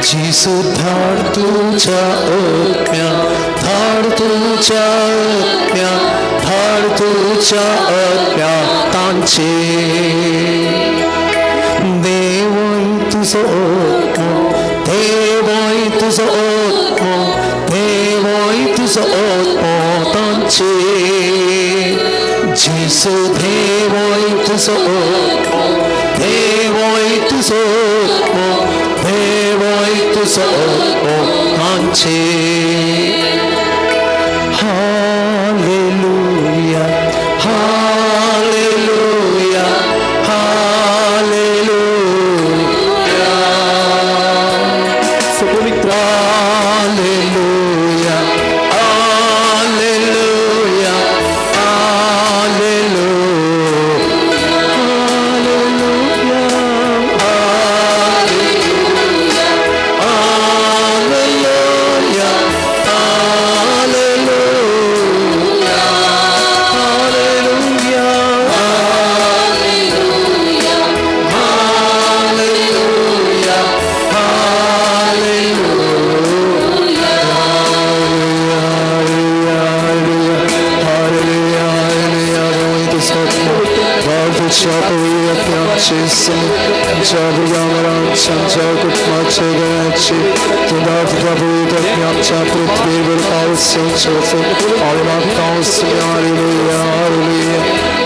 जेजू धाड तुझ्या आत्म्या, धाड तुझ्या आत्म्या, धाड तुझ्या आत्म्या तांचे. देवय तुजो आत्मो, देवय तुजो आत्मो, देवय तुजो आत्मो तांचे. जेजू देवय तुजो आत्मो, देवय तुजो आत्मो, देवय तुजो आत्मो तांचे. Hallelujah hallelujah hallelujah. पवित्र hallelujah hallelujah hallelujah hallelujah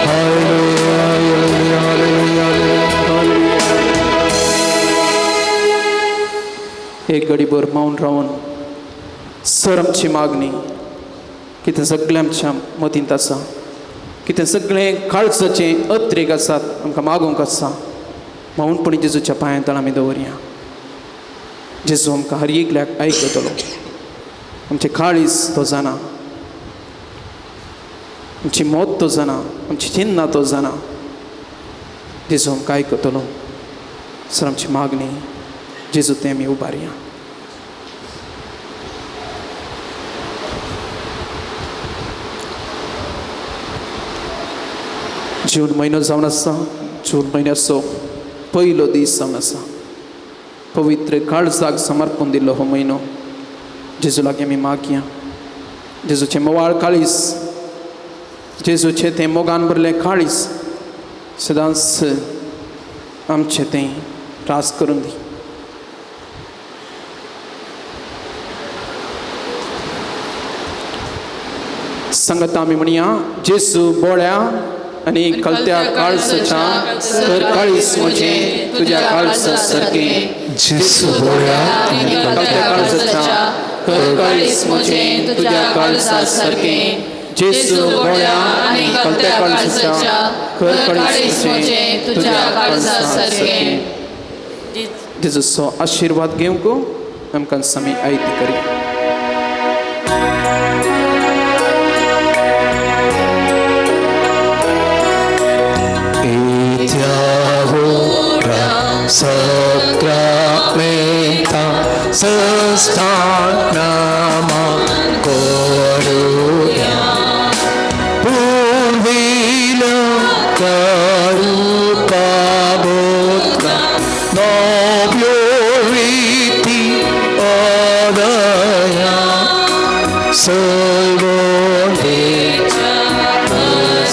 hallelujah hallelujah hallelujah एक घडीभर मौन रावन सर आमची मागणी कितें सगळें आमच्या मतींत आसा, कितें सगळें काळजाचें अत्रेक आसात आमकां मागूंक आसा, मौनपणी जेजूच्या पांयां तळा आमी दवरया. जेजू आमकां हर एकल्याक आयकतलो, आमचें काळीज तो जाणा, आमची मत तो जाणा, आमची चिन्नां तो जाणा. जेजू आमकां आयकतलो. सर आमची मागणी जेजू तें आमी उबारया. जून म्हयनो जावन आसा, जून म्हयन्याचो पयलो दीस जावन आसा. पवित्र काळजाक समर्पण दिल्लो हो म्हयनो. जेजू लागीं आमी मागया. जेजूचें मोवाळ काळीज, जेजूचें तें मोगान भरलें काळीज सदांच आमचें तें रास करून दी. सांगता आमी म्हणया, जेसू बोळ्या आनी कलत्या काळसाच्या तर काळीस म्हजें तुज्या काळसा सारकें. जेसू बोळ्या आनी कलत्या काळसाच्या तर काळीस म्हजें तुज्या काळसा सारकें. जेसू बोळ्या आनी कलत्या काळसाच्या कर काळीस म्हजें तुज्या काळसा सारकें. जेजूचो आशिर्वाद घेवंक आमकां सामी आयती करी. Sacramenta sustanama koruya purvila karupa botra nobyo riti odaya solvone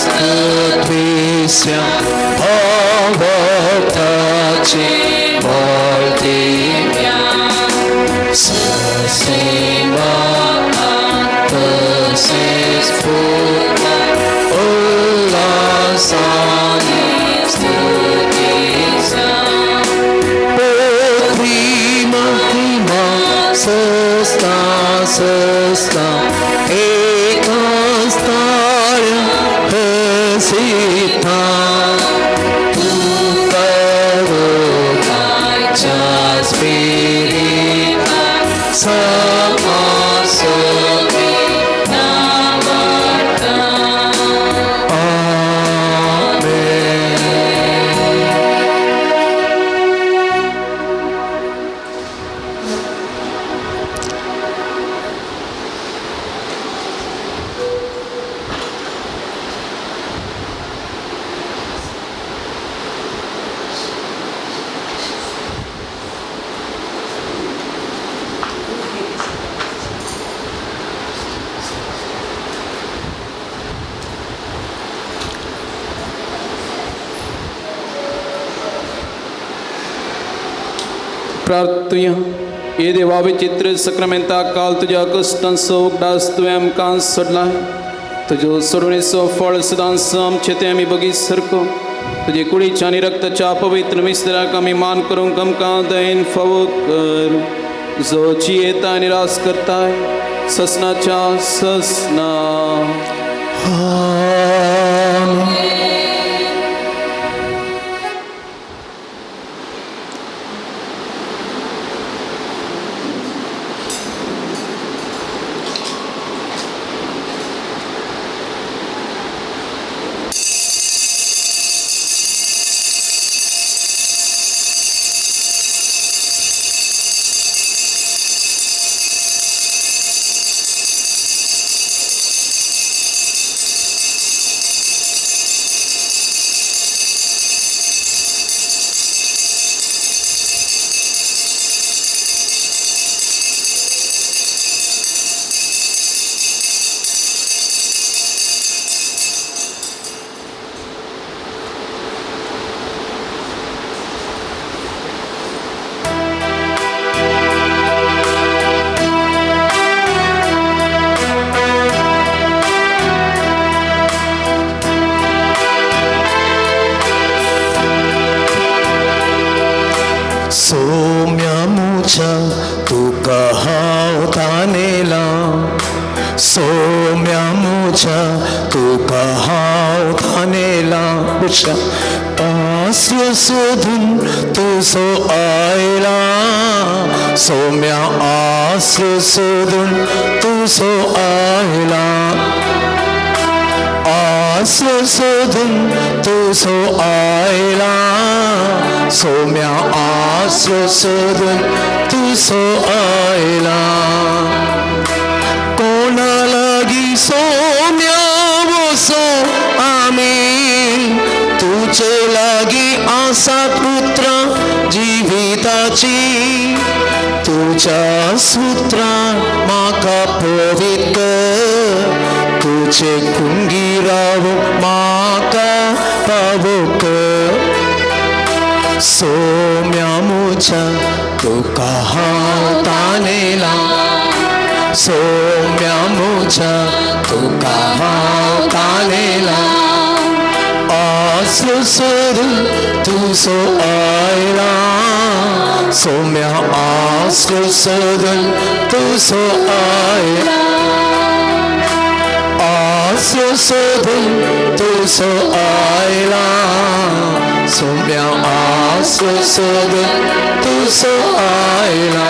Patricia Avatachi Valdivia Sasima Tasis Putra Ullasani Stutisa Putri Mahima Sasta Sasta Ekastara Hasita Spirita Samasati Navarta. Amen. प्रार्थुया. हे देवा विचित्र सक्रामेंता काल तुज्या कश्टांचो उगडास तुवें आमकां सोडला. तुज्यो सोडवणेचो फळ सदांच आमचें तें आमी बगीत सारको तुजे कुडीच्या आनी रक्ताच्या पवित्र मिस्त्राक आमी मान करूंक आमकां दयेन फावो कर, जो जियेता आनी रास करताय ससनाच्या ससना. सोम्या तुका हांव तानेला, सोम्या मुझ्या तुका हांव तानेला, आस्यो सोदून तुजो आयला, सोम्या आस्यो सोदून तुजो आयला, आस्यो सोदून तुजो आयला, सोम्या आस्यो सोदून तुजो आयला. कोणा लागी सोम्या वसो आमी, तुजे लागी आसात उतरां जिविताची, तुज्या सुत्रां म्हाका पवित्र, तुजे कुंगी रावूंक म्हाका पावोक. सोम्या मुझ्या तुका हांव तानेला, सोम्या मुझ्या तुका हांव तानेला, आसलो सोदून तुजो आयला, सोम्या आसलो सोदून तुजो आयला, आसलो सोदून तुजो आयला, सोम्या आसलो सोदून तुजो आयला.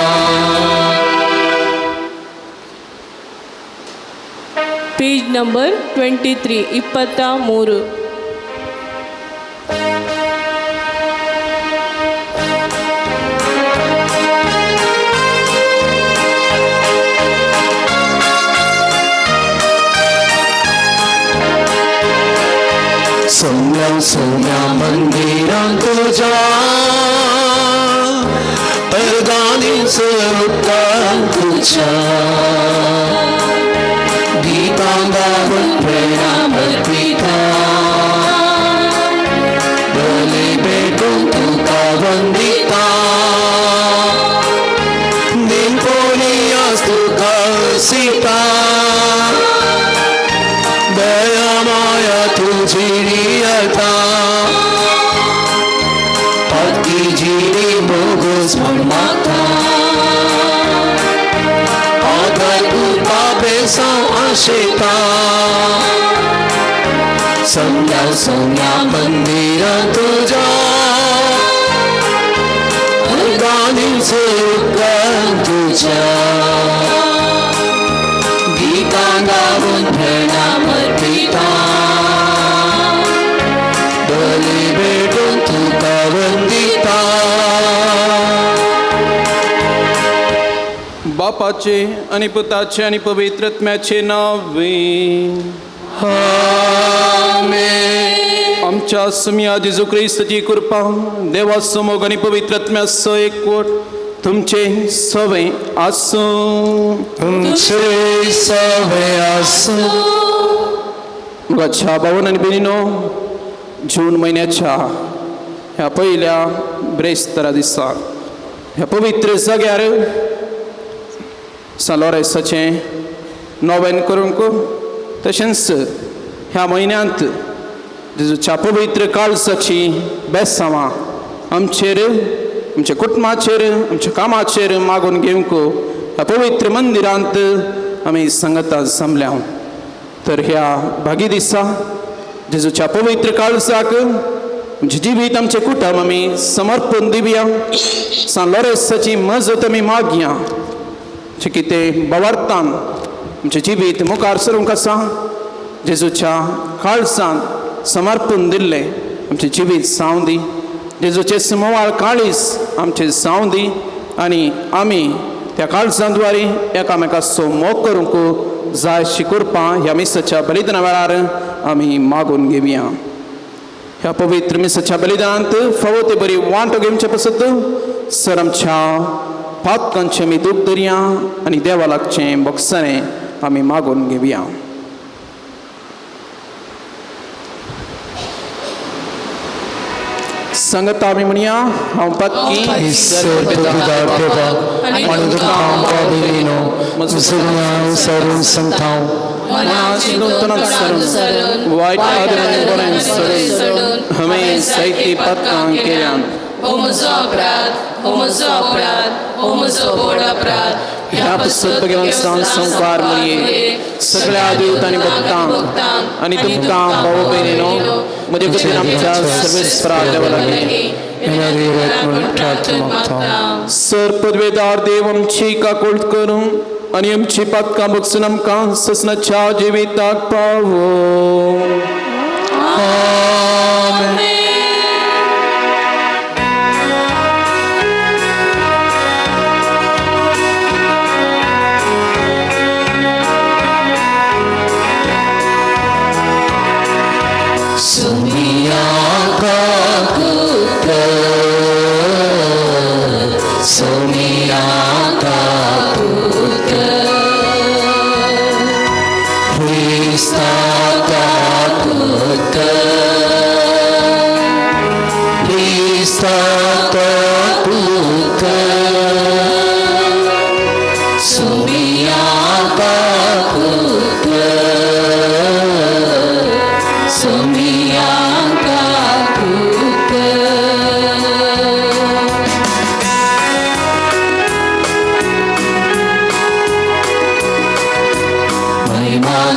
Page number 23 23. सोम्या सोम्या मंदिरां तुज्या अर्गांनी उपकार तुज्या, गीतां गावन प्रेरणा अर्पिता, बली भेटून तुका वंदिता, दिनपोलियास तुका सीता, दया माया तुझी रियता, पक्की जिरी मोगोस म्हण मागता, आदार कृपा बेसांव आशेता, सोम्या सोम्या मंदिरां तुज्या अर्गांनी उपकार तुज्या, गीतां गावन प्रेरणा अर्पिता, बली भेटून तुका वंदिता. बापाचे आनी पुताचे आनी पवित्र आत्म्याचे नावे. आमेन. आमच्या सुम्या जेजू क्रिस्ताची कृपा, देवाचो मोग आनी पवित्र आत्म्याचो एकवट तुमचे सवे आसूं. तुमचे सवे आसूं. मुगाच्या बावन आनी भयणीनो, जून म्हयन्याच्या ह्या पयल्या ब्रेस्तारा दिसा ह्या पवित्र जाग्यार सान लोरेंसाचें नोवेन करूंक, तशेंच ह्या म्हयन्यांत जेजूच्या पवित्र काळजाची बेसांवां आमचेर, आमच्या कुटुंबाचेर, आमच्या कामाचेर मागून घेवंक ह्या पवित्र मंदिरांत आमी सांगता जमल्या. तर ह्या भागी दिसा जेजूच्या पवित्र काळजाक आमचें जिवीत, आमचें कुटुंब आमी समर्पण दिवया. सान लोरेंसाची मजत आमी मागया, जें कितें बवार्थान आमचें जिवीत मुखार सरूंक आसा, जेजूच्या काळजान समर्पण दिल्लें आमचें जिवीत जावं दी, जेजूचें समवाळ काळीज आमचें जावं दी आनी आमी त्या काळजां द्वारे एकामेकाचो मोग करूंक जाय अशी कृपा ह्या मिसाच्या बलिदाना वेळार आमी मागून घेवया. ह्या पवित्र मिसाच्या बलिदानांत फावो ते बरी वांटो घेवचे पासत सर आमच्या पातकांचें आमी दूख धरया आनी देवा लागचें भोगसणें आमी मागून घेवया. सांगता आमी म्हणया, हांव पातकी सर्वपिता देवा आनी तुका हांव पाविनो, म्हजो गुन्यांव सरून सांगता, सरून वायट आदरान बरें सरून हमें जायती पातकां केल्यान. हो म्हजो अपराध, हो म्हजो अपराध, हो म्हजो व्हड अपराध. ह्या पासत भगवान संवसार मरये सगळ्या देवता आनी भक्तांक आनी तुमकां भाव भयणीनो म्हजे खातीर आमच्या सर्वेस्परा देवा लागीं प्रार्थना. सर पदवेदार देव आमची काकुळट करूं आनी आमची पातकां बगसून आमकां ससनाच्या जिविताक पावो. आमेन. सोनिया का पुत्र, सोनिया का पुत्र, ख्रिस्ता का पुत्र, ख्रिस्ता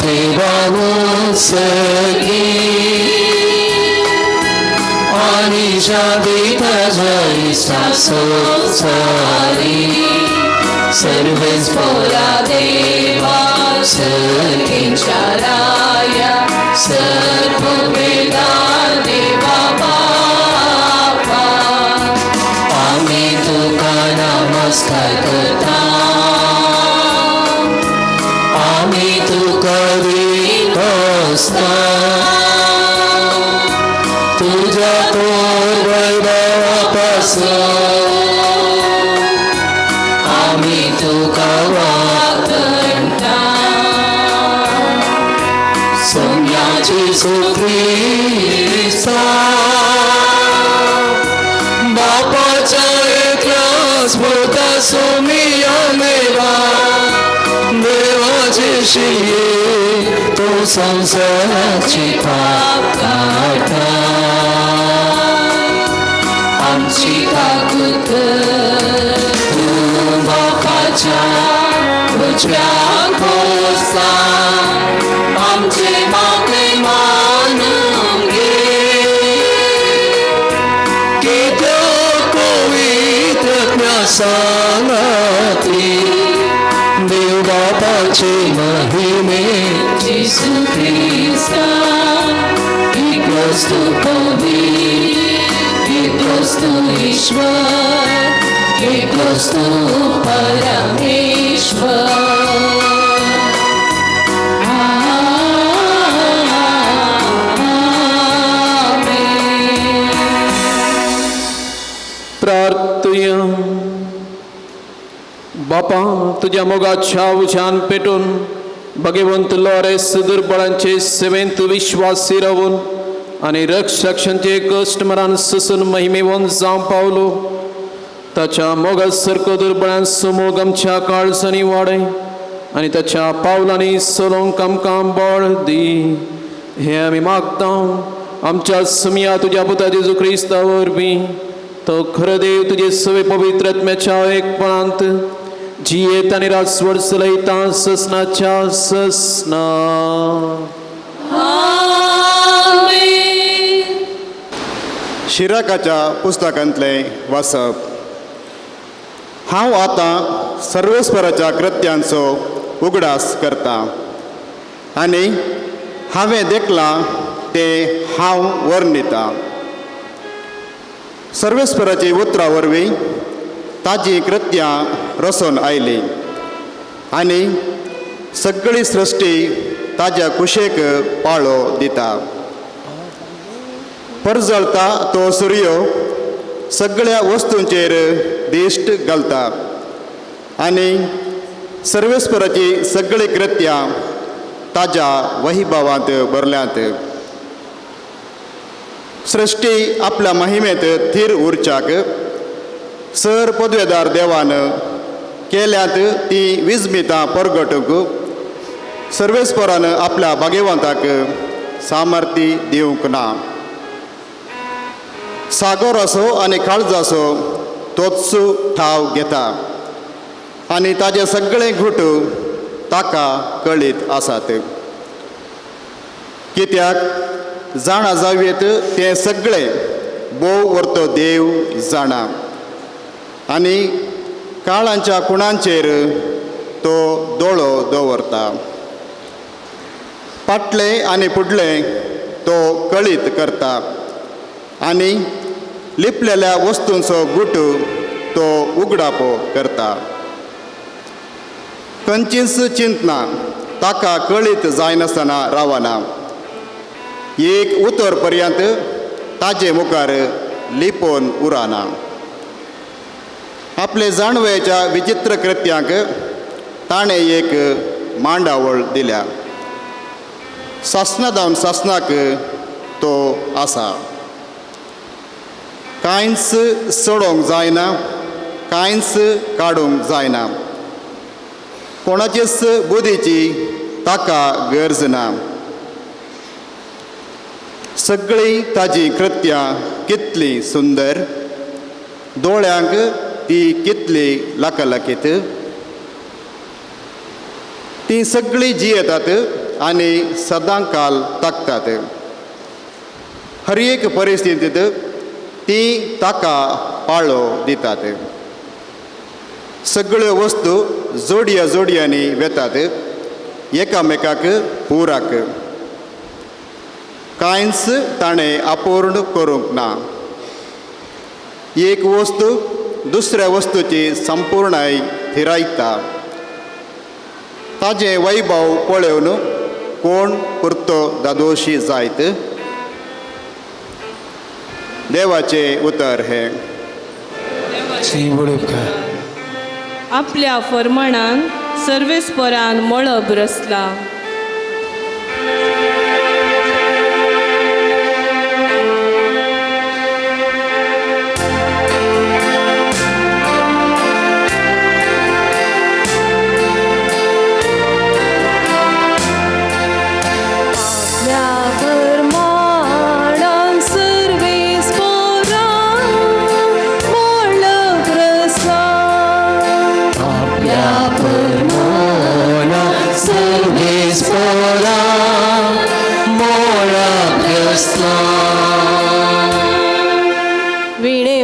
देवानो सगी आनी शांती ताज्या इश्टा संवसारी सर्वच पोरा देवा सगींच्या राया सर्ववेदा देवा बापा आमी तुका नमस्कार करता आमी तुका दिसता तुज्या तोर वैभवापासून आमी तुका वाखणता सोम्या जेजू क्रिस्ता बापाच्या एकल्याच पुता सोमिया देवा देवाचे शिये तो संवसाराची पाप काडटा आमची काकूत कर तूं बापाच्या उजव्या खोसा आमचे मागणे मानून घे कित्याक पवित्र सांगाती देव बापाचे महिमे जेजू क्रिस्ता एकलोच तूं पवित्र एकलोच तूं ईश्वर एकलोच तूं परमेश्वर. आमेन. प्रार्थया. बापा तुज्या मोगाच्या उज्यान पेटून भगवंत लोरेस दुर्बळांचे सेवेंत विश्वासी रावून आनी रक्षांचे कश्ट मरान ससून महिमेवन जावं पावलो ताच्या मोगा सारको दुर्बळांचो मोग आमच्या काळजांनी वाडय आनी ताच्या पावलांनी चलोवंक आमकां बळ दी. हें आमी मागता आमच्या सुमया तुज्या पुता जेजू क्रिस्ता वरवीं. तो खरो देव तुजे सवे पवित्र आत्म्याच्या एकपणांत जियेत आनी राजवट चलयता ससनाच्या ससना. आमेन. शिराकाच्या पुस्तकांतलें वाचप. हांव आतां सर्वेस्पराच्या कृत्यांचो उगडास करता आनी हांवें देखलां तें हांव वर्णितां. सर्वेस्पराची उतरां वरवीं ताजी कृत्यां रचून आयलीं आनी सगळी सृश्टी ताज्या कुशेक पाळो दिता. परजळता तो सुर्यो सगळ्या वस्तूंचेर दिश्ट घालता आनी सर्वेस्पराची सगळीं कृत्यां ताज्या वैभवांत भरल्यांत. सृश्टी आपल्या महिमेंत थीर उरच्याक सर पदवेदार देवान केल्यांत ती विस्मितां परगटूंक सर्वेस्परान आपल्या भागेवंताक सामर्थ्य दिवंक ना. सागोराचो आनी काळजाचो तोच ठाव घेता आनी ताजे सगळे घुट ताका कळीत आसात. कित्याक जाणा जावयेत तें सगळें भोव वर्तो देव जाणा आनी काळांच्या खुणांचेर तो दोळो दवरता. फाटलें आनी फुडलें तो कळीत करता आनी लिपलेल्या वस्तूंचो गुट तो उगडापो करता. खंयचीच चिंतना ताका कळीत जायनासतना रावना. एक उतर पर्यंत ताजे मुखार लिपोवन उरना. आपले जाणवयेच्या विचित्र कृत्यांक ताणें एक मांडावळ दिल्या. सासना जावन सासनाक तो आसा. कांयच चडोवंक जायना, कांयच काडूंक जायना. कोणाचेच बुदीची ताका गरज ना. सगळीं ताजी कृत्यां कितलीं सुंदर, दोळ्यांक ती कितली लकलकीत. तीं सगळीं जियेतात आनी सदांकाल ताकतात. हर एक परिस्थितींत ती ताका पाळो दितात. सगळ्यो वस्तू जोडया जोडयांनी वेतात एकामेकाक पुराक. कांयच ताणें अपूर्ण करूंक ना. एक वस्तू दुसऱ्या वस्तूची संपूर्णाय थिरायता. ताजें वैभव पळोवन कोण पुरतो दादोशी जायत. देवाचें उतर हें. आपल्या फर्माणान सर्वेस्परान मळब रचला.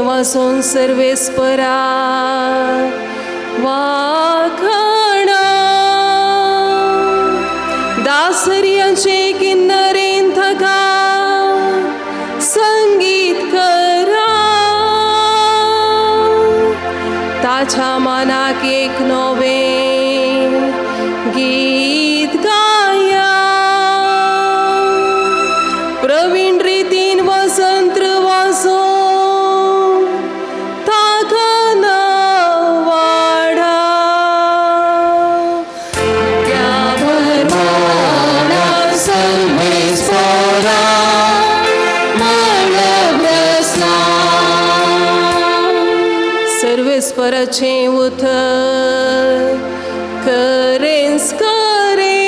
वासून सर्वेस्परा वाखणा दासर्याचे किन्नरेन थका संगीत करा. ताच्या मनाक एक नवें गीत गाया. प्रवीण रितीन वसंत वासो सर्वेस्पराचें उतर करेंस करे.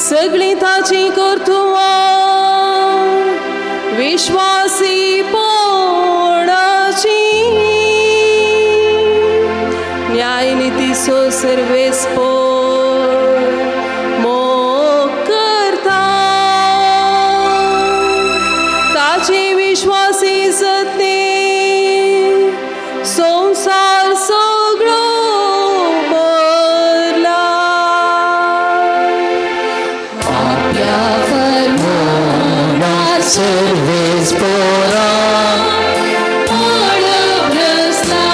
सगळीं ताचीं कर्तुवां विश्वासी पोणाची. न्यायनितीचो सर्वेस्पर मोग करता. ताची विश्वासी सत्य संसार सगळो भरला. आपल्या फर्माना सर्वेस्परा मळब रचला.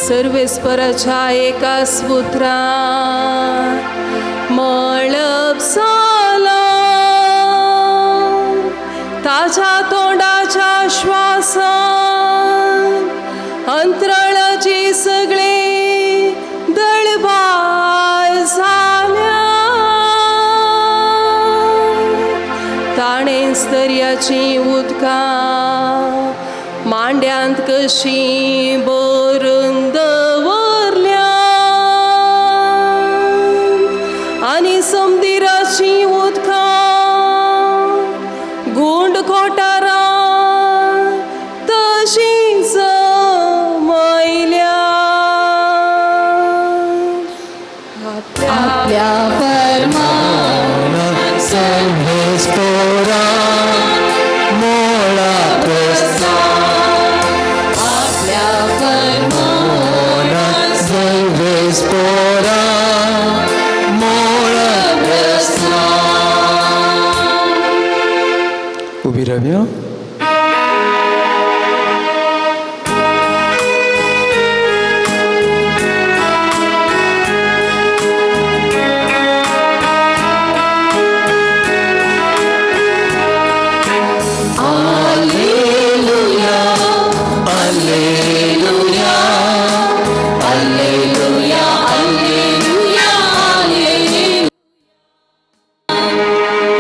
सर्वेस्पराच्या एकाच पुत्रान मळब जाला. ताच्या तोंडाच्या श्वासान अंतराळाचे सगळे दळबार जाल्या. ताणेंच दर्याचीं उदकां मांड्यांत कशीं भरून दवरल्या आनी समदिराचीं उदकां गुंड कोटारां तशीं जमयल्या. आपल्या फर्माना सर्वेस्परा मळब रचला. आपल्या फर्माना सर्वेस्परा मळब रचला. उभी रावया.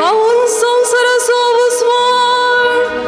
हांव संवसाराचो उजवाड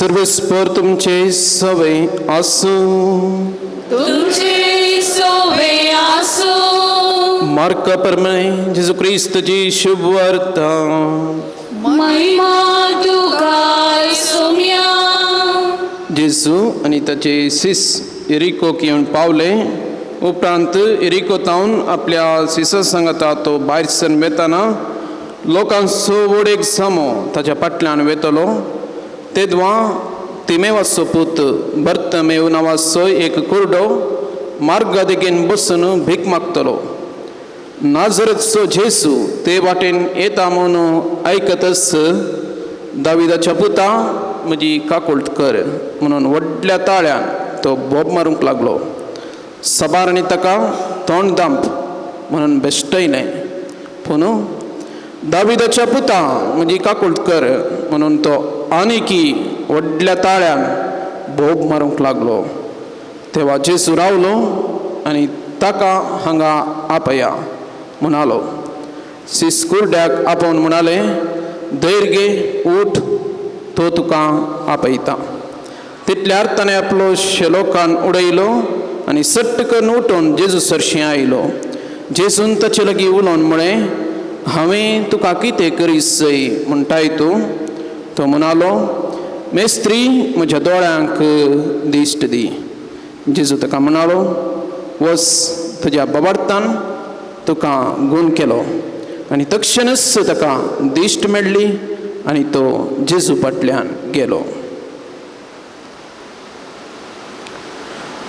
सर्वेस्पर तुमचे सवे आसूं. तुमचे सोवे आसूं. मार्का प्रमाणे जेजू क्रिस्तची शुभ वार्ता. महिमा तुका सोम्या. जेजू आनी ताचे सिस इरिकोक येवन पावले. उपरांत इरिको तावन आपल्या सिसा सांगाता तो भायर सरून वेताना लोकांचो व्हड एक जमो ताच्या फाटल्यान वेतलो. तेदवा तिमेवाचो पूत बर्तमेव नांवाचो एक कुरडो मार्गा देगेन बसून भीक मागतलो. नाजरतचो जेजू ते वाटेन येता म्हणून आयकतच दाविदाच्या पुता म्हजी काकुळट कर म्हणून व्हडल्या ताळ्यान तो बोब मारूंक लागलो. सबार आनी ताका तोंड दांप म्हणून बेश्टयलें, पूण दाविदाच्या पुता म्हजी काकुळट कर म्हणून तो आनीकी व्हडल्या ताळ्यान बोब मारूंक लागलो. तेवा जेजू रावलो आनी ताका हांगा आपया म्हणालो. सिस कुरड्याक आपोवन म्हणाले, धैर्य घे, उठ, तो तुका आपयता. तितल्यार ताणें आपलो शेलोकान उडयलो आनी सट्ट करून उठून जेजू सरशीं आयलो. जेजून ताचे लागीं उलोवन म्हळें, हांवें तुका कितें करीत जाय म्हणटाय तूं? तो म्हणालो, मेस्त्री, म्हज्या दोळ्यांक दिश्ट दी. जेजू ताका म्हणालो, वच, तुज्या बाबार्थान तुका गूण केलो. आनी तक्षणच ताका दिश्ट मेळ्ळी आनी तो जेजू फाटल्यान गेलो.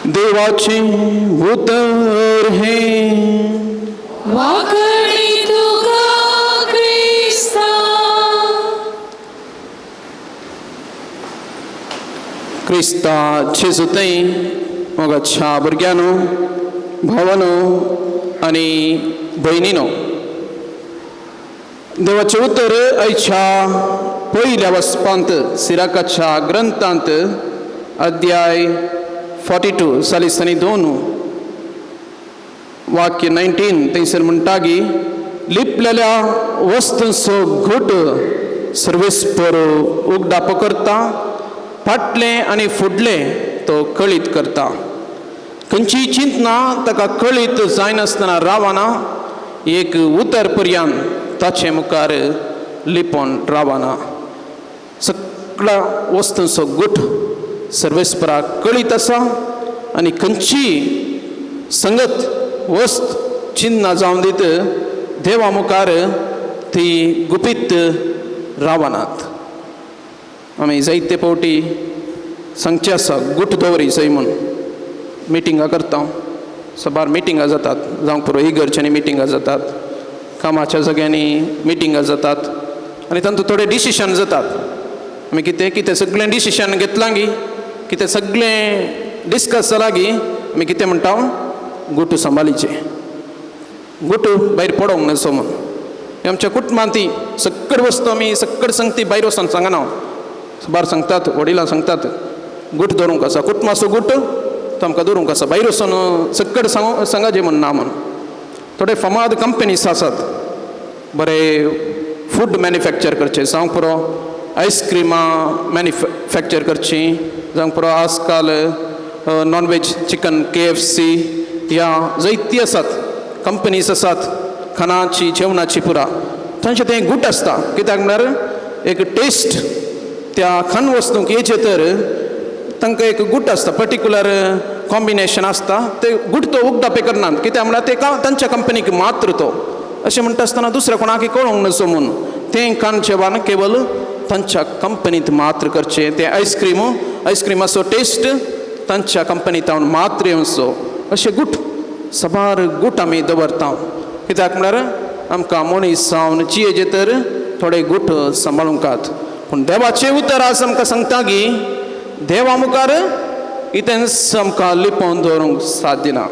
देवाचें उतर हें. वाकडी तुका क्रिस्ता. क्रिस्ता जेजू थंय मोगाच्या भुरग्यांनो, भावानो आनी भयणीनो, देवाचें उतर आयच्या पयल्या वचपांत सिराकाच्या ग्रंथांत अध्याय 42 42 वाक्य 19 थंयसर म्हणटा की लिपलेल्या वस्तूंचो घट सर्वेस्पर उगडापो करता, फाटलें आनी फुडलें तो कळीत करता. खंयचीय चिंतना ताका कळीत जायनासतना रावना, एक उतर पर्यंत ताचे मुखार लिपोवन रावना. सगळ्या वस्तूंचो गुट सर्वेस्पराक कळीत आसा आनी खंयची संगत वस्त चिन्नां जावन दीत देवा मुखार ती गुपीत रावनात. आमी जायते फावटी सांगचें आसा गुट दवरी जय म्हूण मिटिंगां करता, सबार मिटिंगां जातात, जावंक पुरो इगर्जांनी मिटिंगां जातात, कामाच्या जाग्यांनी मिटिंगां जातात आनी तातूंत थोडे डिसिशन जातात. आमी कितें कितें सगळें डिसिशन घेतलां गी, कितें सगळें डिस्कस जालां गी, आमी कितें म्हणटा गुटू सांबाळीचें, गुटू भायर पडोंक नजो म्हूण. आमच्या कुटुंबांत ती सगळी वस्तू आमी सगळी संगती भायर वचोन सांगना, सुबार सांगतात, वडिलां सांगतात गुट दवरूंक आसा, कुटुंबाचो गुट तो आमकां दवरूंक आसा, भायर वचोन सगळें सांगू सांगाचें म्हूण ना म्हूण. थोडे फामाद कंपनीज आसात बरे फूड मॅन्युफॅक्चर करचे, जावंक पुरो आयस्क्रिमां मॅन्युफॅक्चर करचीं, जावंक पुरो आजकाल नॉनव्हेज चिकन KFC ह्या जायती आसात कंपनीज आसात खाणाची जेवणाची पुरा, तांचें तें गुट आसता. कित्याक म्हळ्यार एक टेस्ट त्या खाण वस्तूंक येयचें तर तांकां एक गुट आसता, पर्टिक्युलर कॉम्बिनेशन आसता, ते गुट तो उगडापे करनात. कित्याक म्हळ्यार ते तांच्या कंपनीक मात्र तो अशें म्हणटा आसतना दुसऱ्या कोणाकय कळोंक नजो म्हूण तें खाण जेवण केवल तांच्या कंपनींत मात्र करचें. तें आयस्क्रीम आयस्क्रिमाचो टेस्ट तांच्या कंपनींत मात्र येवचो, अशें गुट सबार गुट आमी दवरता. कित्याक म्हळ्यार आमकां मनीस जावन जियेचे तर थोडे गुट सांबाळूंकात. पूण देवाचें उतर आज आमकां सांगता की देवा मुखार इतेंच आमकां लिपोवन दवरूंक साध्य ना,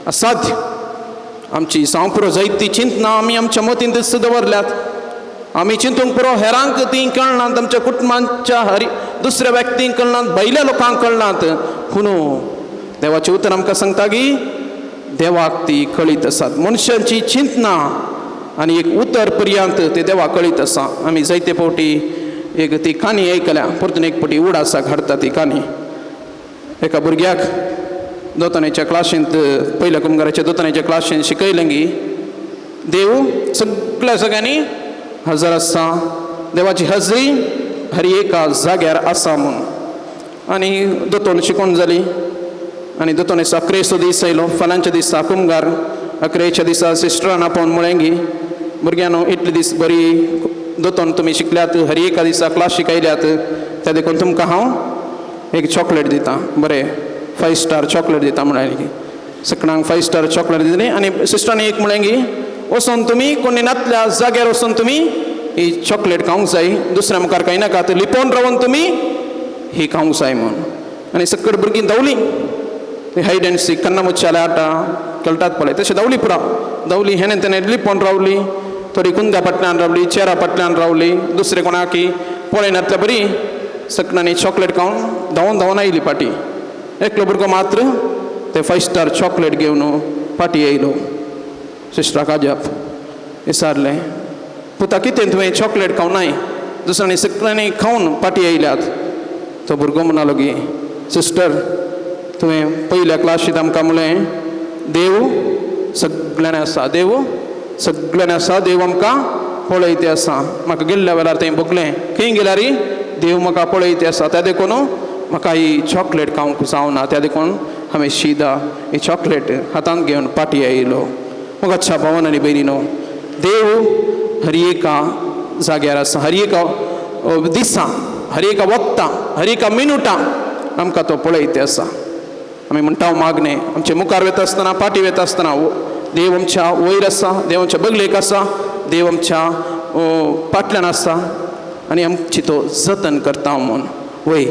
असाध्य. आमची जावंक पुरो जायती चिंतना आमी आमच्या मतींतच दवरल्यात. आमी चिंतूंक पुरो हेरांक तीं कळनात, आमच्या कुटुंबांच्या हरी दुसऱ्या व्यक्तींक कळनात, भायल्या लोकांक कळनात. पूण देवाचें उतर आमकां सांगता की देवाक ती कळीत आसात. मनशांची चिंतना आनी एक उतर पर्यंत ते देवाक कळीत आसा. आमी जायते फावटी एक ती काणी आयकल्या, परतून एक पटी उडासाक हाडटा ती काणी. एका भुरग्याक दोतोन्याच्या क्लासींत, पयल्या कुमगाराच्या दोतोन्याच्या क्लासींत शिकयलें की देव सगळ्या सगळ्यांनी हजर आसा, देवाची हजरी हर एका जाग्यार आसा म्हूण. आनी दोतोन शिकोवन जाली आनी दोतोन अकरेचो दीस आयलो. फाल्यांच्या दिसा कुमगार अकरेच्या दिसा सिस्टरान आपोवन म्हळें की भुरग्यांनो इतले दीस बरी दोतोन तुमी शिकल्यात, हर एका दिसा क्लास शिकयल्यात, त्या देखून तुमकां हांव एक चॉकलेट दितां, बरें 5 स्टार चॉकलेट दिता म्हळ्यार की सकणांक 5 स्टार चॉकलेट दितली. आनी सिस्टरान एक म्हळें की वचोन तुमी कोणी नातल्या जाग्यार वचोन तुमी ही चॉकलेट खावंक जाय, दुसऱ्या मुखार कांय नाका, लिपोवन रावन तुमी ही खावंक जाय म्हूण. आनी सकट भुरगीं धांवलीं, ती हायड अँड सीक कन्ना मुच्छाले आटा खेळटात पळय तशें धांवली, पुरा धांवली, हेणे तेणे लिपोवन रावली, थोडी कुंद्या फाटल्यान रावली, चेरा फाटल्यान रावली, दुसरे कोणाकी पळयनातल्या बरी सकणांनी चॉकलेट खावन धांवन धांवन आयली पाटी. एकलो भुरगो मात्र ते 5 स्टार चॉकलेट घेवन पाटी येयलो. सिस्टराक अजाप, विचारलें पुता कितें तुवें चॉकलेट खावनाय, दुसऱ्यांनी सगळ्यांनी खावन पाटी येयल्यात. तो भुरगो म्हणालो की सिस्टर तुवें पयल्या क्लासींत आमकां म्हणलें देव सगळ्यांनी आसा, देव सगळ्यांनी आसा, देव आमकां पळयते आसा, म्हाका गेल्ल्या वेळार तें भोगलें, खंय गेल्यार देव म्हाका पळयते आसा, त्या देखून म्हाका ही चॉकलेट खावंक जावना, त्या देखून हांवें शिदा ही चॉकलेट हातांत घेवन पाटी आयलो. म्हाका भावन आनी भयणीनो, देव हर एका जाग्यार आसा, हर एका दिसा, हर एका वखदां, हर एका मिनुटां आमकां तो पळयते आसा. आमी म्हणटा मागणें आमचे मुखार वता आसतना, पाटी वता आसतना देव आमच्या वयर आसा, देव आमच्या बगलेक आसा, देव आमच्या फाटल्यान आसा आनी आमची तो जतन करता म्हूण वय.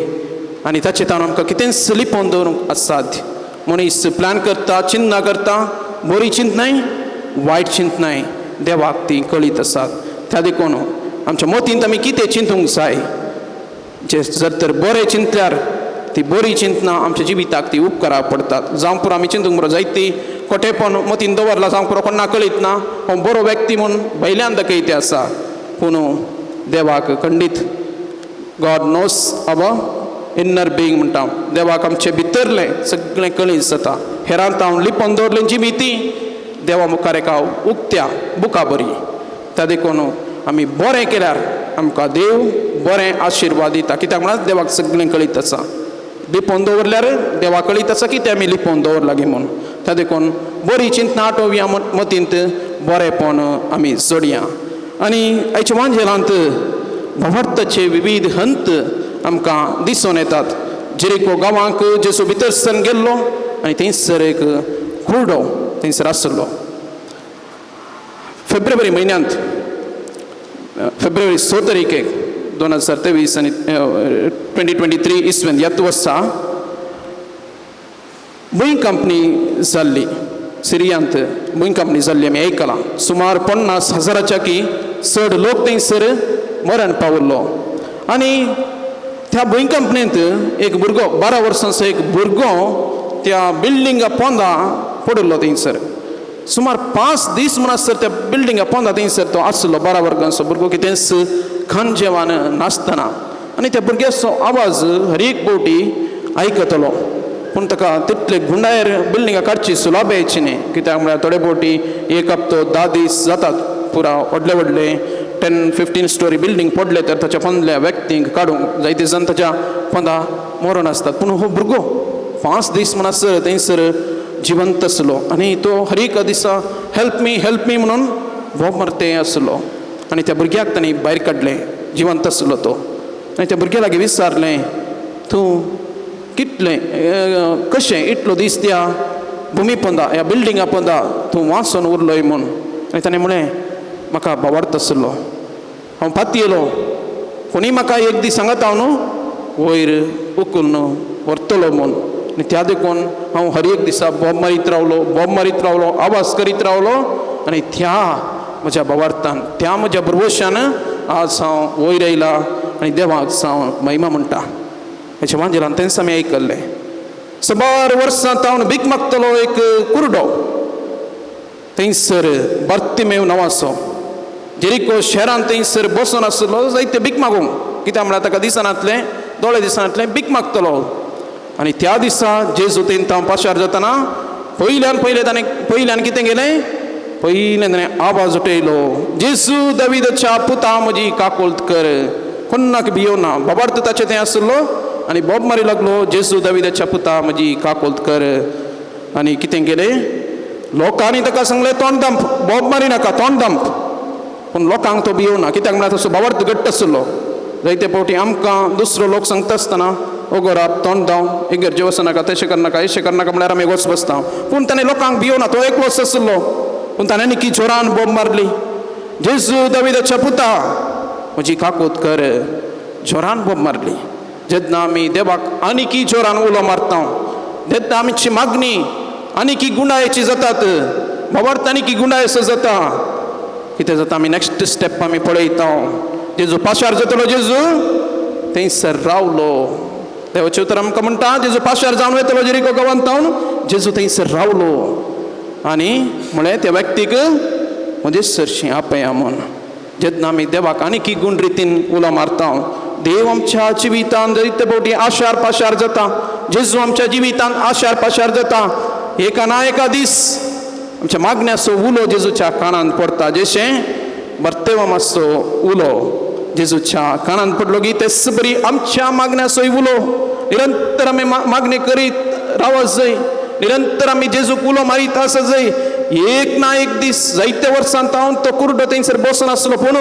आनी ताचे ताणून आमकां कितेंच लिपोवन दवरूंक असाध्य. मनीस प्लॅन करता, चिंतना करता, बरी चिंतनाय वायट चिंतनाय देवाक ती कळीत आसात. त्या देखून आमच्या मतींत आमी कितें चिंतूंक जाय, जे जर तर बरें चिंतल्यार ती बरी चिंतना आमच्या जिविताक ती उपकारा पडटात. जावं पुरो आमी चिंतूंक बरो जायती खोटेपण मतीन दवरला, जावं पुरो कोणाक कळीत ना हांव बरो व्यक्ती म्हूण भायल्यान दाखयते आसा, पूण देवाक खंडीत God knows our inner being म्हणटा. देवाक आमचें भितरलें सगळें कळीत जाता. हेरांत हांव लिपोवन दवरलें जिविती देवा मुखार एका उक्त्या बुका बरी. त्या देखून आमी बरें केल्यार आमकां देव बरें आशिर्वाद दिता, कित्याक म्हळ्यार देवाक सगळें कळीत आसा. लिपोवन दवरल्यार देवा कळीत आसा की तें आमी लिपोवन दवरला गी म्हूण. त्या देखून बरी चिंतना आठोवया, मतींत बरेंपण आमी जोडया. आनी आयच्या वांजेलांत भवार्थाचे विविध हंत आमकां दिसून येतात. जेरिको गांवांक जेजू भितर सरून गेल्लो आनी थंयसर एक कुरडो थंयसर आसलो. फेब्रुवारी म्हयन्यांत, फेब्रुवारी 6 तारखेक 2023 आनी 2023 इसवेंत ह्याच वर्सा भूंय कंपनी जाल्ली सिरियांत, भूंय कंपनी जाल्ली आमी आयकलां. सुमार 50,000 की चड लोक थंयसर मरण पावल्लो. आनी त्या भूंय कंपनींत एक भुरगो, 12 वर्सांचो एक भुरगो त्या बिल्डिंगा पोंदा पडिल्लो. थंयसर सुमार 5 दीस म्हणसर त्या बिल्डिंगा पोंदा थंयसर तो आसलो. 12 वर्गांचो भुरगो कितेंच खाण जेवण नासतना. आनी त्या भुरग्याचो आवाज हर एक बोटी आयकतलो, पूण ताका तितले गुंडायर बिल्डिंगा काडची सुलाभ येवची न्ही, कित्याक म्हळ्यार थोडे बोटी एक हप्तो 10 दीस जातात पुरा व्हडले व्हडले 10-15 स्टोरी बिल्डींग पडले तर ताच्या पोंदल्या व्यक्तींक काडूंक जायते जाण ताच्या पोंदा मरण आसतात. पूण हो भुरगो 5 दीस म्हणसर थंयसर जिवंत आसलो आनी तो हर एका दिसा हेल्प मी हेल्प मी म्हणून बोब मारते आसलो. आनी त्या भुरग्याक तांणी भायर काडलें, जिवंत आसलो तो. आनी त्या भुरग्या लागीं विचारलें, तूं कितलें कशें इतलो दीस त्या भुमी पोंदा ह्या बिल्डिंगा पोंदा तूं वाचून उरलोय म्हूण. आनी ताणें म्हणलें, म्हाका भावार्थ आसलो, हांव पातयेलो, कोणीय म्हाका एक दीस सांगता हांव न्हू वयर उखलून व्हरतलो म्हूण. आनी त्या देखून हांव हर एक दिसा बोब मारीत रावलो, बोब मारीत रावलो, आवाज करीत रावलो. आनी त्या म्हज्या भावार्थान, त्या म्हज्या भरवशान आज हांव वयर आयला आनी देवाक हांव महिमा म्हणटा. हेच्या वांजेलान तेंच आमी आयकल्लें. सुमार वर्सां तावन भीक मागतलो एक कुरडो थंयसर बार्तिमेव नांवाचो जेरिको शहरान थंयसर बसून आसलो, जायते भीक मागूंक. कित्याक म्हळ्यार ताका दिसनातलें, दोळे दिसनातलें, भीक मागतलो. आनी त्या दिसा जेजू तेंता पाशार जातना पयल्यान पयलें ताणें पयल्यान कितें केलें, पयल्यान ताणें आवाज उठयलो, जेजू दाविदाच्या पुता म्हजी काकोल्त कर. कोन्नाक भियोना, बाबार्थ ताचें तें आसलो आनी बोब मारी लागलो, जेजू दाविदाच्या पुता म्हजी काकोल्त कर. आनी कितें केलें, लोकांनी ताका सांगलें तोंड दांप, बोब मारी नाका, तोंड दांप. पूण लोकांक तो भियोना, कित्याक म्हळ्यार तसो बाबार्थ घट्ट आसलो. जायते फावटी आमकां दुसरो लोक सांगता आसतना ओगोराप तोंड धांव, इगर्जे वचनाका, तशें करनाका, अशें करनाका म्हळ्यार आमी वच बसता. पूण ताणें लोकांक भियोना, तो एकलोच आसलो. पूण ताणें निकी जोरान बोब मारली, जेजू दाविदाच्या पुता म्हजी काकूत कर. जोरान बोब मारली. जेन्ना आमी देवाक आनीकी जोरान उलो मारता तेन्ना आमची मागणी आनीकी गुंडायेची जातात, बाबार्थ आनीकी गुंडायेचो जाता. कितें जाता, आमी नेक्स्ट स्टेप आमी पळयता, जेजू पाशार जातलो, जेजू थंयसर रावलो. देवाचें उतर आमकां म्हणटा, जेजू पाशार जावन वयतलो जेरिको गांवांत तावन, जेजू थंयसर रावलो आनी म्हळें त्या व्यक्तीक म्हजे सरशीं आपया म्हूण. जेन्ना आमी देवाक आनीकी गुण रितीन उलो मारता, देव आमच्या जिवितान जायते फावटी आशार पाशार जाता, जेजू आमच्या जिवितान आशार पाशार जाता. एका ना एका दीस आमच्या मागण्याचो उलो जेजूच्या कानांत पडटा, जशें बर्तेवामाचो उलो जेजूच्या कानांत पडलो की तेच बरी आमच्या मागण्याचोय उलो. निरंतर आमी मागणी करीत रावत जाय, निरंतर आमी जेजूक उलो मारीत आसत जाय. एक ना एक दीस जायते वर्सां तावन तो कुर्डो थंयसर बसून आसलो, पूण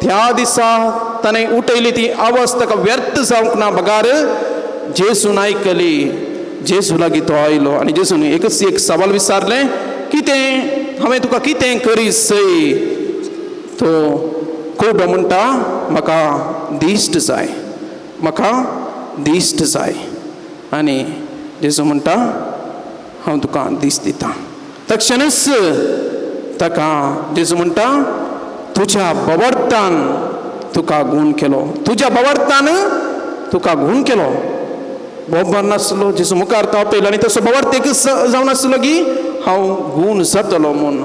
त्या दिसा ताणें उठयली ती आवाज ताका व्यर्थ जावंक ना, बगार जेजून आयकली. जेजू लागीं तो आयलो आनी जेजून एकच एक सवाल विचारलें, कितें हांवें तुका कितें करी सय? तो कुर्डो म्हणटा, म्हाका दिश्ट जाय, म्हाका दिश्ट जाय. आनी जेजू म्हणटा, हांव तुका दीस दिता. तक्षणच ताका जेजू म्हणटा, तुज्या बवडतान तुका गूण केलो, तुज्या बवडतान तुका गूण केलो. बोब नासलो, जेजू मुखार तो आपयलो आनी तसो बवडत एकच जावन आसलो की हांव गूण जातलो म्हूण.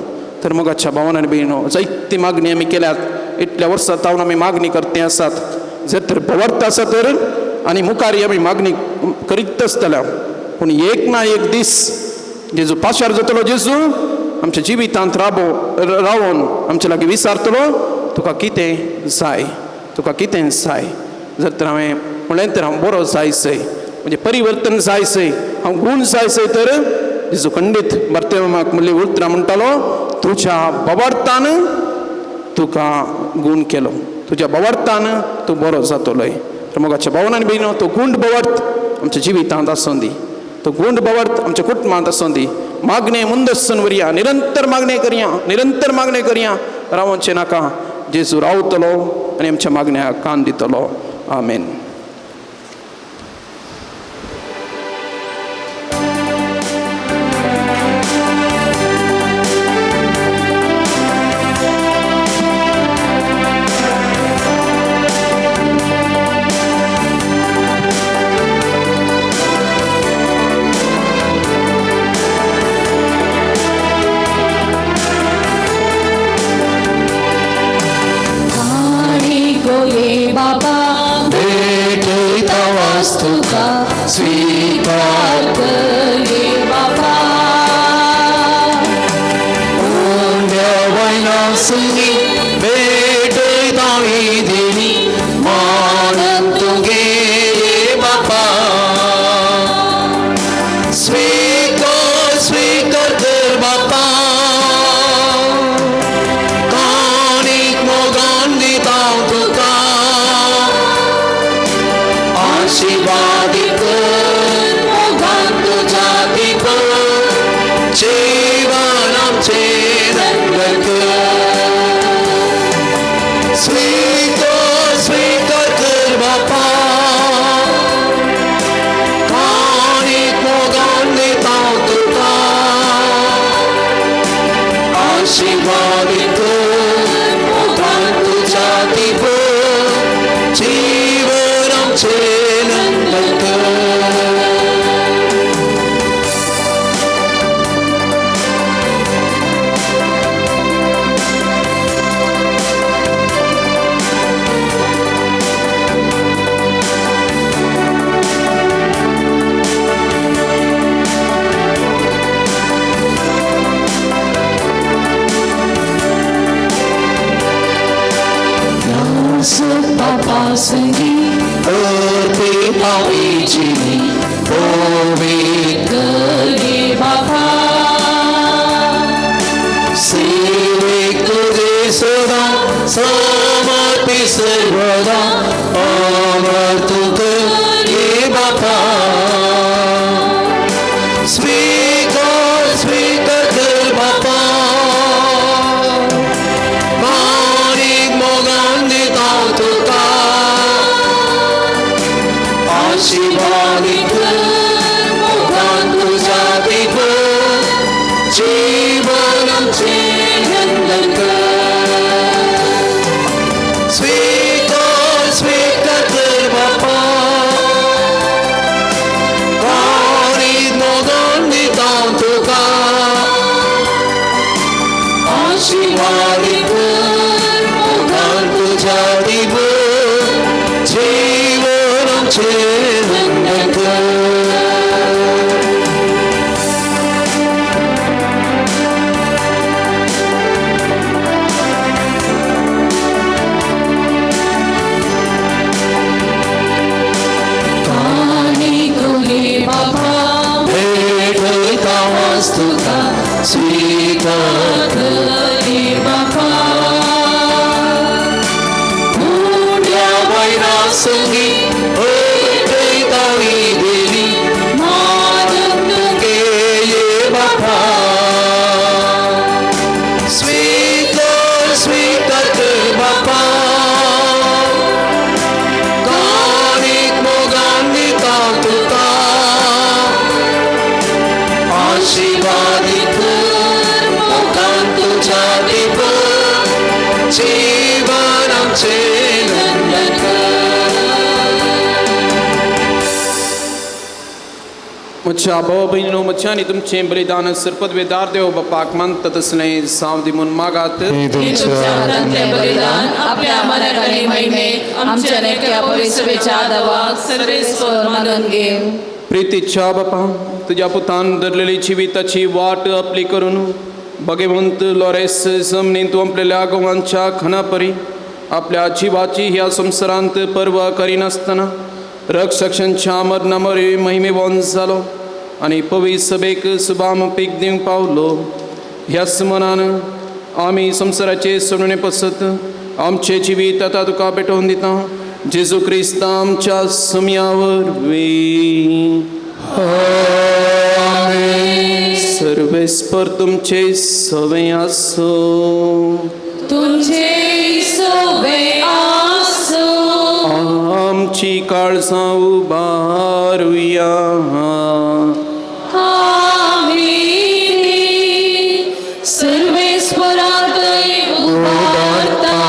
तर मोगाच्या भावान आनी भयणो, जायती मागणी आमी केल्यात, इतल्या वर्सां तावन आमी मागणी करते आसात. जर तर बवडत आसा तर आनी मुखारय आमी मागणी करीत आसतल्या. पूण एक ना एक दीस जेजू पाशार जातलो, जेजू आमच्या जिवितांत रावोन आमचे लागीं विचारतलो, तुका कितें जाय, तुका कितें जाय. जर तर हांवें म्हणलें तर हांव बरो जाय सय, म्हणजे परिवर्तन जाय सय, हांव गूण जाय सय, तर जेजू खंडीत बर्तेमाक म्हणली उतरां म्हणटालो, तुज्या बवडतान तुका गूण केलो, तुज्या बवडतान तूं बरो जातलोय. तर मोगाच्या भावान आनी भयणो, तो गूण बवडत आमच्या जिवितांत आसूं दी, तो गूण बवडत आमच्या कुटुंबांत आसूं दी. मागणे मुंदसून वरया, निरंतर मागणें करया, निरंतर मागणें करया, रावचें नाका. जेजू रावतलो आनी आमच्या मागण्याक कान दितलो. आमेन. स्वीकार कर बाबा, भेटयता देवी मानन तुगे बापा. स्वीकार स्वीकार कर बापा, काणीक मोगान दिता तुका, आशीर्वाद कर मोगान तुज्या दिको, जीवन आमचें रंग कर. स्वीकार स्वीकार कर बापा, काणीक मोगान दिता तुका, आशीर्वाद कर मोगान तुज्या दिको, जीवन आमचें रंग कर. संगी अर्पिता जिनी पवित्र रे बापा सेवेक तुझे सदा समर्पि सर्वदा अमर तुझे रे बापा स्वीकार स्वीकार कर बापा माणिक मोगान दिता तुका आशीर्वादी कर मोगान तुझ्या दिवस जीवन आमचें नंदन कर स्वीकार स्वीकार कर बापा काळीज मोगान दिता तुका आशीर्वादी कर मोगान तुझ्या दिवस जीवन आमचें नंदन कर. बापा भेटता तुका स्वीकार रे बापा उड्या वैरासंगी अर्पितावी देवी मानंद ये बापा स्वीकार स्वीकार कर बापा काणीक मोगान दिता तुका आशीर्वादी कर मोगान तुझ्या दिवस जीवन आमचें नंदन कर. म्हज्या भाव भयणीनो म्हज्या आनी तुमचें बलिदान सरपदवेदार देव बापाक मानता तसलें जावं दी म्हूण मागात. हे हे तुमच्या हातांतलें बलिदान आपल्या मनाक आनी महिमेक आमच्या नेक्या परिसभेच्या दवाक सर्वेस्पर मानून घेव. प्रितीच्या बापा तुज्या पुतान धरलेली जिविताची वाट आपली करून भगवंत लॉरेस जमनींत तूं आपलेल्या गोवांच्या खणापरी आपल्या जिवाची ह्या संवसारांत पर्वा करिनासतना रक्षक्षांच्या मरणामरे महिमेवान जालो आनी पवी सभेक सुबाम पीक दिवंक पावलो. ह्याच मनान आमी संवसाराचे सोडणे पसत आमचें जिवीत आतां तुका पेटोवन दिता जेजू क्रिस्ता आमच्या सम्या वरवीं. सर्वेस्पर तुमचे सवे आसो. तुमचे सोबे आसो. आमची काळजां उबारुया. आमी सर्वेस्परात उबारता.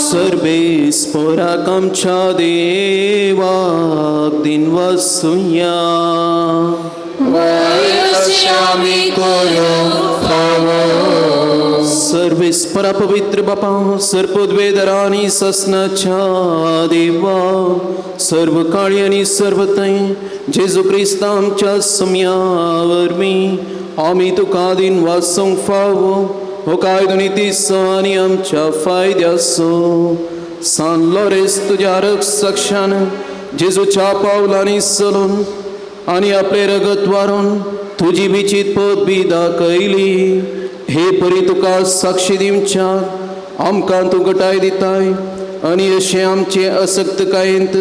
सर्वेस्पराक आमच्या देवाक दिनवासुया. वयस्य आमी करूंक फावो. सर्वेस्परा पवित्र बापा सर्पोद्वेदरा आनी ससनाच्या देवा सर्व काळी आनी सर्वतय जेजू क्रिस्ता आमच्या सम्या वरवीं आमी तुका दिनवासूंक फावो हो कायदो नितीचो आनी आमच्या फायद्याचो. सान लॉरेस तुज्या रक्षक्षान जेजूच्या पावलांनी चलून आनी आपलें रगत वारून तुजी विचीत पदवी दाखयली. हे परी तुका साक्षी दिवच्या आमकां तूं गटाय दिताय आनी अशें आमचे असक्तकायेंत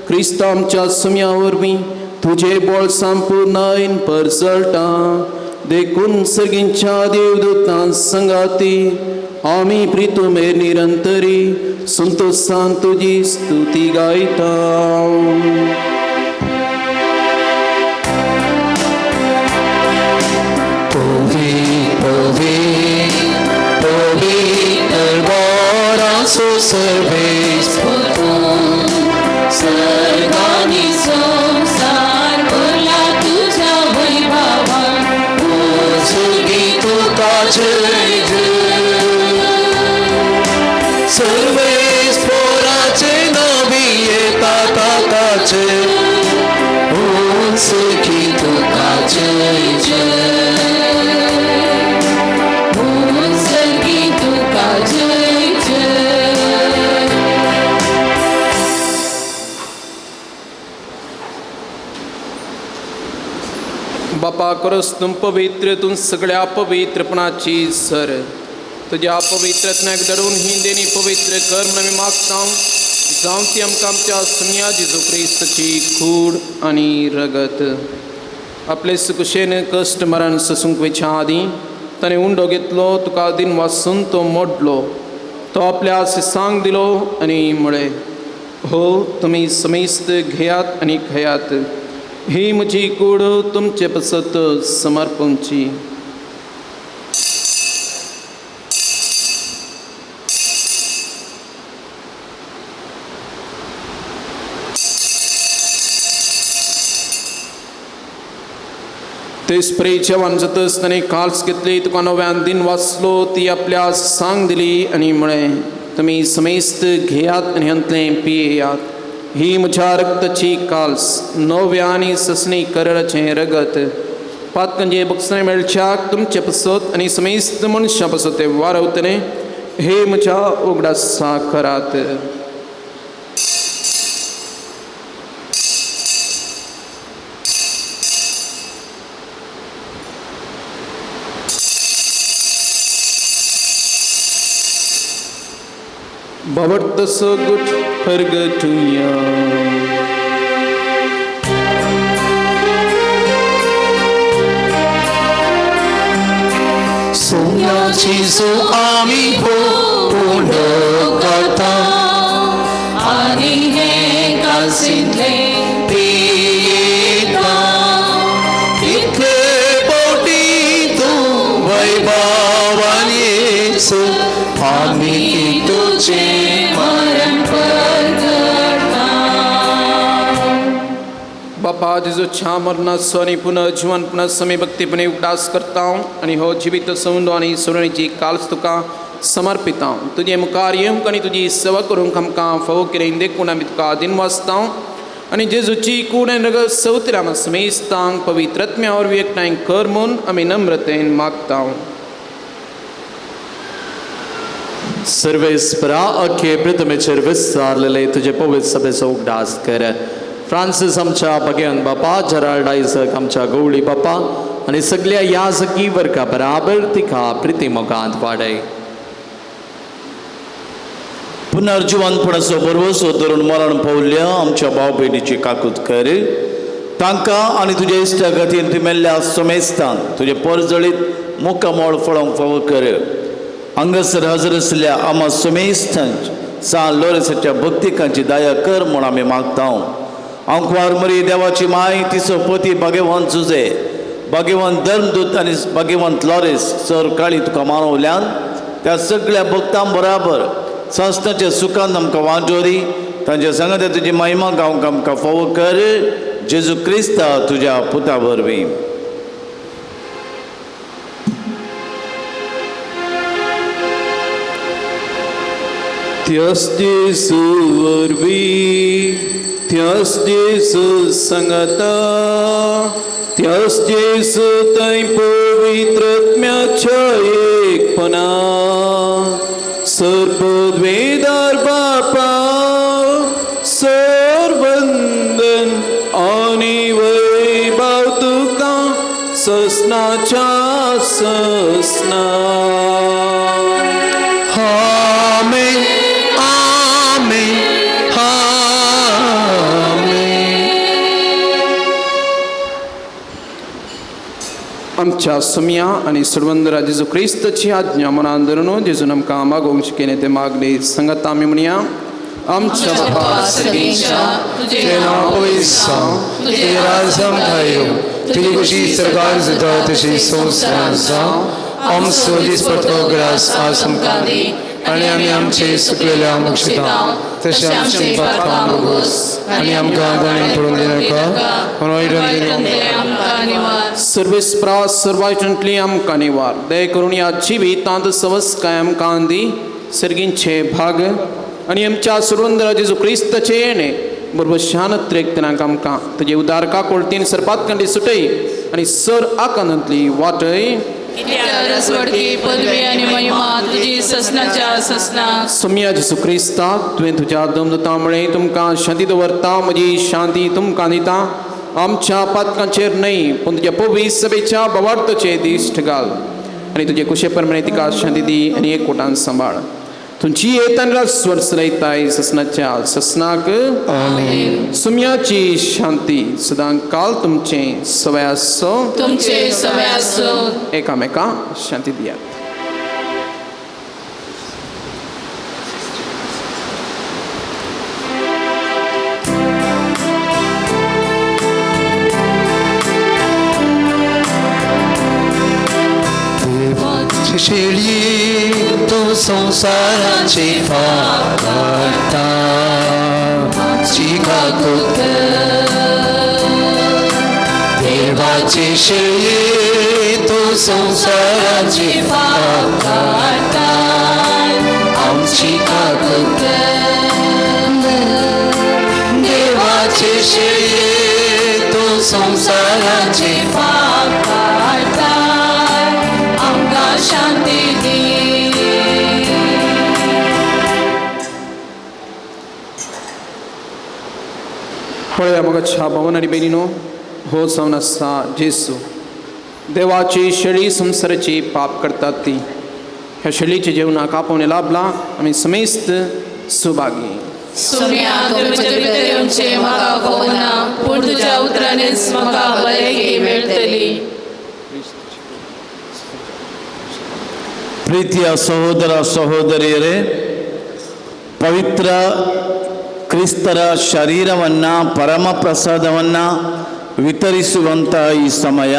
क्रिस्ता आमच्या सम्या वरवीं तुजें बळ संपूर्णायन परजळटा. देखून सर्गींच्या देवदूतां संगाती आमी प्रितुमेर निरंतरी संतोषान तुजी स्तुती गायता. पवित्र बोराचो सर्वेस्पर सर्गानी संसार भरला तुझ्या वैभवान. सुगी तुका जय जय सर्वेस्पराचे नावी येता ताताचे सुगी तुका जय जय सर्गी तुका जय जय. बापा खरोच तूं पवित्र, तूं सगळ्या पवित्रपणाची सर। तुज्या पवित्रत्म्याक धाडून ही देणी पवित्र कर म्हूण आमी मागता, जावं ती आमकां आमच्या सुन्या जेजू क्रिस्ताची कूड आनी रगत। आपले सुकुशेन कश्ट मरण ससूंक वयच्या आदीं ताणें उंडो घेतलो, तुका दिन वासून तो मोडलो, तो आपल्या शिसांक दिलो आनी म्हळें, हो तुमी समेस्त घेयात आनी खायात, ही म्हजी कूड तुमचे पासत समर्पणची। तेच परी जेवण जातच ताणें काल्स घेतली, तुका नव्यान दिन वाचलो, ती आपल्या सांग दिली आनी म्हळें, तुमी समेस्त घेयात आनी हांतलें पियेयात, ही म्हज्या रक्ताची काल्स, नव्या आनी ससणी कराराचें रगत, पातकांचे बक्षां मेळच्याक तुमचे पासत आनी समेस्त मनशां पासत तें वारवतलें, हे म्हज्या उगडासा करात। बाबट सगुट प्रगटुया। सोन्याची सो आमी पूर्ण कथा आनी हे कासींतले पियेता, इतले पोटी तूं वैभवान येसू, आमी तुझे मरण प्रगटा। बापा जेजूच्या मरणाचो आनी पुनर्जीवनपणा समी भक्तीपणे उगडास करता आनी हो जिवीत सौंदो आनी सुरणीची काल्स तुका समर्पिता। तुजे मुखार येवंक आनी तुजी सेवा करूंक आमकां फावो केलें देखून आमी तुका आदीन वाचता आनी जेजूची कूड आनी रगत सवतीर आमी समेस्तांक पवित्रत्म्या वरवीं एकठांय कर म्हूण आमी नम्रतेन मागता। सर्वेस्परा अख्खे प्रथमेचेर विस्तारलेले तुजे पवित्र सभेचो उगडास कर। फ्रांसीस आमच्या भगेवन बापा, जेराल्ड आयजक आमच्या गवळी बापा आनी सगल्या याजकी वर्गा बराबर तिका प्रिती मोगांत वाडय। पुनर्जिवनपणाचो भरवसो धरून मरण पावल्या आमच्या भाव भयणीची काकूत कर, तांकां आनी तुज्या इश्टा खातीर तूं मेल्ल्या समेस्तान तुजें परजळीत मुखामळ फळोवंक फावो कर। हांगासर हजर आसल्या आमा समेस्तांच सान लोरेसाच्या भक्तिकांची दया कर म्हूण आमी मागता। आंकवार मरी देवाची माय, तिचो पती भाग्यवंत जुजे, भाग्यवंत धर्मदूत आनी भाग्यवंत लॉरेस सर काळी तुका मानवल्यान त्या सगळ्या भक्तां बराबर संस्थाच्या सुखान आमकां वांजोरी, तांच्या सांगाता तुजी महिमा गावंक आमकां फावो कर, जेजू क्रिस्ता तुज्या पुता वरवीं। त्याच जेजू वरवीं, त्याच जेजू सांगाता, त्याच जेजू थंय पवित्रत्म्याच्या एकपणा, सर्वद्वेदार बापा सर्वंदन आनी वैभव तुका ससनाच्या ससना। आमेन आमेन आमेन। आमच्या सुमया आनी सर्वंदरा जेजू क्रिस्ताची आज्ञा मनान धरून जेजून आमकां मागोवंक शिकयलें तें मागणें सांगाता आमी म्हणया, आमच्या बापा सर्गेच्या, तुजें नांव पवित्र जावं, तुजें राज्य आमकां येवं, तुजी खुशी सरकार जाता तशी संवसारांत जावं। आमचो दिसपट्टो ग्रास आज आमकां दी आनी आमी आमचे सुकलेल्या बक्षिता तशें आमचे पातकां भोगोस आनी आमकां दाणी पडून दिनाका, पूण वायटान निवार। सर्वेस्परा सर्वायटंतली आमकां निवार दया करून ह्या जिवितांत सवस्काय आमकां दी, सर्गींचे भाग आनी आमच्या सुरंदरा जेजू क्रिस्ताचें येणें बरोबर शान त्रेकतनाक आमकां तुजे उदार काकोळतीन सरपातकांडी सुटय आनी सर आकांतांतली वाटय। रसवडकी पदवी आनी महिमा तुजी ससनाच्या ससनाक। सोम्या जेजू क्रिस्ता, तुवें तुज्या दमदता म्हळें तुमकां शांती दवरता, म्हजी शांती तुमकां दिता, आमच्या पातकांचेर न्हय पूण तुज्या पवित्र सभेच्या बवार्थाचेर दिश्ट घाल आनी तुजे कुशे प्रमाणे तिका शांती दी आनी एकवटान सांबाळ. तुमची येतान स्वर चलयताय ससनाच्या ससनाक सुम्याची शांती सदां काल तुमचें सवय आसो तुमचे सवय आसूं. एकामेका शांती दियात. शेळी तूं संवसाराची फाट काडटा काकूत देवाची शेळी तूं संवसाराची फाट काडटा आमची काकूत देवाची शेळी तूं संवसाराची पाप काडटा आमकां शांती दी. पळया मगाच्या भवन आनी भयणीनो, हो जावन आसा जेसू देवाची शेळी संवसाराची पाप करतात ती ह्या शेळीचे जेवणाक आपोवणें लाभलां आमी समेस्त सुभागी. सुम्या तुमचे भितर येवचें म्हाका फावना, पूण तुज्या उतरांनीच म्हाका भलायकी मेळटली. ಪ್ರೀತಿಯ ಸಹೋದರ ಸಹೋದರಿಯರೇ, ಪವಿತ್ರ ಕ್ರಿಸ್ತರ ಶರೀರವನ್ನು ಪರಮ ಪ್ರಸಾದವನ್ನು ವಿತರಿಸುವಂಥ ಈ ಸಮಯ.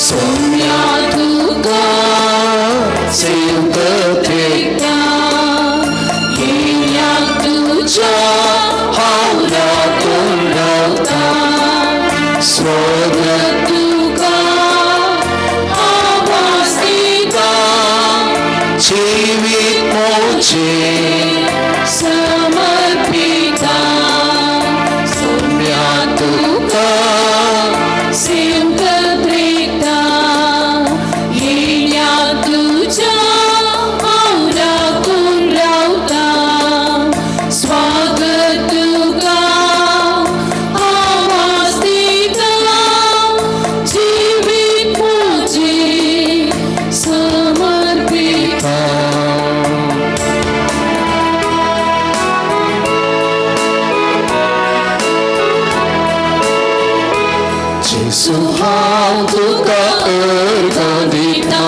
सोम्या तुका तुझ्या हांव राखून रावता स्वागत तुका आवाज दिता जिवीत मोचे समर्पिता सोम्या तुका सिंत त्रिता येण्या तुझ्या हांव राखून रावता स्वागत तुका आवाज दिता जिवीत म्हजें समर्पिता. जेसू हांव तुका अर्गां दिता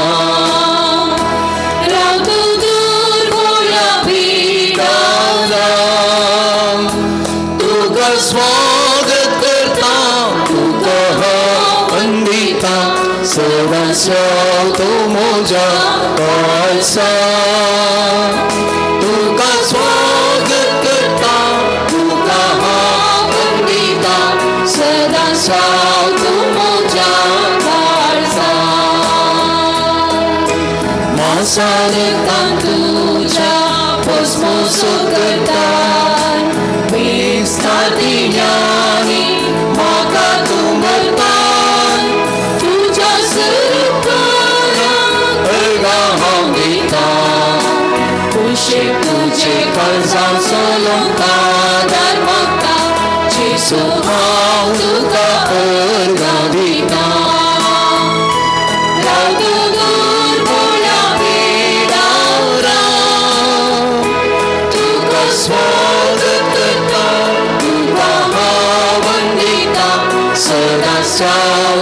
राव तूं दूर भोळ्या भिडावरा तुका स्वागत करता तुका हांव वंदिता सदांच तूं म्हज्या काळजा तुका स्वागत करता तुका हांव वंदिता सदांच तूं म्हज्या काळजा मासारतां तुझ्या पोसमोसो करता ज्ञानी म्हाका तूं मरता तुझ्या सरकारा अर्गां हांव दिता तुझे तुझे काळजा चलोवंक आदार मागता जेसू हांव तुका अर्गां दिता राव तूं दूर भोळ्या भिडावरा तुका स्वागत करता तुका हांव वंदिता सदांच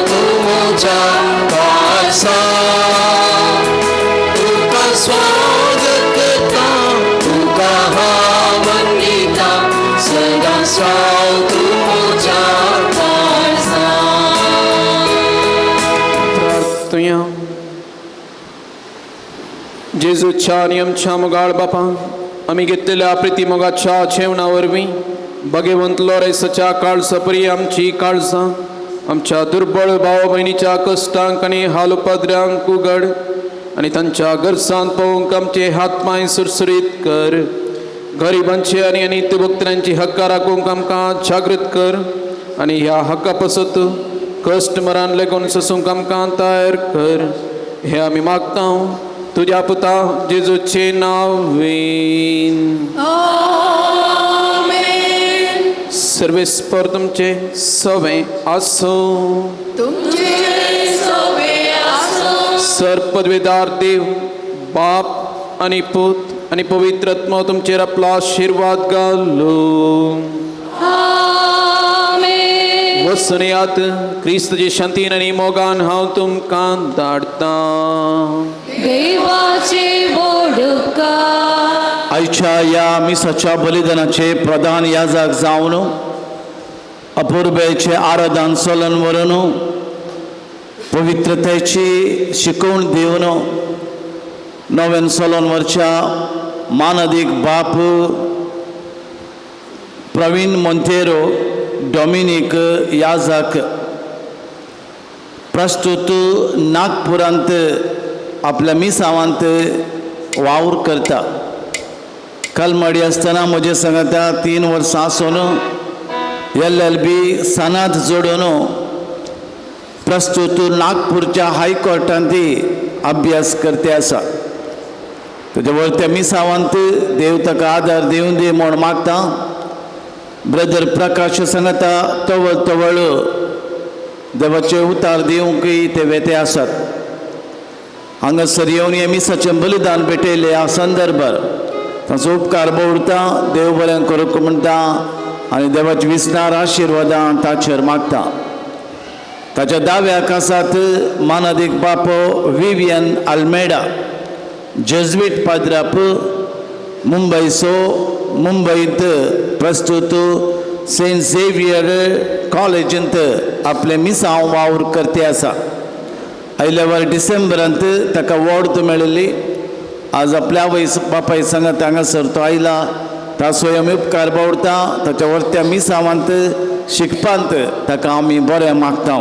तूं म्हज्या काळजा तुका स्वागत करता तुका हांव वंदिता सदांच तूं म्हज्या काळजा. प्रार्थुया. जेजूच्या आनी आमच्या मोगाळ बापा, आमी घेतलेल्या प्रिती मोगाच्या जेवणा वरवीं भगवंत लोरेसाच्या काळसा परी आमची काळजां आमच्या दुर्बळ भाव भयणीच्या कश्टांक आनी हाल उपद्र्यांक उगड आनी तांच्या गरजांत पळोवंक आमचे हात पांय सुरसुरीत कर. गरिबांचे आनी अनित्य भक्तांची हक्का राखूंक आमकां जागृत कर आनी ह्या हक्का पसत कश्ट मरान लेगून सोसूंक आमकां तयार कर. हे आमी मागता तुज्या पुता जेजूचे नांवेन. आमेन. सर्वेस्पर तुमचे सवे आसूं. तुमचे सवे आसूं. सर पदवेदार देव बाप आनी पूत आनी पवित्र आत्मो तुमचेर आपलो आशिर्वाद घालू. आमेन. वचून यात क्रिस्तचे शांतीन आनी मोगान हांव तुमकां धाडटां. देवाचे व्हड उपकार. आयच्या ह्या मिसाच्या बलिदानाचे प्रधान याजक जावन अपुर्बेचे आराधन चलन व्हरून पवित्रतेची शिकवण दिवन नव्यान चलोन व्हरच्या मानादीक बाप प्रवीण मोंतेरो डॉमिनीक याजक प्रस्तुत नागपुरांत आपल्या मिसावांत वावर करता. कलमडी आसतना म्हजे सांगता 3 वर्सां आसून LLB सनाद जोडून प्रस्तुत नागपूरच्या हायकोर्टांत अभ्यास करते आसा. तेजे वरत्या मिसावांत देव ताका आदार दिवन दी म्हूण मागता. ब्रदर प्रकाश सांगता तवळ तवळ देवाचे उतार दिवंकय ते वेते आसात. हांगासर येवन हे मिसाचें बलिदान भेटयलें ह्या संदर्भार तांचो उपकार बवडता. देव बरें करूंक म्हणटा आनी देवाची विसनार आशिर्वादां ताचेर मागता. ताच्या दाव्या कासात मानादीक बापो विवियन आल्मेडा जेज्वीट पाद्राप मुंबयचो मुंबयंत प्रस्तुत सेंट झेवियर कॉलेजींत आपलें मिसांव वावर करते आसा. आयल्या वर डिसेंबरांत ताका वॉर्ड मेळिल्ली. आज आपल्या आवय बापाय सांगात हांगासर तो आयला. ताचोय आमी उपकार बावडटा. ताच्या वरत्या मिसावांत शिकपांत ताका आमी बरें मागता.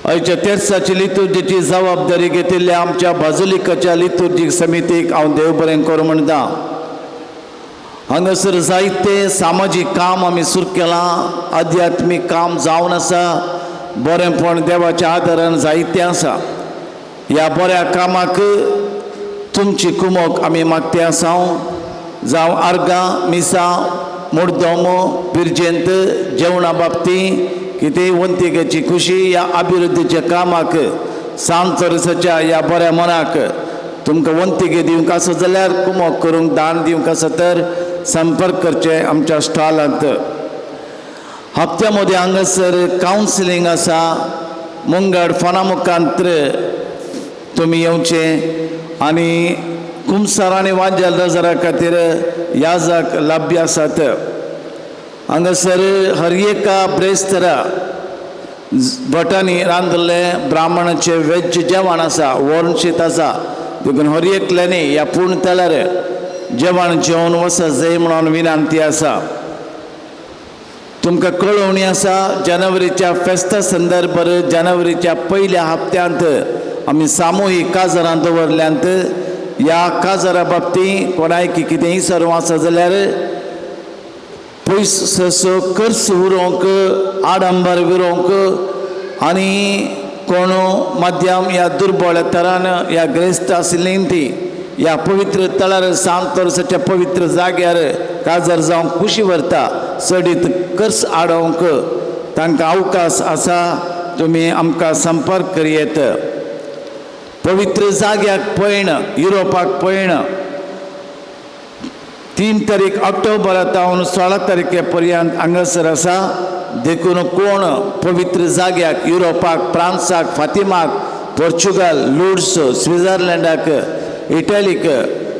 आयच्या तेर्साची लितुर्जीची जबाबदारी घेतिल्ल्या आमच्या बाजुलिकाच्या लितुर्जीक समितीक हांव देव बरें करूं म्हणटा. हांगासर जायते सामाजीक काम आमी सुरू केलां, आध्यात्मीक काम जावन आसा, बरेंपण देवाच्या आदारान जायतें आसा. ह्या बऱ्या कामाक तुमची कुमोक आमी मागते आसा. जावं आर्गां मिसां मुर्दोमो पिर्जेंत जेवणा बाबती कितेंय वंतिकेची खुशी ह्या अभिवृद्धीच्या कामाक सांत वर्साच्या ह्या बऱ्या मनाक तुमकां वंतिके दिवंक आसा जाल्यार कुमोक करूंक दान दिवंक आसा तर संपर्क करचे आमच्या स्टॉलांत. हप्त्या मदीं हांगासर कावन्सिलींग आसा. मुंगड फोना मुखांत तुमी येवचें आनी कुमसार आनी वांजेल नजरा खातीर याजक लभ्य आसात. हांगासर हर एका ब्रेस्तरा भटांनी रांदिल्लें ब्राह्मणाचें वेज जेवण आसा, वरण शीत आसा. देखून हर एकल्यांनी ह्या पूर्ण तळार जेवण जेवन वचत जाय म्हणून विनंती आसा. तुमकां कळोवणी आसा, जानेवारीच्या फेस्ता संदर्भार जानेवारीच्या पयल्या हप्त्यांत आमी सामुहीक काजारां दवरल्यांत. ह्या काजारा बाबतींत कोणायकी कितेंय सर्व आसा जाल्यार पयसो खर्च उरोवंक, आडंबर उरोवंक आनी कोण मध्यम ह्या दुर्बळ तरान ह्या ग्रेस्त आशिल्ली ती ह्या पवित्र तळार सांत वर्साच्या पवित्र जाग्यार काजार जावंक खुशी व्हरता चडीत खर्च आडोवंक तांकां अवकाश आसा. तुमी आमकां संपर्क करयेत. पवित्र जाग्याक पयण, युरोपाक पयण 3 तारीख ऑक्टोबरा तावन 16 तारखे पर्यंत हांगासर आसा. देखून कोण पवित्र जाग्याक युरोपाक, फ्रांसाक, फातिमाक, पोर्चुगल, लुड्स, स्विझर्लंडाक, इटलीक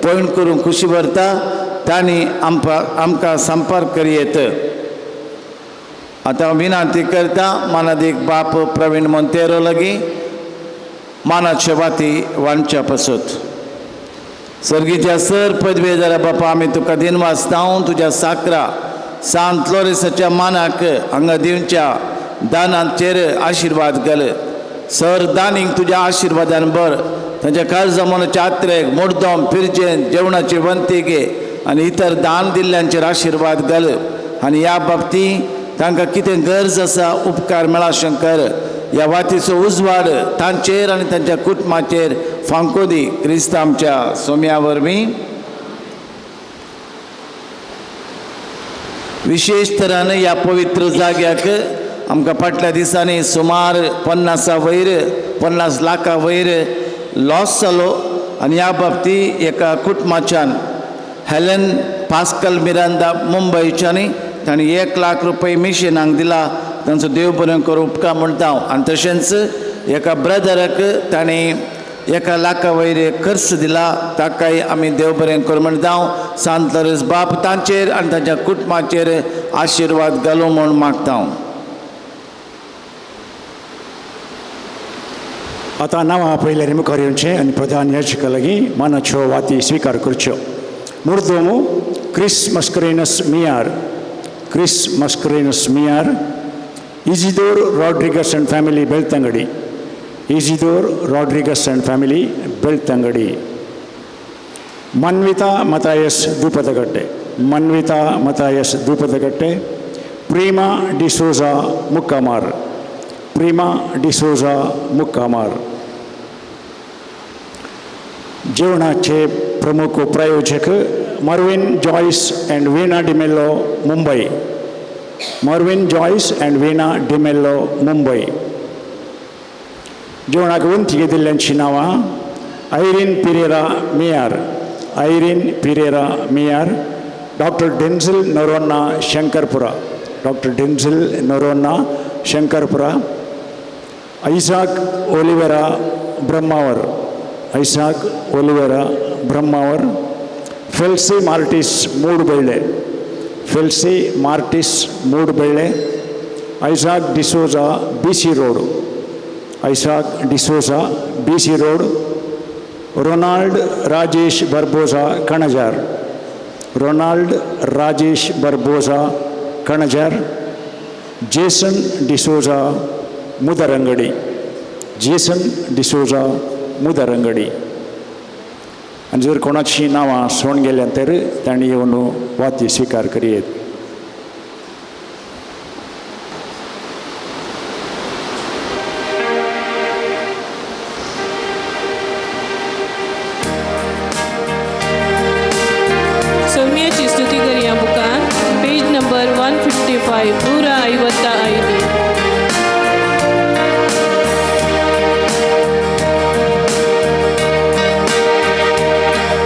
पयण करूंक खुशी भरता तांणी आमकां संपर्क करयेत. आतां विनंती करता मानादीक बाप प्रवीण मोंतेरो लागीं मानाचे वाती वांटच्या पासत. सर्गीच्या सर पदवेदारा बापा, आमी तुका दिनवास जावन तुज्या साकरा सांत लोरेसाच्या मानाक हांगा दिवच्या दानांचेर आशिर्वाद घाल. सर दानीक तुज्या आशिर्वादान भर. तांच्या काळजा मनाच्या आत्रेक मुर्दम पिरजेन जेवणाची वंतिके आनी इतर दान दिल्ल्यांचेर आशिर्वाद घाल. आनी ह्या बाबतींत तांकां कितें गरज आसा उपकार मेळा शंकर. ह्या वातीचो उजवाड तांचेर आनी तांच्या कुटुंबाचेर फांको दी. क्रिस्त आमच्या सोम्या वरवीं. विशेश तरान ह्या पवित्र जाग्याक आमकां फाटल्या दिसांनी सुमार 50 लाखां वयर लॉस जालो आनी ह्या बाबतींत एका कुटुंबाच्यान हेलन पास्कल मिरांदा मुंबयच्यानी तांणी 1 लाख रुपये मिशनाक दिला. तांचो देव बरें करूं उपकार म्हणटा हांव. आनी तशेंच एका ब्रदराक तांणी 1 लाखा वयर खर्च दिला, ताकाय आमी देव बरें करूं म्हणटा हांव. सांत लॉरेंस बाप तांचेर आनी तांच्या कुटुंबाचेर आशिर्वाद घालूं म्हूण मागता हांव. आतां नांवां पयल्यार मुखार येवचें आनी प्रधान याचिका लागीं मानाच्यो वाती स्विकार करच्यो. मुर्दोमो क्रिस मस्करेनस मियार, Chris Mascarenhas Miyar, Isidore Rodrigues and family Belthangady, Isidore Rodrigues and family Belthangady, Manvitha Matthias Dhoopatakatte, Manvitha Matthias Dhoopatakatte, Prema D'Souza Mukkamar, Prema D'Souza Mukkamar. जेवणाचे प्रमुख प्रायोजक Marvin Joyce and Veena D'Mello Mumbai, Marvin Joyce and Veena D'Mello Mumbai. जेवणाक वंती घेतिल्ल्यांची नांवां Irene Pereira Miyar, Irene Pereira Miyar, doctor Denzil Noronha Shankarpura, doctor Denzil Noronha Shankarpura, Isaac Oliveira Brahmavar, Isaac Oliveira Brahmavar, Felcy Martis Moodubelle, Felcy Martis Moodubelle, Isaac D'Souza B C road, Isaac D'Souza B C road, Ronald Rajesh Barbosa Kanajar, Ronald Rajesh Barbosa Kanajar, Jason D'Souza Mudarangadi, Jason D'Souza Mudarangadi. आनी जर कोणाची नांवां सोण गेल्यां तर तांणी येवन वाती स्विकार करयेत. सौम्याची स्तुती करूया बुकान पेज नंबर 155 155.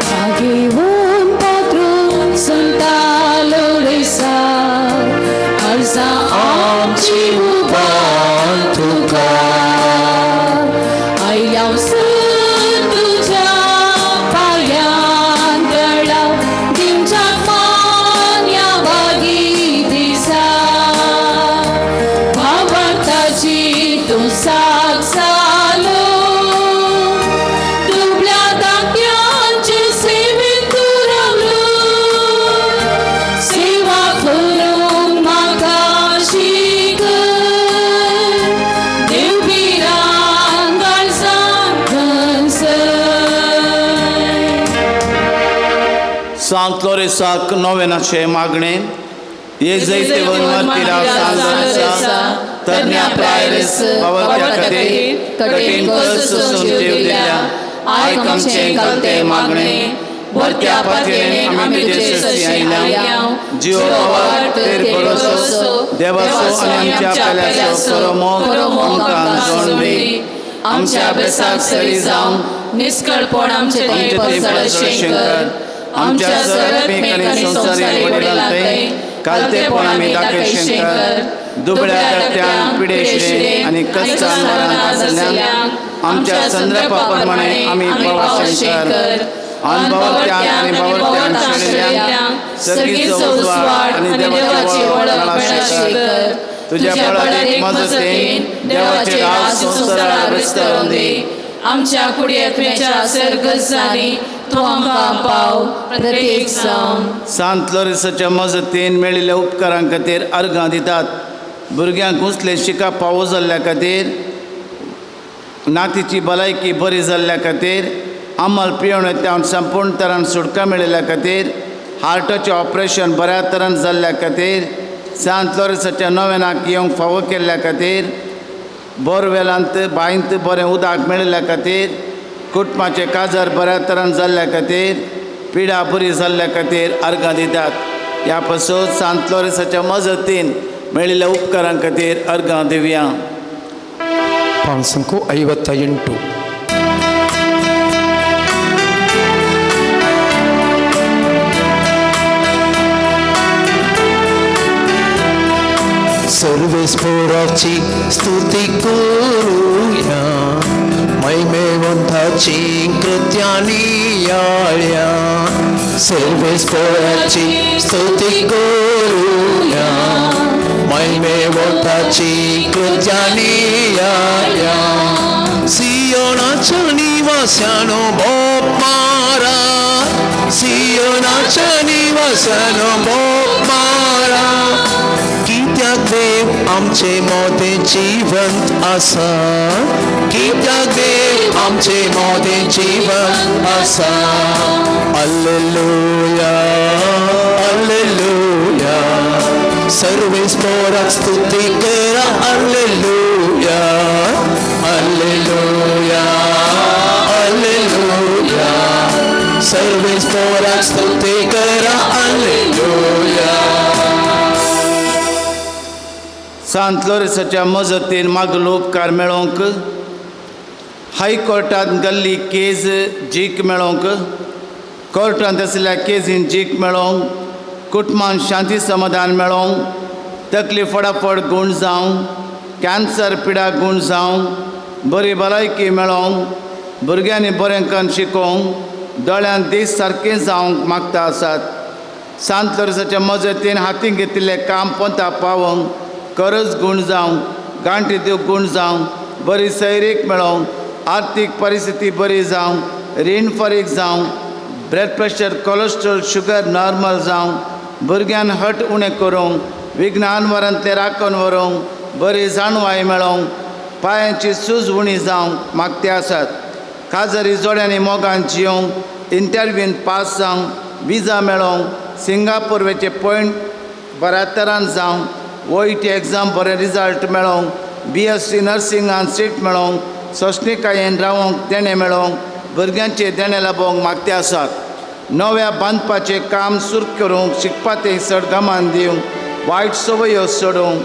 भाग्यवान पात्र संतालो रेसा अर्जा आमची उबान तुका आयल्या तुझ्या पायान गळा दिवच्या मान या भागी दिसा भावार्थाची तूं साक जालो दुबळ्या दात्यांचे सेवेंत तूं रावलो सेवा करूंक म्हाका शिकय देव भिरांत काळजांत घनसय. सांत लोरेसाक नोवेनाचें मागणें ये जैतेवन मार्तीरा सांत लोरेसा तरण्या प्रायरेस बावळत्या खातीर कठीण कष्ट सोसून जीव दिल्या आयक आमचें कलतें मागणें भरत्या पातयेन आमी तुजे सरशी आयल्या जीव बाबा तेर भरोसो देवाचो आनी आमच्या पेल्याचो खरो मोग आमकां जोड दी. आमच्या अभ्यासाक सरी जावन निष्कळपण आमचे थंय पसळशें कर. आमच्या सरात्मीक आनी संवसारीक वडिलांथंय कालतेपण आमी दाखयशें कर. दुबळ्या धाकट्यांक पिडेशिरे आनी कश्टान मरण आसल्ल्यांक आमच्या संद्रपा प्रमाणे आमी पावशें कर. अनभवत्यांक आनी भवत्यांक शेणिल्ल्यांक सर्गीचो उजवाड आनी देवाची वळख मेळाशें कर. तुज्या बळादीक मजतीन देवाचे राज संवसारार विस्तारून दी. आमच्या कुडयेच्या सर्गजांनी तूं आमकां पाव प्रत्येक जावन. सांत लोरेसाच्या मजतीन मेळिल्ल्या उपकारां खातीर अर्गां दितात. भुरग्यांक उंचलें शिकप फावो जाल्ल्या खातीर, नातीची भलायकी बरी जाल्ल्या खातीर, अंमल पियेवन संपूर्ण तरान सुटका मेळिल्ल्या खातीर, हार्टाचें ऑपरेशन बऱ्या तरान जाल्ल्या खातीर, सांत लोरेसाच्या नोवेनाक येवंक फावो केल्ल्या खातीर, बोरवेलांत बांयंत बरें उदक मेळिल्ल्या खातीर, कुटुंबाचें काजार बऱ्या तरान जाल्ल्या खातीर, पिडा बरी जाल्ल्या खातीर अर्गां दितात. ह्या पासून सांत लोरेसाच्या मजतीन मेळिल्ल्या उपकारां खातीर अर्गां दिवया. 558. सर्वेस्पोराची स्तुती करूया, महिमेवंताची कृत्यानी याळ्या. सर्वेस्पोराची स्तुती करूया, महिमेवंताची कृत्यानी याळ्या. सियोनाच्या निवास्यानो बोप मारा, सियोनाच्या निवास्यानो बोप मारा. कित्याक देव आमचे मोदें जिवंत आसा, कित्याक देव आमचे मोदें जिवंत आसा. अल्लेलुया अल्लेलुया, सर्वेस्पोराक स्तुती करा. अल्लेलुया अल्लेलुया अल्लेलुया, सर्वेस्पोराक स्तुती करा. अल्लेलुया. सांत लोरेसाच्या मजतीन मागलो उपकार मेळोवंक, हायकोर्टांत गेल्ली केज जीक मेळोवंक, कोर्टांत आशिल्ल्या केजीन जीक मेळोवंक, कुटुंबान शांती समाधान मेळोवंक, तकली फटाफट गूण जावंक, कॅन्सर पिडा गूण जावंक, बरी भलायकी मेळोवंक, भुरग्यांनी बरें करून शिकोवंक, दोळ्यांत दीस सारकें जावंक मागता आसात. सांत लोरेसाच्या मजतीन हातीन घेतिल्लें काम पोंता पावोवंक, करज गूण जावंक, गांठी दिवंक गूण जावंक, बरी सैरीक मेळोवंक, आर्थीक परिस्थिती बरी जावंक, रीण फारीक जावंक, Blood pressure, cholesterol, sugar normal जावंक, भुरग्यान हट उणें करूंक, विज्ञान वरांतलें राखून व्हरूंक, बरी जाणवाय मेळोंक, पांयांची सूज उणी जावंक मागते आसात. काजरी जोड्यांनी मोगान जियोंक, इंटरव्यून पास जावंक, विजा मेळोंक, सिंगापूर वेचे पॉयंट बऱ्या तरान जावंक, ओईटी एग्जाम बरें रिजल्ट मेळोंक, बीएससी नर्सिंगान सीट मेळोंक, सोंसणीकायेन रावोंक देणें मेळोंक, भुरग्यांचें देणें लाबोवंक मागते आसात. नव्या बांदपाचें काम सुरू करूंक, शिकपा तें चड गमान दिवंक, वायट संवयो सोडूंक,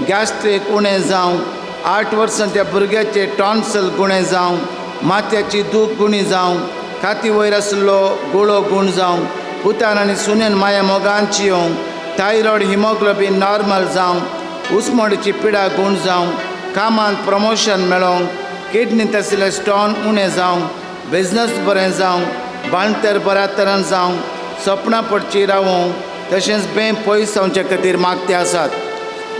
गॅस्ट्रीक उणें जावंक, 8 वर्सांच्या भुरग्याचे टॉन्सल गुणें जावंक, माथ्याची दूख गुणी जावंक, काती वयर आशिल्लो गुळो गूण जावंक, पुतान आनी सुनेन माया मोगान येवंक, थायरॉयड हिमोग्लोबीन नॉर्मल जावंक, उस्मोडीची पिडा गूण जावंक, कामांत प्रमोशन मेळोंक, किडनींत आशिल्ले स्टोन उणें जावंक, बिजनस बरें जावंक, बांणतर बऱ्या तरान जावंक, सपनां पडची रावोंक, तशेंच बें पयस जावचे खातीर मागते आसात.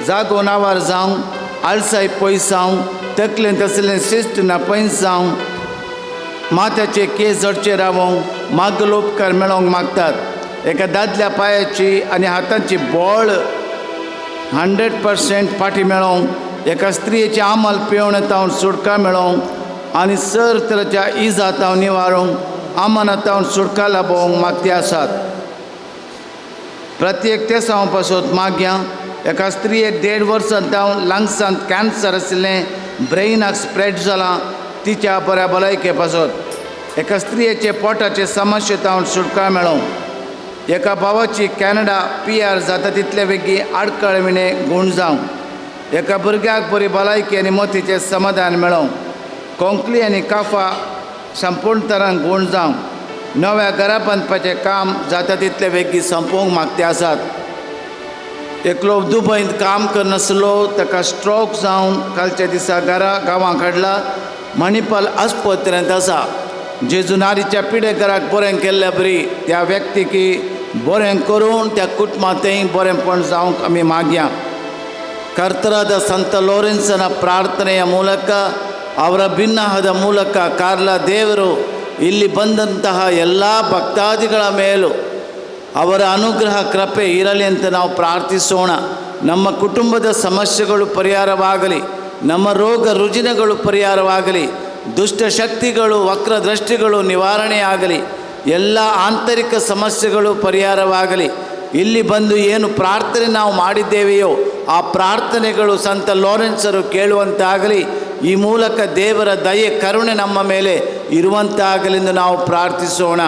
जागो नावार जावंक, आळसाय पयस जावंक, तकलेंत आशिल्लें शिस्त ना पयस जावंक, माथ्याचे केंस जडचे रावोंक, मागलो उपकार मेळोवंक मागतात. एका दादल्या पांयाची आनी हातांची बळ 100% फाटी मेळोवंक, एका स्त्रियेची आमल पिवण तावन सुटका मेळोवंक आनी सर तरेच्या इजा तावन निवारूंक, आमना तावन सुटका लाबोवंक मागते आसात. प्रत्येक तेसांव पासत मागया. एका स्त्रियेक 1.5 वर्सां तावन लंग्सांत कॅन्सर आशिल्लें, ब्रेनाक स्प्रेड जालां, तिच्या बऱ्या भलायके पासत. एका स्त्रियेचे पोटाचे समस्ये तावन सुटका मेळोवंक. एका भावाची कॅनडा PR जाता तितले वेगीं आडकळ विणें गूण जावंक. एका भुरग्याक बरी भलायकी आनी मोतीचें समाधान मेळोवंक. कोंकली आनी काफा संपूर्ण तरान गूण जावंक. नव्या घरा बांदपाचें काम जाता तितले वेगीं सोंपोवंक मागते आसात. एकलो दुबयंत काम करनासलो, ताका स्ट्रोक जावन कालच्या दिसा घरा गांवांक हाडला, मणिपाल आस्पत्रेंत आसा. जेजू नारीच्या पिडेघराक बरें केल्ल्या बरी त्या व्यक्तीकी बरें करून त्या कुटुंबांतय बरेंपण जावंक आमी मागया. ಕರ್ತರಾದ ಸಂತ ಲೋರೆನ್ಸನ ಪ್ರಾರ್ಥನೆಯ ಮೂಲಕ, ಅವರ ಭಿನ್ನಹದ ಮೂಲಕ ಕಾರ್ಲ ದೇವರು ಇಲ್ಲಿ ಬಂದಂತಹ ಎಲ್ಲ ಭಕ್ತಾದಿಗಳ ಮೇಲೂ ಅವರ ಅನುಗ್ರಹ ಕೃಪೆ ಇರಲಿ ಅಂತ ನಾವು ಪ್ರಾರ್ಥಿಸೋಣ. ನಮ್ಮ ಕುಟುಂಬದ ಸಮಸ್ಯೆಗಳು ಪರಿಹಾರವಾಗಲಿ, ನಮ್ಮ ರೋಗ ರುಜಿನಗಳು ಪರಿಹಾರವಾಗಲಿ, ದುಷ್ಟಶಕ್ತಿಗಳು ವಕ್ರದೃಷ್ಟಿಗಳು ನಿವಾರಣೆಯಾಗಲಿ, ಎಲ್ಲ ಆಂತರಿಕ ಸಮಸ್ಯೆಗಳು ಪರಿಹಾರವಾಗಲಿ. ಇಲ್ಲಿ ಬಂದು ಏನು ಪ್ರಾರ್ಥನೆ ನಾವು ಮಾಡಿದ್ದೇವೆಯೋ ಆ ಪ್ರಾರ್ಥನೆಗಳು ಸಂತ ಲಾರೆನ್ಸರು ಕೇಳುವಂತಾಗಲಿ. ಈ ಮೂಲಕ ದೇವರ ದಯೆ ಕರುಣೆ ನಮ್ಮ ಮೇಲೆ ಇರುವಂತಾಗಲೆಂದು ನಾವು ಪ್ರಾರ್ಥಿಸೋಣ.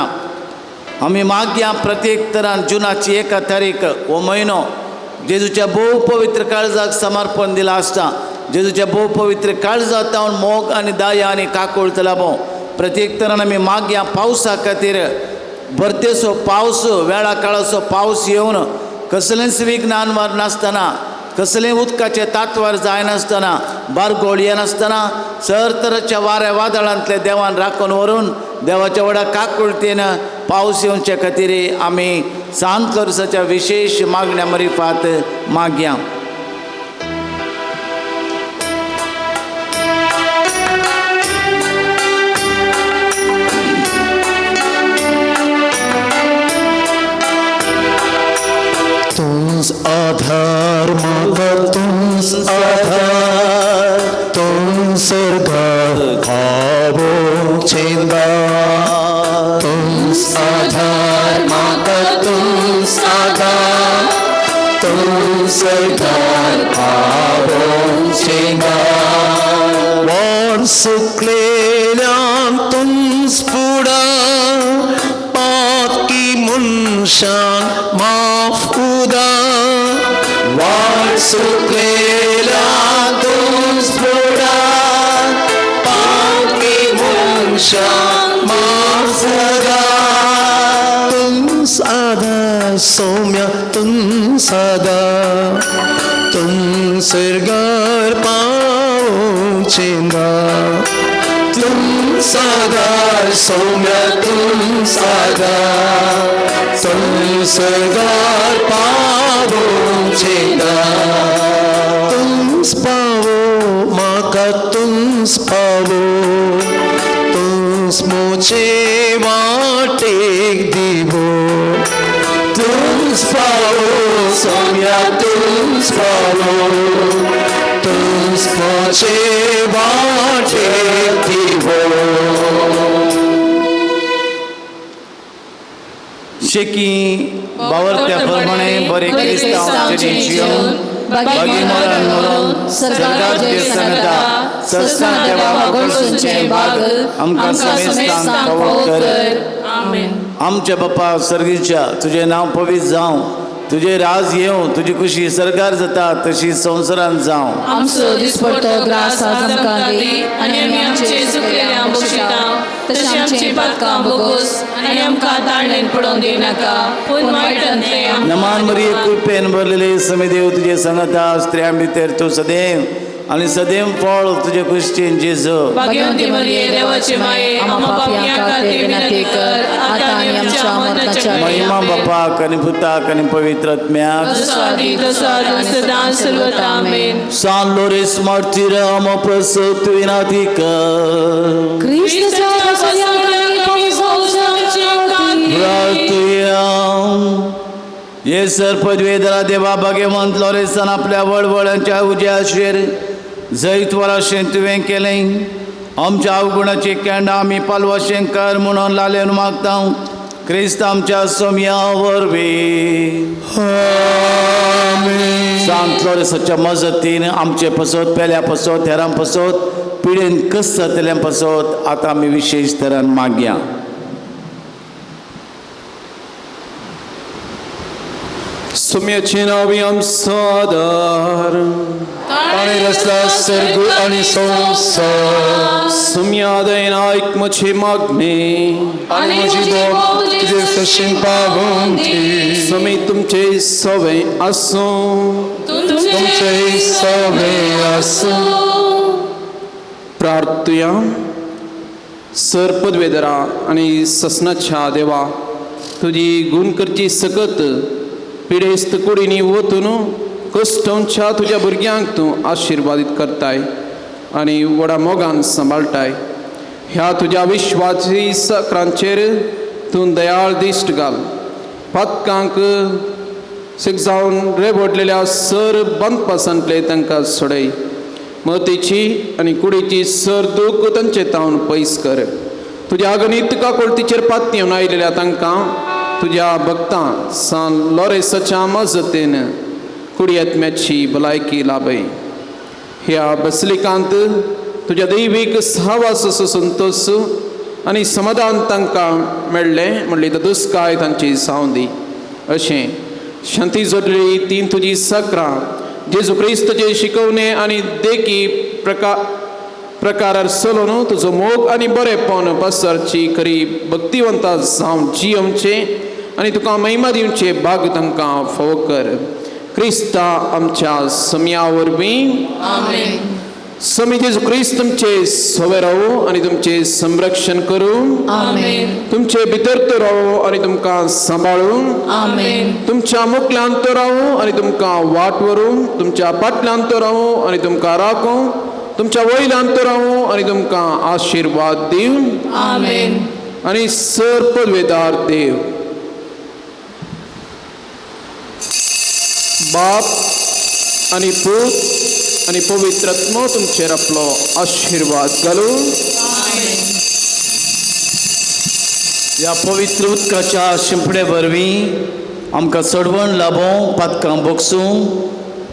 आमी मागया प्रत्येक तरान जुनाची 1 तारीख हो म्हयनो जेजूच्या भोव पवित्र काळजाक समर्पण दिलां आसता. जेजूच्या भोव पवित्र काळजा तावन मोग आनी दया आनी काकूळत लाबो. प्रत्येक तरान आमी मागया पावसा खातीर भरतेचो पावस, वेळा काळाचो पावस येवन कसलेंच विज्ञानवार नासतना, कसलें उदकाचें तात्वार जायनासतना, बारगोळ येनासतना सर तरेच्या वाऱ्या वादळांतले देवान राखून व्हरून देवाच्या व्हडा काकुळतेन पावस येवचे खातीर आमी सांत लोरसाच्या विशेश मागण्या मरिफात मागया. तुझ आधार माता, तुझ आधार, तुम सरदार भावो चेंदा. तुझ आधार माता, तुझ आधार, तुम सरदार भावो चेंदा. वार सुकलेल्यान तुझ पुडा पाकी मुनशान माफ उदा. वार सुकलेल्यान तुझ पुडा पाकी मुनशान माफ उदा. तुम सादा सौम्य, तुम सादा, तुम सिरगार पाओ चेंदा. तुम सादा सौम्य, तुम सादा, तुम सिरगार पाओ चेंदा. तुम पाओ माका, तुम पाओ, तुम मोचे वाटे तूंच पावो सोम्या तूंच पावो तूंच म्हजे वाटेक दिवो. शेकी बावरत्या प्रमाणे बरे क्रिस्तांव जियोन बागी मरण मरून सर्गात जे संगता सस्ना देवा गळसूंचें बाग आमकां समेस्तांक फावो कर. आमेन. आमच्या बापा सर्गीच्या तुजें नांव पवित्र जावं, तुजें राज येवं, तुजी खुशी सरकार जाता तशी संवसारांत जावं. आमचो दिसपडतो ग्रास आज आमकां दी आनी आमी आमचे चुकलेल्या बक्षिता तशें आमची पातकां बोगोस आनी आमकां ताळणेन पडोवन दिनाका पूण वायटांतलें आमकां नमान मरिये कृपेन भरलेले समेदेव तुजे संगता, स्त्रियां भितर तूं सदैव आनी सदैव फळ तुजे कुश्टीन जेजू. भाग्यवंती मरिये देवाची माये आम्हा पापयां खातीर विनंती कर आतां आनी आमच्या मरणाच्या वेळी. महिमा बापाक आनी पुताक आनी पवित्र आत्म्याक जसो आदी तसो आजून सदां सर्वथा. आमेन. सान लोरेस मार्तीर आमो प्रसत विनाती कर. क्रिस्ताच्या प्रार्थुया. ये सर पदवेधरा देवा भाग्यवंत लोरेसान आपल्या वळवळांच्या उज्याचेर जैत वराशें तुवें केलें. आमच्या अवगुणाची केंडां आमी पालवाशें कर म्हणून लालेन मागता क्रिस्त आमच्या सोम्या वरवीं. सांत लोरेसाच्या मजतीन आमचे पसत पेल्या पसत हेरां पसत पिडेन कस जातल्या पसत आतां आमी विशेश तरान मागया. सुम्याचे नांव आमचो आदार आनी रचला सर्ग आनी संवसार. सुम्या दयेन आयक म्हजी मागणी आनी म्हजी बोब तुजे सशीन पावून दी. सुमी तुमचे सवे आसूं तुमचे सवे आसूं. प्रार्थुया. सर पदवेदरा आनी ससनाच्या देवा तुजी गुण करची सकत पिडेस्त कुडींनी वतून कश्टांच्या तुज्या भुरग्यांक तूं आशिर्वादीत करताय आनी व्हडा मोगान सांबाळटाय. ह्या तुज्या विश्वासी सक्रांचेर तूं दयाळ दिश्ट घाल. पातकांक जावन रेबडलेल्या सर बांदपासांतले तांकां सोडय. मतीची आनी कुडीची सर दूख तांचे तावन पयस कर. तुज्या अगणीत काकुळतीचेर पातयेवन आयिल्ल्या तांकां तुज्या भक्तां सान लोरेसाच्या मजतीन कुडी आत्म्याची भलायकी लाभय. ह्या बसलिकांत तुज्या दैवीक सहवासाचो संतोश आनी समाधान तांकां मेळ्ळें म्हणली दुस्काय तांची जावं दी. अशें शांती जोडली तीन तुजी सक्रां जेजू क्रिस्तचे शिकवणे आनी देखी प्रकारार चलोवन तुजो मोग आनी बरेपण पसरची खरी भक्तिवंता जावन जियोवचें आनी तुका महिमा दिवचे भाग तांकां फावो कर. क्रिस्ता आमच्या सम्या वरवीं. आमेन. समी जेजू क्रिस्त तुमचे सवे रावू आनी तुमचें संरक्षण करूं. आमेन. तुमचे भितर तो रावू आनी तुमकां सांबाळूं. आमेन. तुमच्या मुखल्यान तो रावू आनी तुमकां वाट व्हरूं. तुमच्या फाटल्यान तो रावू आनी तुमकां राखूं. तुमच्या वयल्यान तो रावू आनी तुमकां आशिर्वाद दिवं. आमेन. आनी सर पदवेदार देव बाप आनी पूत आनी पवित्र आत्मो तुमचेर आपलो आशिर्वाद घालूं. ह्या पवित्र उदकाच्या शिंपडे वरवीं आमकां चडवण लाभों, पातकां बोगसूं,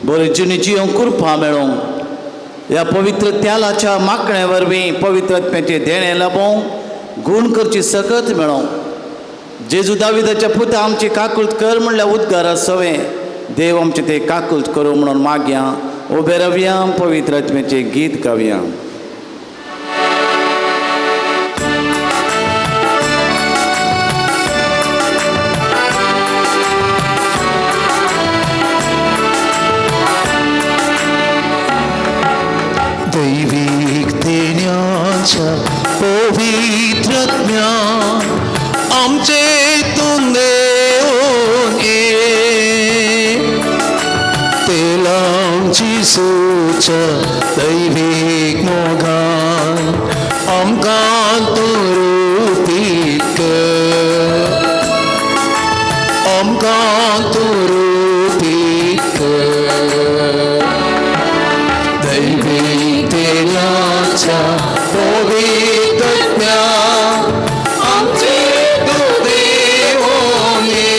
बरें जिणे जियोंक कृपा मेळों. ह्या पवित्र तेलाच्या माकण्या वरवीं पवित्र आत्म्याचें देणें लाभों, गूण करची सकत मेळों. जेजू दाविदाच्या पुता आमची काकूळत कर म्हणल्यार उद्गारा सवें देव आमचे ते काकूळत करूं म्हणून मागया. उबे रावया, पवित्र आत्म्याचें गीत गावया. दैवीक देण्याच्या पवित्र आत्म्या आमचे तूं देवन ये. तेलांची सुच्या दैवीक मोगान आमकां तूं रुपीत कर. आमकां तूं रुपीक कर दैवी देण्याच्या पवित्रज्ञा आमचे तूं देवोने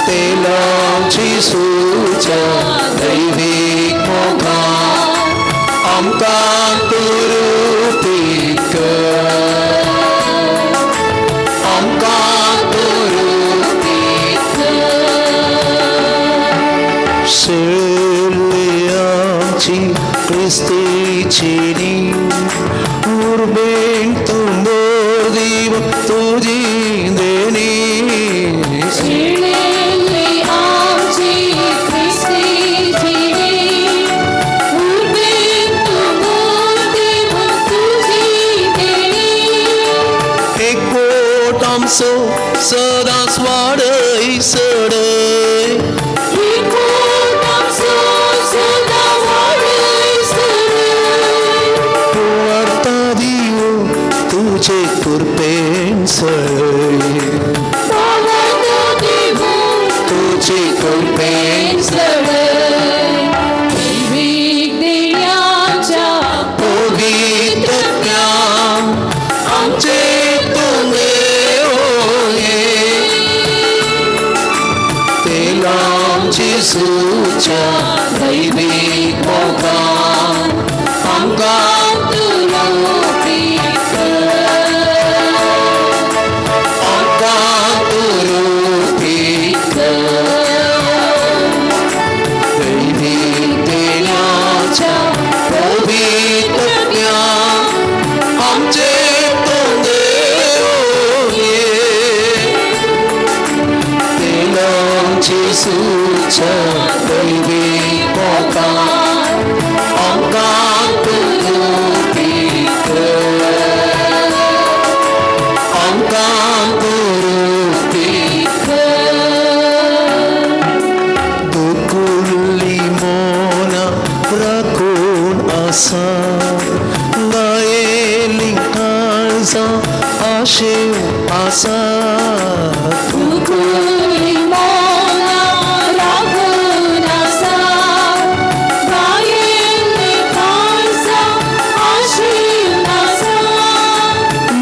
तेलाची सुच्या दैवीक मोगा आमकां तूं रुपीक कर आमकां तूं रुपीक कर शेळ्ळी आमची क्रिस्तीची उर्बेन तूं मोर दिव तुजी देणी शिळेल्ली आमची क्रिस्तीची उर्बेन तूं मोर दिवन तुजी देणी एकवट आमचो सदांच वाडय सडय एकवट आमचो सदां वाडय सडय वाडता दिव तुजे कृपेन सय पावता दिवून तुजे कृपेन सडय दैवीक देण्याच्या पवित्रज्ञा आमचे तूं देवोने तेलांची सुच्या दैवीक मोगान आमकां तूं रुपीक कर आमकां तूं रुपीक कर दैवीक देण्याच्या पवित्रज्ञा आमचे तूं देवोने तेलांची सुच्या दैवीक मोगान आमकां तूं रुपीक कर आमकां तूं रुपीक दुकुल्ली मोना राखून आसा गायेली काळजां आशेव आसा दुकुली मोना राखून आसा गायेल्ली काळजां आशेवन आसा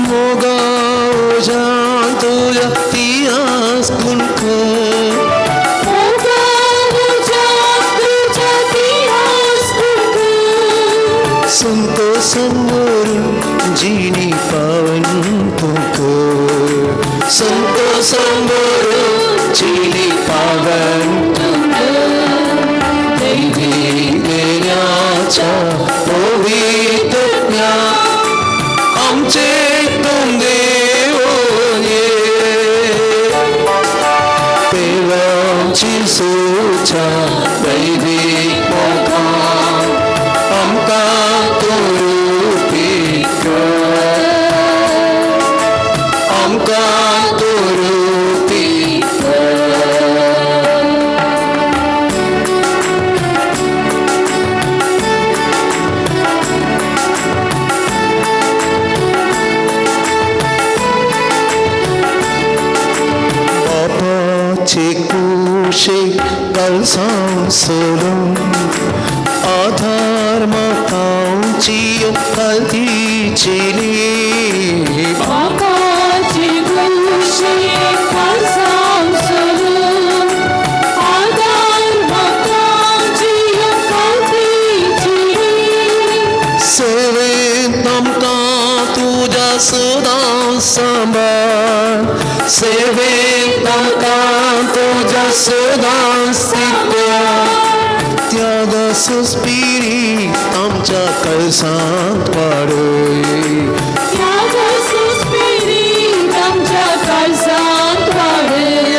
मोगा उज्यान तुज्या तियास गुणकर मोगा उज्यान तुज्या तियास गुणकर संतोषान भरून जिणी पावन तुका संतोषान भरून जिणी पावन दैवी देण्याच्या पवित्रज्ञा आमचे तूं देवोने देवाची सुच्या दैवीक मोगान आमकां तूं रुपीक कर आमकां तूं रुपीक कर बापाचे कुशे कलसांव सोडून आधार मातांची कलतीची बापाची कुशी काळजां सोडून आदार मातांची कलतीची सेवेंत आमकां तुज्या सदां सांबाळ सेवेंत आमकां तुज्या सदां सिद्ध्या त्यागाचो स्पिरीत आमच्या कळसांत वाडय त्यागाचो स्पिरीत आमच्या काळजांत वाडय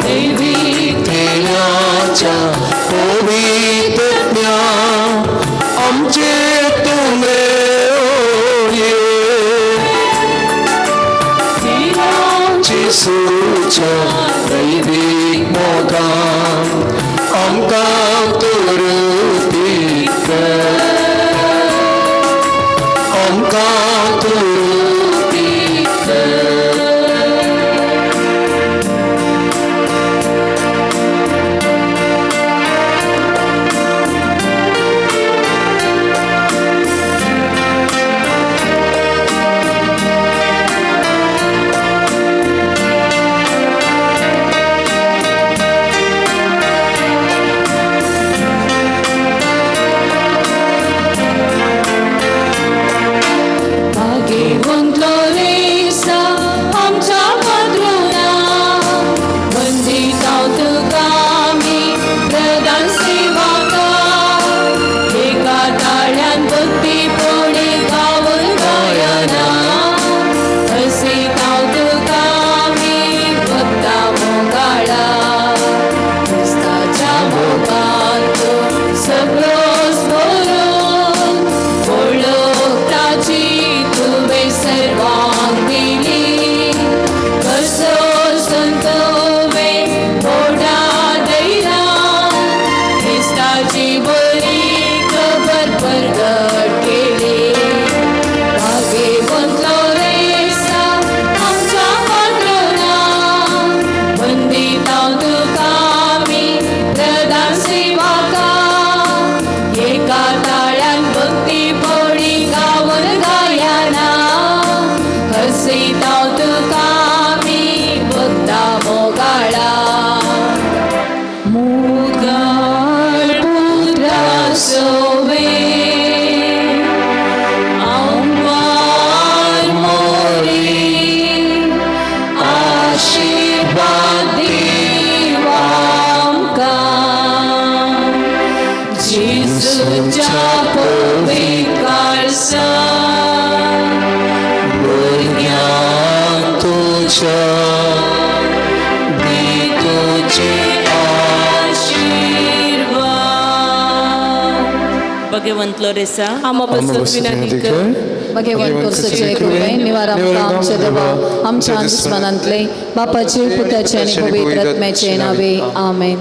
दैवीक देण्याच्या पवित्रज्ञा आमचे तूं देवोने देवाची सुच्या दैवीक मोगान आमकां तूं रुपीक कर आमकां तूं रुपीक कर. भगवंत लोरेसा. आमा पासत विनंती कर. भगवंत कोर्सचे कृपेन निवार आमकां आमच्या देवा आमच्या दुस्मानांतले, बापाचे, पुताचे आनी पवित्र आत्म्याचे नावे, आमेन.